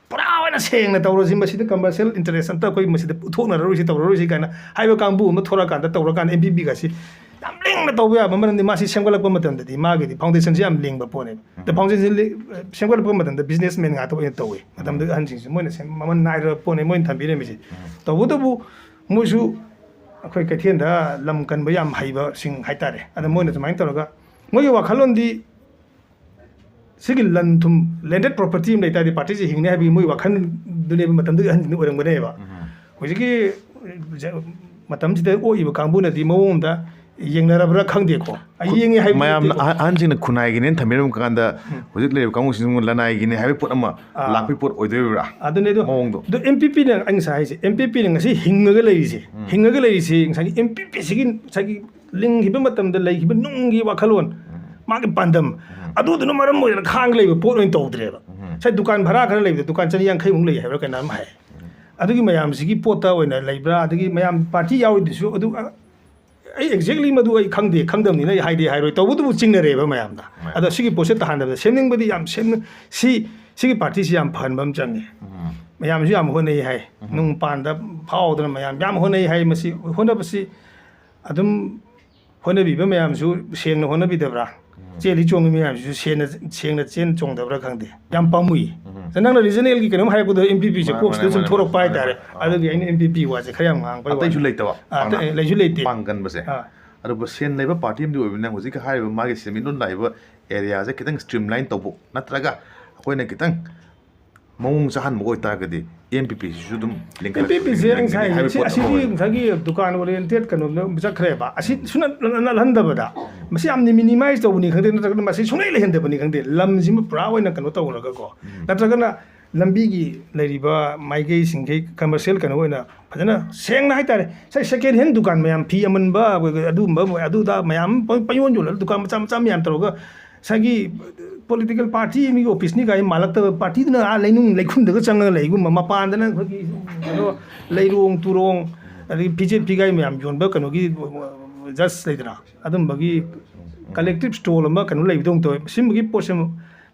ꯄꯨꯔꯥ ꯑꯣꯏꯅ ꯁꯦꯡꯅ ꯇꯧꯔꯁꯤ, ꯃꯁꯤꯗ commercial interest ꯑꯝꯇ ꯑꯩꯈꯣꯏ ꯃꯁꯤꯗ ꯄꯨꯊꯣꯛꯅꯔꯔꯣꯏꯁꯤ, ꯇꯧꯔꯔꯣꯏꯁꯤ ꯀꯥꯏꯅ ꯍꯥꯏꯕ ꯀꯥꯡꯕꯨ ꯑꯃ ꯊꯣꯔꯛꯑꯀꯥꯟꯗ, ꯇꯧꯔꯀꯥꯟꯗ ꯑꯦꯝ ꯄꯤ ꯄꯤꯒꯁꯤ ꯌꯥꯝ ꯂꯤꯡꯅ ꯇꯧꯕ ꯌꯥꯕ꯫ ꯃꯔꯝꯗꯤ ꯃꯥꯁꯤ ꯁꯦꯝꯒꯠꯂꯛꯄ ꯃꯇꯝꯗꯗꯤ ꯃꯥꯒꯤꯗꯤ foundationꯁꯤ ꯌꯥꯝ ꯂꯤꯡꯕ ꯄꯣꯠꯅꯦꯕ꯫ ꯑꯗ foundationꯁꯤ ꯂꯤ-, ꯁꯦꯝꯒꯠꯂꯛꯄ ꯃꯇꯝꯗ businessman ꯉꯥꯛꯇ ꯑꯣꯏꯅ ꯇꯧꯋꯤ꯫ ꯃꯇꯝꯗꯨꯒꯤ ꯑꯍꯟꯁꯤꯡꯁꯤ ꯃꯣꯏꯅ ꯁꯦꯝ-, ꯃꯃꯜ ꯅꯥꯏꯔꯕ ꯄꯣꯠꯅꯦ ꯃꯣꯏꯅ ꯊꯝꯕꯤꯔꯝꯃꯤꯁꯦ꯫ ꯇꯧꯕꯇꯕꯨ ꯃꯣꯏꯁꯨ ꯑꯩꯈꯣꯏ ꯀꯩꯊꯦꯜꯗ ꯂꯝ ꯀꯟꯕ ꯌꯥꯝ ꯍꯩꯕꯁꯤꯡ ꯍꯥꯏꯇꯥꯔꯦ꯫ ꯑꯗ ꯃꯣꯏꯅ ꯁꯨꯃꯥꯏꯅ ꯇꯧꯔꯒ ꯃꯣꯏꯒꯤ ꯋꯥꯈꯜꯂꯣꯟꯗꯤ ꯁꯤꯒꯤ ꯂꯟ ꯊꯨꯝ, landed property ꯑꯃ ꯂꯩ ꯇꯥꯔꯗꯤ ꯄꯥꯔꯇꯤꯁꯤ ꯍꯤꯡꯅꯤ ꯍꯥꯏꯕꯒꯤ ꯃꯣꯏ ꯋꯥꯈꯜꯗꯨꯅꯦꯕ ꯃꯇꯝꯗꯨꯒꯤ ꯑꯍꯟꯁꯤꯡꯗꯨ ꯑꯣꯏꯔꯝꯒꯅꯦꯕ꯫ ꯍꯧꯖꯤꯛꯀꯤ ꯖ-, ꯃꯇꯝꯁꯤꯗ ꯑꯣꯛꯏꯕ ꯀꯥꯡꯕꯨꯅꯗꯤ ꯃꯑꯣꯡꯗ ꯌꯦꯡꯅꯔꯕ꯭ꯔꯥ ꯈꯪꯗꯦꯀꯣ꯫ ꯑꯩ ꯌꯦꯡꯉꯦ ꯍꯥꯏꯕ ꯃꯌꯥꯝꯅ ꯅꯠꯇꯦꯕ꯫ ꯑꯍ-, ꯑꯍꯟꯁꯤꯡꯅ ꯈꯨꯟꯅꯥꯏꯒꯤꯅꯦꯅ ꯊꯝꯕꯤꯔꯝꯕ ꯀꯥꯟꯗ ꯍꯧꯖꯤꯛ ꯂꯩꯔꯤꯕ ꯀꯥꯡꯕꯨꯁꯤꯡꯁꯤꯅ ꯂꯅꯥꯏꯒꯤꯅꯦ ꯍꯥꯏꯕꯒꯤ ꯄꯣꯠ ꯑꯃ ꯑꯥ꯫ ꯂꯥꯛꯄꯒꯤ ꯄꯣꯠ ꯑꯣꯏꯗꯣꯔꯤꯕ꯭ꯔꯥ? ꯑꯗꯨꯅꯦ ꯑꯗꯣ, ꯃꯑꯣꯡꯗꯣ꯫ ꯑꯗꯣ ꯑꯦꯝ ꯄꯤ ꯄꯤꯅ, ꯑꯩ ꯉꯁꯥꯏ ꯍꯥꯏꯁꯦ, ꯑꯦꯝ ꯄꯤ ꯄꯤꯅ ꯉꯁꯤ ꯍꯤꯡꯉꯒ ꯂꯩꯔꯤꯁꯦ, ꯍꯤꯡꯉꯒ ꯂꯩꯔꯤꯁꯦ ꯉꯁꯥꯏꯒꯤ ꯑꯦꯝ ꯄꯤ ꯄꯤꯁꯤꯒꯤ ꯉꯁꯥꯏꯒꯤ ꯂꯤꯡꯈꯤꯕ ꯃꯇꯝꯗ ꯂꯩꯈꯤꯕ ꯅꯨꯡꯒꯤ ꯋꯥꯈꯜꯂꯣꯟ, ꯃꯥꯒꯤ ꯄꯥꯟꯗꯝ, ꯑꯗꯨꯗꯨꯅ ꯃꯔꯝ ꯑꯣꯏꯗꯅ ꯈꯥꯡꯒ ꯂꯩꯕ ꯄꯣꯠ ꯑꯣꯏꯅ ꯇꯧꯗ꯭ꯔꯦꯕ꯫ ꯉꯁꯥꯏ ꯗꯨꯀꯥꯟ ꯚꯔꯥ ꯈꯔ ꯂꯩꯕꯗ ꯗꯨꯀꯥꯟ ꯆꯅꯤ ꯌꯥꯡꯈꯩꯃꯨꯛ ꯂꯩ ꯍꯥꯏꯕ꯭ꯔꯥ ꯀꯩꯅꯣꯝ ꯍꯥꯏ꯫ ꯑꯗꯨꯒꯤ ꯃꯌꯥꯝꯁꯤꯒꯤ ꯄꯣꯠꯇ ꯑꯣꯏꯅ ꯂꯩꯕ꯭ꯔꯥ, ꯑꯗꯒꯤ ꯃꯌꯥꯝ ꯄꯥꯔꯇꯤ ꯌꯥꯎꯔꯤꯗꯨꯁꯨ ꯑꯗꯨ, ꯑ, ꯑꯩ exactly ꯃꯗꯨ ꯑꯩ ꯈꯪꯗꯦ, ꯈꯪꯗꯕꯅꯤꯅ ꯑꯩ ꯍꯥꯏꯗꯤ ꯍꯥꯏꯔꯣꯏ꯫ ꯇꯧꯕꯇꯕꯨ ꯆꯤꯡꯅꯔꯦꯕ ꯃꯌꯥꯝꯗ꯫ ꯃꯌꯥꯝ꯫ ꯑꯗꯣ ꯁꯤꯒꯤ ꯄꯣꯠꯁꯦ ꯇꯥꯍꯟꯗꯕꯗ ꯁꯦꯝꯅꯤꯡꯕꯗꯤ ꯌꯥꯝ ꯁꯦꯝꯅ-, ꯁꯤ, ꯁꯤꯒꯤ ꯄꯥꯔꯇꯤꯁꯤ ꯌꯥꯝ ꯐꯍꯟꯕ ꯑꯃ ꯆꯪꯉꯤ꯫ ꯃꯌꯥꯝꯁꯨ ꯌꯥꯝ ꯍꯣꯠꯅꯩ ꯍꯥꯏ꯫ ꯅꯨꯡ ꯄꯥꯟꯗ ꯐꯥꯎꯗꯅ ꯃꯌꯥꯝ ꯌꯥꯝ ꯍꯣꯠꯅꯩ ꯍꯥꯏ꯫ ꯃꯁꯤ ꯍꯣꯠꯅꯕꯁꯤ ꯑꯗꯨꯝ ꯍꯣꯠꯅꯕꯤꯕ ꯃꯌꯥꯝꯁꯨ ꯁꯦꯡꯅ ꯍꯣꯠꯅꯕꯤꯗꯕ꯭ꯔꯥ? ꯆꯦꯜꯂꯤ ꯆꯣꯡꯉꯤ ꯃꯌꯥꯝꯁꯤꯁꯨ ꯁꯦꯡꯅ, ꯁꯦꯡꯅ ꯆꯦꯟ ꯆꯣꯡꯗꯕ꯭ꯔꯥ ꯈꯪꯗꯦ꯫ ꯌꯥꯝ ꯄꯥꯝꯃꯨꯏ꯫ ꯅꯪꯅ regionalꯒꯤ ꯀꯩꯅꯣꯝ ꯍꯥꯏꯔꯛꯄꯗꯣ ꯑꯦꯝ ꯄꯤ ꯄꯤꯁꯦ ꯃꯥꯅꯦ, ꯀꯣꯛꯁꯤꯗ ꯃꯥꯅꯦ, ꯁꯨꯝ ꯃꯥꯅꯦ, ꯊꯣꯔꯛꯄ ꯃꯥꯅꯦ, ꯍꯥꯏꯇꯥꯔꯦ꯫ ꯃꯥꯅꯦ꯫ ꯑꯥ꯫ ꯑꯗꯨꯒꯤ ꯑꯩꯅ ꯑꯦꯝ ꯄꯤ ꯄꯤ ꯋꯥꯁꯦ ꯈꯔ ꯌꯥꯝ ꯉꯥꯡꯕ ꯑꯇꯩꯁꯨ ꯋꯥꯅꯤ꯫ ꯂꯩꯇꯕ, ꯑꯥ, ꯑꯇꯩ ꯄꯥꯡꯒꯟ-, ꯂꯩꯁꯨ ꯂꯩꯇꯦ꯫ ꯑꯥ꯫ ꯑꯗꯨꯕꯨ ꯁꯦꯟ ꯂꯩꯕ ꯄꯥꯔꯇꯤ ꯑꯃꯗꯤ ꯑꯣꯏꯕꯅꯤꯅ ꯍꯧꯖꯤꯛꯀꯤ ꯍꯥꯏꯔꯤꯕ ꯃꯥꯒꯤ ꯁꯦꯟꯃꯤꯠꯂꯣꯟ ꯂꯥꯛꯏꯕ areaꯁꯦ ꯈꯤꯇꯪ streamline ꯇꯧꯕ ꯅꯠꯇ꯭ꯔꯒ ꯑꯩꯈꯣꯏꯅ ꯈꯤꯇꯪ ꯃꯑꯣꯡ ꯆꯥꯍꯟꯕ ꯑꯣꯏꯇꯥꯔꯒꯗꯤ ꯑꯦꯝ ꯄꯤ ꯄꯤꯁꯤꯁꯨ ꯑꯗꯨꯝ ꯂꯤꯡꯈꯠꯂꯛꯄ ꯑꯦꯝ ꯄꯤ ꯄꯤꯁꯦ ꯑꯩ ꯂꯤꯡꯈꯠꯂꯛꯀꯅꯤ ꯉꯁꯥꯏ ꯍꯥꯏꯕ ꯁꯤ-, ꯄꯣꯠ ꯑꯃ ꯑꯁꯤꯗꯤ ꯑꯣꯏꯔꯦ꯫ ꯉꯁꯥꯏꯒꯤ ꯗꯨꯀꯥꯟ oriented ꯀꯩꯅꯣꯝꯗ ꯆꯠꯈ꯭ꯔꯦꯕ꯫ ꯑꯁꯤ ꯁꯨꯅ ꯅ-, ꯅ-, ꯅꯠꯍꯟꯗꯕꯗ ꯃꯁꯤ ꯌꯥꯝꯅ minimize ꯇꯧꯕꯅꯤ ꯈꯪꯗꯦ, ꯅꯠꯇ꯭ꯔꯒꯅ ꯃꯁꯤ ꯁꯨꯡꯂꯩ ꯂꯩꯍꯟꯗꯕꯅꯤ ꯈꯪꯗꯦ, ꯂꯝꯁꯤꯃ ꯄꯨꯔꯥ ꯑꯣꯏꯅ ꯀꯩꯅꯣ ꯇꯧꯔꯒꯀꯣ, ꯅꯠꯇ꯭ꯔꯒꯅ ꯂꯝꯕꯤꯒꯤ ꯂꯩꯔꯤꯕ ꯃꯥꯏꯀꯩꯁꯤꯡꯈꯩ commercial ꯀꯩꯅꯣ ꯑꯣꯏꯅ ꯐꯖꯅ ꯁꯦꯡꯅ ꯍꯥꯏꯇꯥꯔꯦ, ꯉꯁꯥꯏ second hand ꯗꯨꯀꯥꯟ ꯃꯌꯥꯝ, ꯐꯤ ꯑꯃꯟꯕ, ꯑꯗꯨꯝꯕ, ꯑꯗꯨꯗ ꯃꯌꯥꯝ ꯄꯪ-, ꯄꯪꯌꯣꯟ ꯌꯣꯜꯂꯒ ꯗꯨꯀꯥꯟ ꯃꯆꯥ ꯃꯆꯥ ꯃꯌꯥꯝ ꯇꯧꯔꯒ ꯉꯁꯥꯏꯒꯤ political party ꯑꯃꯒꯤ officeꯅꯤ ꯀꯥꯏꯅ ꯃꯥꯜꯂꯛꯇꯕ, ꯄꯥꯔꯇꯤꯗꯨꯅ ꯑꯥ ꯂꯩꯅꯨꯡ ꯂꯩꯈꯨꯝꯗꯒ ꯆꯪꯉꯒ ꯂꯩꯒꯨꯝꯕ, ꯃꯄꯥꯟꯗꯅ ꯑꯩꯈꯣꯏꯒꯤ ꯀꯩꯅꯣ ꯂꯩꯔꯣꯡ ꯇꯨꯔꯣꯡ ꯑꯗꯒꯤ ꯐꯤꯖꯦꯠ ꯐꯤꯒꯥꯏ ꯃꯌꯥꯝ ꯌꯣꯟꯕ ꯀꯩꯅꯣꯒꯤ just ꯂꯩꯗꯅ ꯑꯗꯨꯝꯕꯒꯤ collective stall ꯑꯃ ꯀꯩꯅꯣ ꯂꯩꯕꯗꯧꯅ ꯇꯧꯋꯦ꯫ ꯁꯤꯒꯨꯝꯕꯒꯤ ꯄꯣꯠꯁꯦ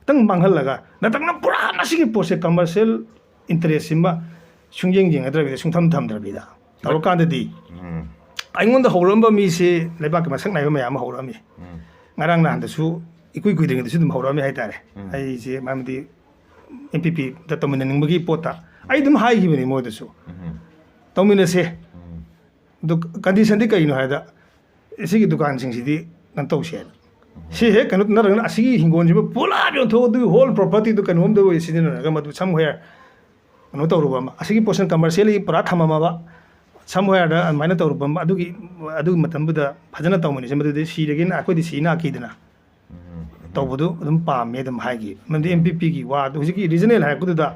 ꯈꯤꯇꯪ ꯃꯥꯡꯍꯜꯂꯒ, ꯅꯠꯇ꯭ꯔꯒꯅ ꯄꯨꯔꯥ ꯃꯁꯤꯒꯤ ꯄꯣꯠꯁꯦ commercial interest ꯁꯤꯃ ꯁꯨꯡꯌꯦꯡ ꯌꯦꯡꯅꯗ꯭ꯔꯕꯤꯗ, ꯁꯨꯡꯊꯝ ꯊꯝꯗ꯭ꯔꯕꯤꯗ ꯇꯧꯔꯀꯥꯟꯗꯗꯤ, ꯑꯩꯉꯣꯟꯗ ꯍꯧꯔꯛꯑꯝꯕ ꯃꯤꯁꯦ ꯂꯩꯕꯥꯛꯀꯤ ꯃꯁꯛ ꯅꯥꯏꯕ ꯃꯌꯥꯝ ꯑꯃ ꯍꯧꯔꯛꯑꯝꯃꯤ꯫ ꯉꯔꯥꯡ ꯅꯍꯥꯟꯗꯁꯨ, ꯏꯀꯨꯏ ꯀꯨꯏꯗ꯭ꯔꯤꯉꯩꯗꯁꯨ ꯑꯗꯨꯝ ꯍꯧꯔꯛꯑꯝꯃꯤ ꯍꯥꯏꯇꯥꯔꯦ꯫ ꯑꯩꯁꯦ ꯃꯔꯝꯗꯤ ꯑꯦꯟ ꯄꯤ ꯄꯤꯗ ꯇꯧꯃꯤꯟꯅꯅꯤꯡꯕꯒꯤ ꯄꯣꯠꯇ ꯑꯩ ꯑꯗꯨꯝ ꯍꯥꯏꯈꯤꯕꯅꯤ ꯃꯣꯏꯗꯁꯨ, ꯇꯧꯃꯤꯟꯅꯁꯦ꯫ ꯑꯗꯨ condition ꯗꯤ ꯀꯩꯅꯣ ꯍꯥꯏꯗ, ꯁꯤꯒꯤ ꯗꯨꯀꯥꯟꯁꯤꯡꯁꯤꯗꯤ ꯀꯩꯅꯣ ꯇꯧꯁꯦꯅ꯫ ꯁꯤ ꯍꯦꯛ ꯀꯩꯅꯣ ꯅꯠꯇ꯭ꯔꯒꯅ ꯑꯁꯤꯒꯤ ꯍꯤꯡꯒꯣꯜꯁꯤꯕꯨ ꯄꯨꯂꯞ ꯌꯣꯟꯊꯣꯛꯑ, ꯑꯗꯨꯒꯤ whole property ꯗꯨ ꯀꯩꯅꯣꯝꯗ ꯑꯣꯏ ꯁꯤꯖꯤꯟꯅꯔꯒ ꯃꯗꯨ somewhere ꯀꯩꯅꯣ ꯇꯧꯔꯨꯕ ꯑꯃ, ꯑꯁꯤꯒꯤ portion commercial ꯂꯤ ꯄꯨꯔꯥ ꯊꯝꯃꯝꯃꯕ, somewhere ꯗ ꯑꯗꯨꯃꯥꯏꯅ ꯇꯧꯔꯨꯕ ꯑꯃ, ꯑꯗꯨꯒꯤ, ꯑꯗꯨꯒꯤ ꯃꯇꯝꯗꯨꯗ ꯐꯖꯅ ꯇꯧꯃꯤꯟꯅꯁꯦ, ꯃꯗꯨꯗꯤ ꯁꯤꯔꯒꯦꯅ ꯑꯩꯈꯣꯏꯗꯤ ꯁꯤ ꯅꯥꯈꯤꯗꯅ ꯇꯧꯕꯗꯨ ꯑꯗꯨꯝ ꯄꯥꯝꯃꯦ ꯑꯗꯨꯝ ꯍꯥꯏꯈꯤ꯫ ꯃꯔꯝꯗꯤ ꯑꯦꯟ ꯄꯤ ꯄꯤꯒꯤ ꯋꯥꯗꯨ ꯍꯧꯖꯤꯛꯀꯤ regional ꯍꯥꯏꯔꯛꯄꯗꯨꯗ,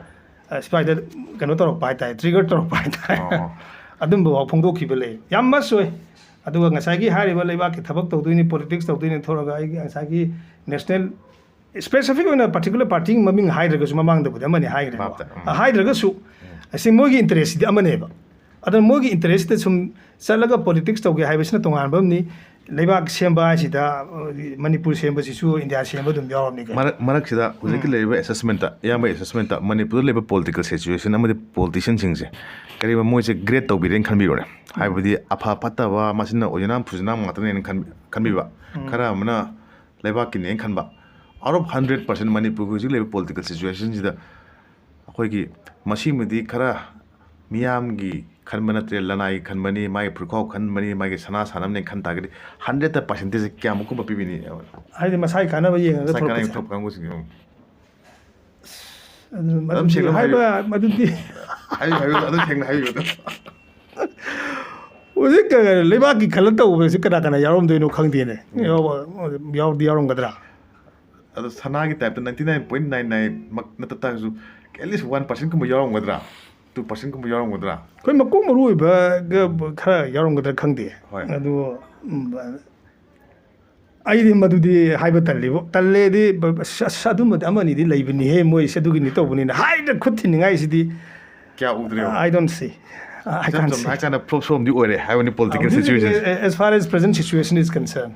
ꯑ, ꯁ꯭ꯋꯥꯏꯗ ꯀꯩꯅꯣ ꯇꯧꯔꯛꯄ ꯍꯥꯏꯇꯥꯔꯦ, trigger ꯇꯧꯔꯛꯄ ꯍꯥꯏꯇꯥꯔꯦ꯫ ꯑꯣ꯫ ꯑꯗꯨꯝꯕ ꯋꯥ ꯐꯣꯡꯗꯣꯛꯈꯤꯕ ꯂꯩ꯫ ꯌꯥꯝ ꯃꯁ ꯑꯣꯏ꯫ ꯑꯗꯨꯒ ꯉꯁꯥꯏꯒꯤ ꯍꯥꯏꯔꯤꯕ ꯂꯩꯕꯥꯛꯀꯤ ꯊꯕꯛ ꯇꯧꯗꯣꯏꯅꯤ, politics ꯇꯧꯗꯣꯏꯅꯤ ꯊꯣꯛꯂꯒ ꯑꯩꯒꯤ ꯉꯁꯥꯏꯒꯤ national specific ꯑꯣꯏꯅ particular party ꯒꯤ ꯃꯃꯤꯡ ꯍꯥꯏꯗ꯭ꯔꯒꯁꯨ, ꯃꯃꯥꯡꯗꯕꯨꯗꯤ ꯑꯃꯅꯤ ꯍꯥꯏꯈ꯭ꯔꯦꯀꯣ꯫ ꯚꯥꯞ ꯇꯥꯏ꯫ ꯎꯝ꯫ ꯑ, ꯍꯥꯏꯗ꯭ꯔꯒꯁꯨ, ꯑꯁꯤ ꯃꯣꯏꯒꯤ interest ꯁꯤꯗꯤ ꯑꯃꯅꯦꯕ꯫ ꯑꯗꯨꯅ ꯃꯣꯏꯒꯤ interest ꯇ ꯁꯨꯝ ꯆꯠꯂꯒ politics ꯇꯧꯒꯦ ꯍꯥꯏꯕꯁꯤꯅ ꯇꯣꯉꯥꯟꯕ ꯑꯃꯅꯤ꯫ ꯂꯩꯕꯥꯛ ꯁꯦꯝꯕ ꯍꯥꯏꯁꯤꯗ, ꯑ, ꯃꯅꯤꯄꯨꯔ ꯁꯦꯝꯕꯁꯤꯁꯨ ꯏꯟꯗꯤꯌꯥ ꯁꯦꯝꯕ ꯑꯗꯨꯝ ꯌꯥꯎꯔꯕꯅꯤ ꯀꯩꯅꯣ꯫ ꯃꯔꯛ-, ꯃꯔꯛꯁꯤꯗ ꯍꯧꯖꯤꯛꯀꯤ ꯎꯝ꯫ ꯂꯩꯔꯤꯕ assessment ꯇ, ꯏꯌꯥꯝꯕꯒꯤ assessment ꯇ, ꯃꯅꯤꯄꯨꯔꯗ ꯂꯩꯕ political situation ꯑꯃꯗꯤ politician ꯁꯤꯡꯁꯦ ꯀꯔꯤꯒꯨꯝꯕ ꯃꯣꯏꯁꯦ grade ꯇꯧꯕꯤꯔꯦꯅ ꯈꯟꯕꯤꯔꯣꯅꯦ꯫ ꯎꯝ꯫ ꯍꯥꯏꯕꯗꯤ ꯑꯐ ꯐꯠꯇꯕ ꯃꯁꯤꯅ ꯑꯣꯏꯖꯅꯥꯝ ꯐꯨꯖꯅꯥꯝ ꯉꯥꯛꯇꯅꯦꯅ ꯈꯟ-, ꯈꯟꯕꯤꯕ꯫ ꯎꯝ꯫ ꯈꯔ ꯑꯃꯅ ꯂꯩꯕꯥꯛꯀꯤꯅꯦꯅ ꯈꯟꯕ꯫ Out of hundred percent ꯃꯅꯤꯄꯨꯔꯒꯤ ꯍꯧꯖꯤꯛ ꯂꯩꯔꯤꯕ political situation ꯁꯤꯗ ꯑꯩꯈꯣꯏꯒꯤ ꯃꯁꯤꯃꯗꯤ ꯈꯔ ꯃꯤꯌꯥꯝꯒꯤ ꯈꯟꯕ ꯅꯠꯇ꯭ꯔꯦ, ꯂꯅꯥꯏꯒꯤ ꯈꯟꯕꯅꯤ, ꯃꯥꯒꯤ ꯐꯨꯔꯨꯈꯥꯎ ꯈꯟꯕꯅꯤ, ꯃꯥꯒꯤ ꯁꯅꯥ ꯁꯥꯟꯅꯕꯅꯦ ꯈꯟ ꯇꯥꯔꯒꯗꯤ hundred ꯇ percentage ꯁꯦ ꯀꯌꯥꯃꯨꯛꯀꯨꯝꯕ ꯄꯤꯕꯤꯅꯤ? ꯍꯥꯏꯗꯤ ꯃꯁꯥꯒꯤ ꯀꯥꯟꯅꯕ ꯌꯦꯡꯉꯒ ꯃꯁꯥꯒꯤ ꯀꯥꯟꯅꯕ ꯊꯣꯛꯂꯛꯄꯁꯦ꯫ ꯊꯣꯛꯄ ꯀꯥꯡꯕꯨꯁꯤꯡꯁꯦ, ꯎꯝ꯫ ꯑꯗꯨ, ꯑꯗꯨꯝ ꯑꯗꯨꯗꯤ ꯁꯦꯡꯅ ꯍꯥꯏꯕ, ꯍꯥꯏꯕꯤꯌꯨ꯫ ꯃꯗꯨꯗꯤ ꯍꯥꯏꯕꯤꯌꯨ, ꯍꯥꯏꯕꯤꯌꯨ, ꯑꯗꯨꯝ ꯁꯦꯡꯅ ꯍꯥꯏꯕꯤꯌꯨ ꯑꯗꯨꯝ꯫ ꯍꯧꯖꯤꯛ ꯀ-, ꯂꯩꯕꯥꯛꯀꯤ ꯈꯜꯂ ꯇꯧꯕꯁꯤ ꯀꯅꯥ ꯀꯅꯥ ꯌꯥꯎꯔꯝꯗꯣꯏꯅꯣ ꯈꯪꯗꯦꯅꯦ꯫ ꯎꯝ꯫ ꯌꯥꯎ-, ꯌꯥꯎꯗꯤ ꯌꯥꯎꯔꯝꯒꯗ꯭ꯔꯥ? ꯑꯗꯣ ꯁꯅꯥꯒꯤ type ꯇ ninety nine point nine nine ꯃꯛ ꯅꯠꯇ ꯇꯥꯔꯁꯨ, at least one percent ꯀꯨꯝꯕ ꯌꯥꯎꯔꯝꯒꯗ꯭ꯔꯥ? Two percent ꯀꯨꯝꯕ ꯌꯥꯎꯔꯝꯒꯗ꯭ꯔꯥ? ꯑꯩꯈꯣꯏ ꯃꯀꯣꯛ ꯃꯔꯨ ꯑꯣꯏꯕꯒ ꯈꯔ ꯌꯥꯎꯔꯝꯒꯗ꯭ꯔꯥ ꯈꯪꯗꯦ꯫ ꯍꯣꯏ꯫ ꯑꯗꯨ, ꯎꯝ, ꯑꯩꯗꯤ ꯃꯗꯨꯗꯤ ꯍꯥꯏꯕ ꯇꯜꯂꯤꯕꯣ꯫ ꯇꯜꯂꯦꯗꯤ, ꯕ-, ꯑꯁ, ꯑꯁ, ꯑꯗꯨꯝꯕꯗꯤ ꯑꯃꯅꯤꯗꯤ ꯂꯩꯕꯅꯤꯍꯦ, ꯃꯣꯏꯁꯦ ꯑꯗꯨꯒꯤꯅꯤ ꯇꯧꯕꯅꯤꯅ ꯍꯥꯏꯗ ꯈꯨꯠ ꯊꯤꯟꯅꯤꯡꯉꯥꯏꯁꯤꯗꯤ ꯀꯌꯥ ꯎꯗ꯭ꯔꯦꯕ? I don't see꯫ I can't say. ꯍꯥꯏ ꯆꯥꯅ ꯐ꯭ꯂꯣꯞ ꯁꯣꯝꯗꯤ ꯑꯣꯏꯔꯦ ꯍꯥꯏꯕꯅꯤ political situation. As far as present situation is concerned.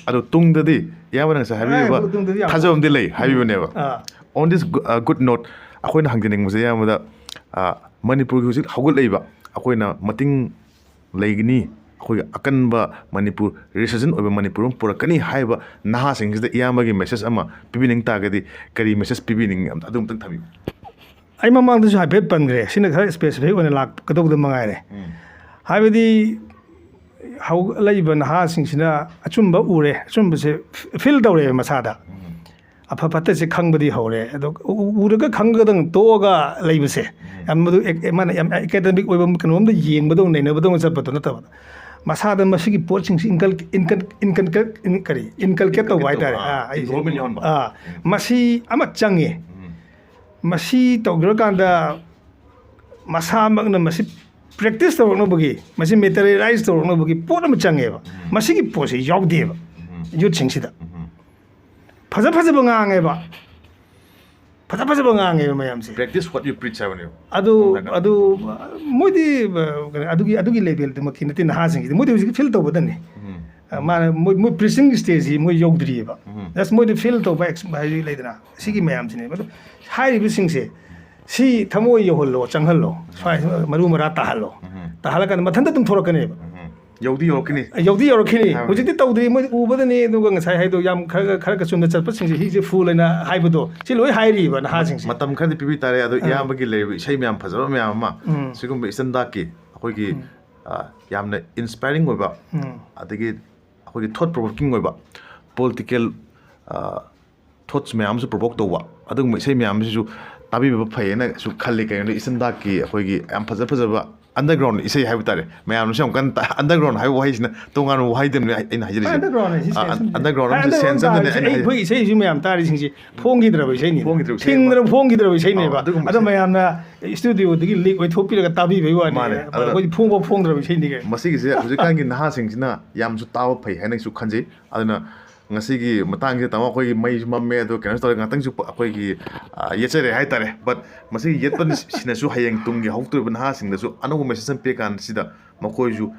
ꯑꯗꯣ ꯇꯨꯡꯗꯗꯤ ꯏꯌꯥꯝꯕ ꯅꯪꯁꯦ ꯍꯥꯏꯕꯤꯕ ꯇꯨꯡꯗꯗꯤ ꯌꯥꯝ ꯊꯥꯖꯕ ꯑꯃꯗꯤ ꯂꯩ ꯍꯥꯏꯕꯤꯕꯅꯦꯕ꯫ ꯑꯥ. On this good note, ꯑꯩꯈꯣꯏꯅ ꯍꯪꯖꯅꯤꯡꯕꯁꯦ ꯏꯌꯥꯝꯕꯗ, ꯃꯅꯤꯄꯨꯔꯒꯤ ꯍꯧꯖꯤꯛ ꯍꯧꯒꯠꯂꯛꯏꯕ, ꯑꯩꯈꯣꯏꯅ ꯃꯇꯤꯡ ꯂꯩꯒꯅꯤ, ꯑꯩꯈꯣꯏꯒꯤ ꯑꯀꯟꯕ ꯃꯅꯤꯄꯨꯔ, ꯔꯤꯁꯔꯖꯦꯟ ꯑꯣꯏꯕ ꯃꯅꯤꯄꯨꯔ ꯑꯃ ꯄꯨꯔꯛꯀꯅꯤ ꯍꯥꯏꯕ ꯅꯍꯥꯁꯤꯡꯁꯤꯗ ꯏꯌꯥꯝꯕꯒꯤ ꯃꯦꯁꯦꯖ ꯑꯃ ꯄꯤꯕꯤꯅꯤꯡ ꯇꯥꯔꯒꯗꯤ ꯀꯔꯤ ꯃꯦꯁꯦꯖ ꯄꯤꯕꯤꯅꯤꯡꯉꯤ? ꯑꯝꯇ ꯑꯗꯨ ꯑꯝꯇꯪ ꯊꯝꯕꯤꯌꯨ꯫ ꯑꯩ ꯃꯃꯥꯡꯗꯁꯨ ꯍꯥꯏꯐꯦꯠ ꯄꯟꯈ꯭ꯔꯦ, ꯁꯤꯅ ꯈꯔ ꯁ꯭ꯄꯦꯁꯤꯐꯤꯛ ꯑꯣꯏꯅ ꯂꯥꯛꯀꯗꯧꯗ ꯃꯉꯥꯏꯔꯦ꯫ ꯍꯥꯏꯕꯗꯤ ꯍꯧꯒꯠꯂꯛꯏꯕ ꯅꯍꯥꯁꯤꯡꯁꯤꯅ ꯑꯆꯨꯝꯕ ꯎꯔꯦ, ꯑꯆꯨꯝꯕꯁꯦ ꯐꯤꯜ ꯇꯧꯔꯦꯕ ꯃꯁꯥꯗ꯫ ꯑꯐ ꯐꯠꯇꯁꯦ ꯈꯪꯕꯗꯤ ꯍꯧꯔꯦ, ꯑꯗꯣ ꯎ- ꯎꯔꯒ ꯈꯪꯒꯗꯪ ꯇꯣꯛꯑꯒ ꯂꯩꯕꯁꯦ, ꯌꯥꯝ ꯃꯗꯨ ꯑꯦꯛ- ꯃꯥꯅ ꯌꯥꯝ ꯑꯦꯀꯥꯗꯃꯤꯛ ꯑꯣꯏꯕ ꯀꯩꯅꯣꯝꯗ ꯌꯦꯡꯕꯗꯧ, ꯅꯩꯅꯕꯗꯧꯅ ꯆꯠꯄꯗꯣ ꯅꯠꯇꯕ, ꯃꯁꯥꯗ ꯃꯁꯤꯒꯤ ꯄꯣꯠꯁꯤꯡꯁꯤ ꯏꯟꯀꯜ- ꯏꯟꯀꯜ- ꯏꯟꯀꯜ- ꯏꯟ- ꯀꯔꯤ ꯏꯟꯀꯜꯀꯦꯠ ꯇꯧꯕ ꯍꯥꯏꯇꯥꯔꯦ꯫ ꯑꯥ, ꯑꯥ, ꯑꯩꯁꯦ- involvement ꯌꯥꯎꯍꯟꯕ꯫ ꯑꯥ, ꯃꯁꯤ ꯑꯃ ꯆꯪꯉꯦ꯫ ꯃꯁꯤ ꯇꯧꯈ꯭ꯔꯀꯥꯟꯗ ꯃꯁꯥꯃꯛꯅ ꯃꯁꯤ ꯄ꯭ꯔꯦꯛꯇꯤꯁ ꯇꯧꯔꯛꯅꯕꯒꯤ, ꯃꯁꯤ ꯃꯦꯇꯔꯤꯌꯦꯂꯥꯏꯁ ꯇꯧꯔꯛꯅꯕꯒꯤ ꯄꯣꯠ ꯑꯃ ꯆꯪꯉꯦꯕ꯫ ꯃꯁꯤꯒꯤ ꯄꯣꯠꯁꯤ ꯌꯥꯎꯗꯦꯕ ꯌꯨꯠꯁꯤꯡꯁꯤꯗ꯫ ꯐꯖ ꯐꯖꯕ ꯉꯥꯡꯉꯦꯕ, ꯐꯖ ꯐꯖꯕ ꯉꯥꯡꯉꯦꯕ ꯃꯌꯥꯝꯁꯦ꯫ Practice what you preach ꯍꯥꯏꯕꯅꯦꯕ꯫ ꯑꯗꯨ ꯑꯗꯨ ꯃꯣꯏꯗꯤ ꯑ, ꯀꯩꯅꯣ, ꯑꯗꯨꯒꯤ ꯑꯗꯨꯒꯤ ꯂꯦꯚꯦꯜꯗꯨꯃꯛꯀꯤ ꯅꯠꯇꯦ ꯅꯍꯥꯁꯤꯡꯁꯤꯗꯤ꯫ ꯃꯣꯏꯗꯤ ꯍꯧꯖꯤꯛ ꯐꯤꯜ ꯇꯧꯕꯗꯅꯤ꯫ ꯑ, ꯃꯥꯅ ꯃꯣꯏ ꯃꯣꯏ ꯄ꯭ꯔꯤꯆꯤꯡ ꯁ꯭ꯇꯦꯖꯁꯤ ꯃꯣꯏ ꯌꯧꯗ꯭ꯔꯤꯑꯕ꯫ Just ꯃꯣꯏꯗꯤ ꯐꯤꯜ ꯇꯧꯕ ꯑꯦꯛꯁ- ꯍꯥꯏꯗꯤ ꯂꯩꯗꯅ, ꯁꯤꯒꯤ ꯃꯌꯥꯝꯁꯤꯅꯦꯕ꯫ ꯑꯗꯣ ꯍꯥꯏꯔꯤꯕꯁꯤꯡꯁꯦ ꯁꯤ ꯊꯃꯣꯏ ꯌꯧꯍꯜꯂꯣ, ꯆꯪꯍꯜꯂꯣ, ꯁ꯭ꯋꯥꯏ ꯃꯔꯨ ꯃꯔꯥ ꯇꯥꯍꯜꯂꯣ꯫ ꯇꯥꯍꯜꯂꯀꯥꯟꯗ ꯃꯊꯟꯇ ꯑꯗꯨꯝ ꯊꯣꯔꯛꯀꯅꯦꯕ꯫ ꯌꯧꯗꯤ ꯌꯧꯔꯛꯈꯤꯅꯤ꯫ ꯌꯧꯗꯤ ꯌꯧꯔꯛꯈꯤꯅꯤ꯫ ꯍꯥꯏꯕꯅꯤ꯫ ꯍꯧꯖꯤꯛꯇꯤ ꯇꯧꯗ꯭ꯔꯤ, ꯃꯣꯏ ꯎꯕꯗꯅꯤ꯫ ꯑꯗꯨꯒ ꯉꯁꯥꯏ ꯍꯥꯏꯗꯣ, ꯌꯥꯝ ꯈꯔ ꯈꯔ ꯆꯨꯝꯅ ꯆꯠꯄꯁꯤꯡꯁꯦ ꯍꯤꯁꯦ ꯐꯨꯜ ꯍꯥꯏꯅ ꯍꯥꯏꯕꯗꯣ, ꯁꯤ ꯂꯣꯏ ꯍꯥꯏꯔꯤꯕ ꯅꯍꯥꯁꯤꯡꯁꯦ꯫ ꯃꯇꯝ ꯈꯔꯗꯤ ꯄꯤꯕꯤ ꯇꯥꯔꯦ꯫ ꯑꯗꯣ ꯏꯌꯥꯝꯕꯒꯤ ꯂꯩꯔꯤꯕ ꯏꯁꯩ ꯃꯌꯥꯝ ꯐꯖꯕ ꯃꯌꯥꯝ ꯑꯃ, ꯁꯤꯒꯨꯝꯕ ꯏꯁꯇꯟꯗꯥꯔꯠꯀꯤ ꯑꯩꯈꯣꯏꯒꯤ, ꯑ, ꯌꯥꯝꯅ ꯏꯟꯁꯄꯥꯏꯔꯤꯡ ꯑꯣꯏꯕ, ꯑꯗꯒꯤ ꯑꯩꯈꯣꯏꯒꯤ ꯊꯣꯠ ꯄ꯭ꯔꯣꯚꯣꯀꯤꯡ ꯑꯣꯏꯕ, ꯄꯣꯂꯤꯇꯤꯀꯦꯜ ꯊꯣꯠꯁ ꯃꯌꯥꯝ ꯑꯃꯁꯨ ꯄ꯭ꯔꯣꯚꯣꯛ ꯇꯧꯕ, ꯑꯗꯨꯒꯨꯝꯕ ꯏꯁꯩ ꯃꯌꯥꯝ ꯑꯃꯁꯤꯁꯨ ꯇꯥꯕꯤꯕ ꯐꯩꯌꯦꯅꯁꯨ ꯈꯜꯂꯤ꯫ ꯀꯩꯒꯤꯅꯣꯗ ꯏꯁꯇꯟꯗꯥꯔꯠꯀꯤ ꯑꯩꯈꯣꯏꯒꯤ ꯌꯥꯝ ꯐꯖ ꯐꯖꯕ ꯑꯟꯗꯔꯒ꯭ꯔꯥꯎꯟ ꯏꯁꯩ ꯍꯥꯏꯕ ꯇꯥꯔꯦ, ꯃꯌꯥꯝꯅꯁꯨ ꯌꯥꯝ ꯀꯟꯅ ꯇꯥ- ꯑꯟꯗꯔꯒ꯭ꯔꯥꯎꯟ ꯍꯥꯏꯕ ꯋꯥꯍꯩꯁꯤꯅ ꯇꯣꯉꯥꯟꯕ ꯋꯥꯍꯩꯗꯅꯦ ꯑꯩꯅ ꯍꯥꯏꯖꯔꯤꯁꯦ꯫ ꯑꯟꯗꯔꯒ꯭ꯔꯥꯎꯟ ꯍꯥꯏꯁꯤ ꯑ, ꯁꯦꯟꯁ ꯑꯃꯅꯤ꯫ ꯑꯟꯗꯔꯒ꯭ꯔꯥꯎꯟ ꯍꯥꯏꯕꯁꯤ ꯑꯟꯗꯔꯒ꯭ꯔꯥꯎꯟ ꯁꯦꯟꯁ ꯑꯃꯗꯅꯦ ꯍꯥꯏꯁꯤ ꯑꯩꯅ ꯑꯩꯈꯣꯏ ꯏꯁꯩꯁꯨ ꯃꯌꯥꯝ ꯇꯥꯔꯤꯁꯤꯡꯁꯤ ꯐꯣꯡꯈꯤꯗ꯭ꯔꯕ ꯏꯁꯩꯅꯤ꯫ ꯐꯣꯡꯈꯤꯗ꯭ꯔꯕ ꯏꯁꯩ ꯐꯤꯡꯗꯅ ꯑꯃ꯫ ꯐꯣꯡꯈꯤꯗ꯭ꯔꯕ ꯏꯁꯩꯅꯦꯕ꯫ ꯑ, ꯑꯗꯨꯒꯨꯝꯕ ꯑꯗꯣ ꯏꯁꯩ꯫ ꯃꯌꯥꯝꯅ ꯁ꯭ꯇꯨꯗꯤꯑꯣꯗꯒꯤ ꯂꯤꯛ ꯑꯣꯏꯊꯣꯛꯄꯤꯔꯒ ꯇꯥꯕꯤꯕꯩ ꯋꯥꯅꯤ꯫ ꯃꯥꯅꯦ꯫ ꯑꯗꯨꯅ ꯑꯩꯈꯣꯏꯗꯤ ꯐꯣꯡꯕ ꯐꯣꯡꯗ꯭ꯔꯕ ꯏꯁꯩꯅꯤ ꯀꯩꯅꯣ꯫ ꯃꯁꯤꯒꯤꯁꯦ ꯍꯧꯖꯤꯛꯀꯥꯟꯒꯤ ꯅꯍꯥꯁꯤꯡꯁꯤꯅ ꯌꯥꯝꯁꯨ ꯇꯥꯕ ꯐꯩ ꯍꯥꯏꯅꯁꯨ ꯈꯟꯖꯩ꯫ ꯑꯗꯨꯅ ꯉꯁꯤꯒꯤ ꯃꯇꯥꯡꯁꯤꯗ ꯇꯥꯃꯣ ꯑꯩꯈꯣꯏꯒꯤ ꯃꯩꯁꯨ ꯃꯝꯃꯦ, ꯑꯗꯣ ꯀꯩꯅꯣꯁꯨ ꯇꯧꯔꯦ, ꯉꯥꯛꯇꯪꯁꯨ ꯄ- ꯑꯩꯈꯣꯏꯒꯤ, ꯑ, ꯌꯦꯠꯆꯔꯦ ꯍꯥꯏꯇꯥꯔꯦ꯫ But ꯃꯁꯤꯒꯤ ꯌꯦꯠꯄꯁꯤꯅꯁꯨ ꯍꯌꯦꯡ ꯇꯨꯡꯒꯤ ꯍꯧꯔꯛꯇꯣꯔꯤꯕ ꯅꯍꯥꯁꯤꯡꯗꯁꯨ ꯑꯅꯧꯕ message ꯑꯃ ꯄꯤꯔ ꯀꯥꯟꯁꯤꯗ ꯃꯈꯣꯏꯁꯨ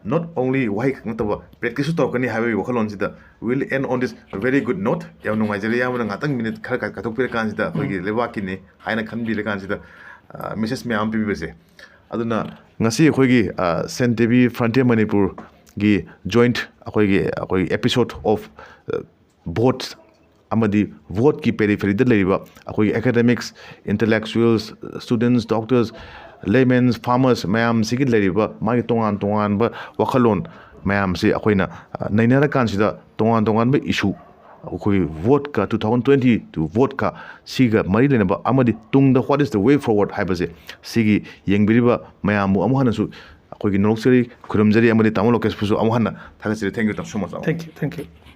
not only ꯋꯥꯍꯩ ꯈꯛ ꯅꯠꯇꯕ practiceꯁꯨ ꯇꯧꯔꯛꯀꯅꯤ ꯍꯥꯏꯕꯒꯤ ꯋꯥꯈꯜꯂꯣꯟꯁꯤꯗ we'll end on this very good note. ꯌꯥꯝ ꯅꯨꯡꯉꯥꯏꯖꯔꯦ, ꯏꯌꯥꯝꯕꯅ ꯉꯥꯛꯇꯪ minute ꯈꯔ ꯀꯥꯏ- ꯀꯥꯏꯊꯣꯛꯄꯤꯔꯀꯥꯟꯁꯤꯗ ꯑꯩꯈꯣꯏꯒꯤ ꯂꯩꯕꯥꯛꯀꯤꯅꯤ ꯍꯥꯏꯅ ꯈꯟꯕꯤꯔꯀꯥꯟꯁꯤꯗ, ꯑ, message ꯃꯌꯥꯝ ꯑꯃ ꯄꯤꯕꯤꯕꯁꯦ꯫ ꯑꯗꯨꯅ ꯉꯁꯤ ꯑꯩꯈꯣꯏꯒꯤ, ꯑ, Saint Devi Frontier ꯃꯅꯤꯄꯨꯔꯒꯤ joint ꯑꯩꯈꯣꯏꯒꯤ, ꯑꯩꯈꯣꯏꯒꯤ episode of, ꯑ, vote ꯑꯃꯗꯤ voteꯀꯤ peripheryꯗ ꯂꯩꯔꯤꯕ ꯑꯩꯈꯣꯏꯒꯤ academics, intellectuals, students, doctors, laymen, farmers ꯃꯌꯥꯝꯁꯤꯒꯤ ꯂꯩꯔꯤꯕ ꯃꯥꯒꯤ ꯇꯣꯉꯥꯟ ꯇꯣꯉꯥꯟꯕ ꯋꯥꯈꯜꯂꯣꯟ ꯃꯌꯥꯝꯁꯤ ꯑꯩꯈꯣꯏꯅ, ꯑ, ꯅꯩꯅꯔꯀꯥꯟꯁꯤꯗ ꯇꯣꯉꯥꯟ ꯇꯣꯉꯥꯟꯕ issue ꯑꯩꯈꯣꯏ voteꯀ, two thousand twenty-two voteꯀ ꯁꯤꯒ ꯃꯔꯤ ꯂꯩꯅꯕ ꯑꯃꯗꯤ ꯇꯨꯡꯗ what is the way forward ꯍꯥꯏꯕꯁꯦ ꯁꯤꯒꯤ ꯌꯦꯡꯕꯤꯔꯤꯕ ꯃꯌꯥꯝꯕꯨ ꯑꯃꯨꯛ ꯍꯟꯅꯁꯨ ꯑꯩꯈꯣꯏꯒꯤ ꯅꯣꯂꯣꯛꯆꯔꯤ, ꯈꯨꯔꯨꯝꯖꯔꯤ ꯑꯃꯗꯤ ꯇꯥꯃꯣ ꯂꯣꯀꯦꯁꯄꯨꯁꯨ ꯑꯃꯨꯛ ꯍꯟꯅ ꯊꯥꯒꯠꯆꯔꯤ꯫ Thank you, so much, ꯇꯥꯃꯣ꯫ Thank you, thank you.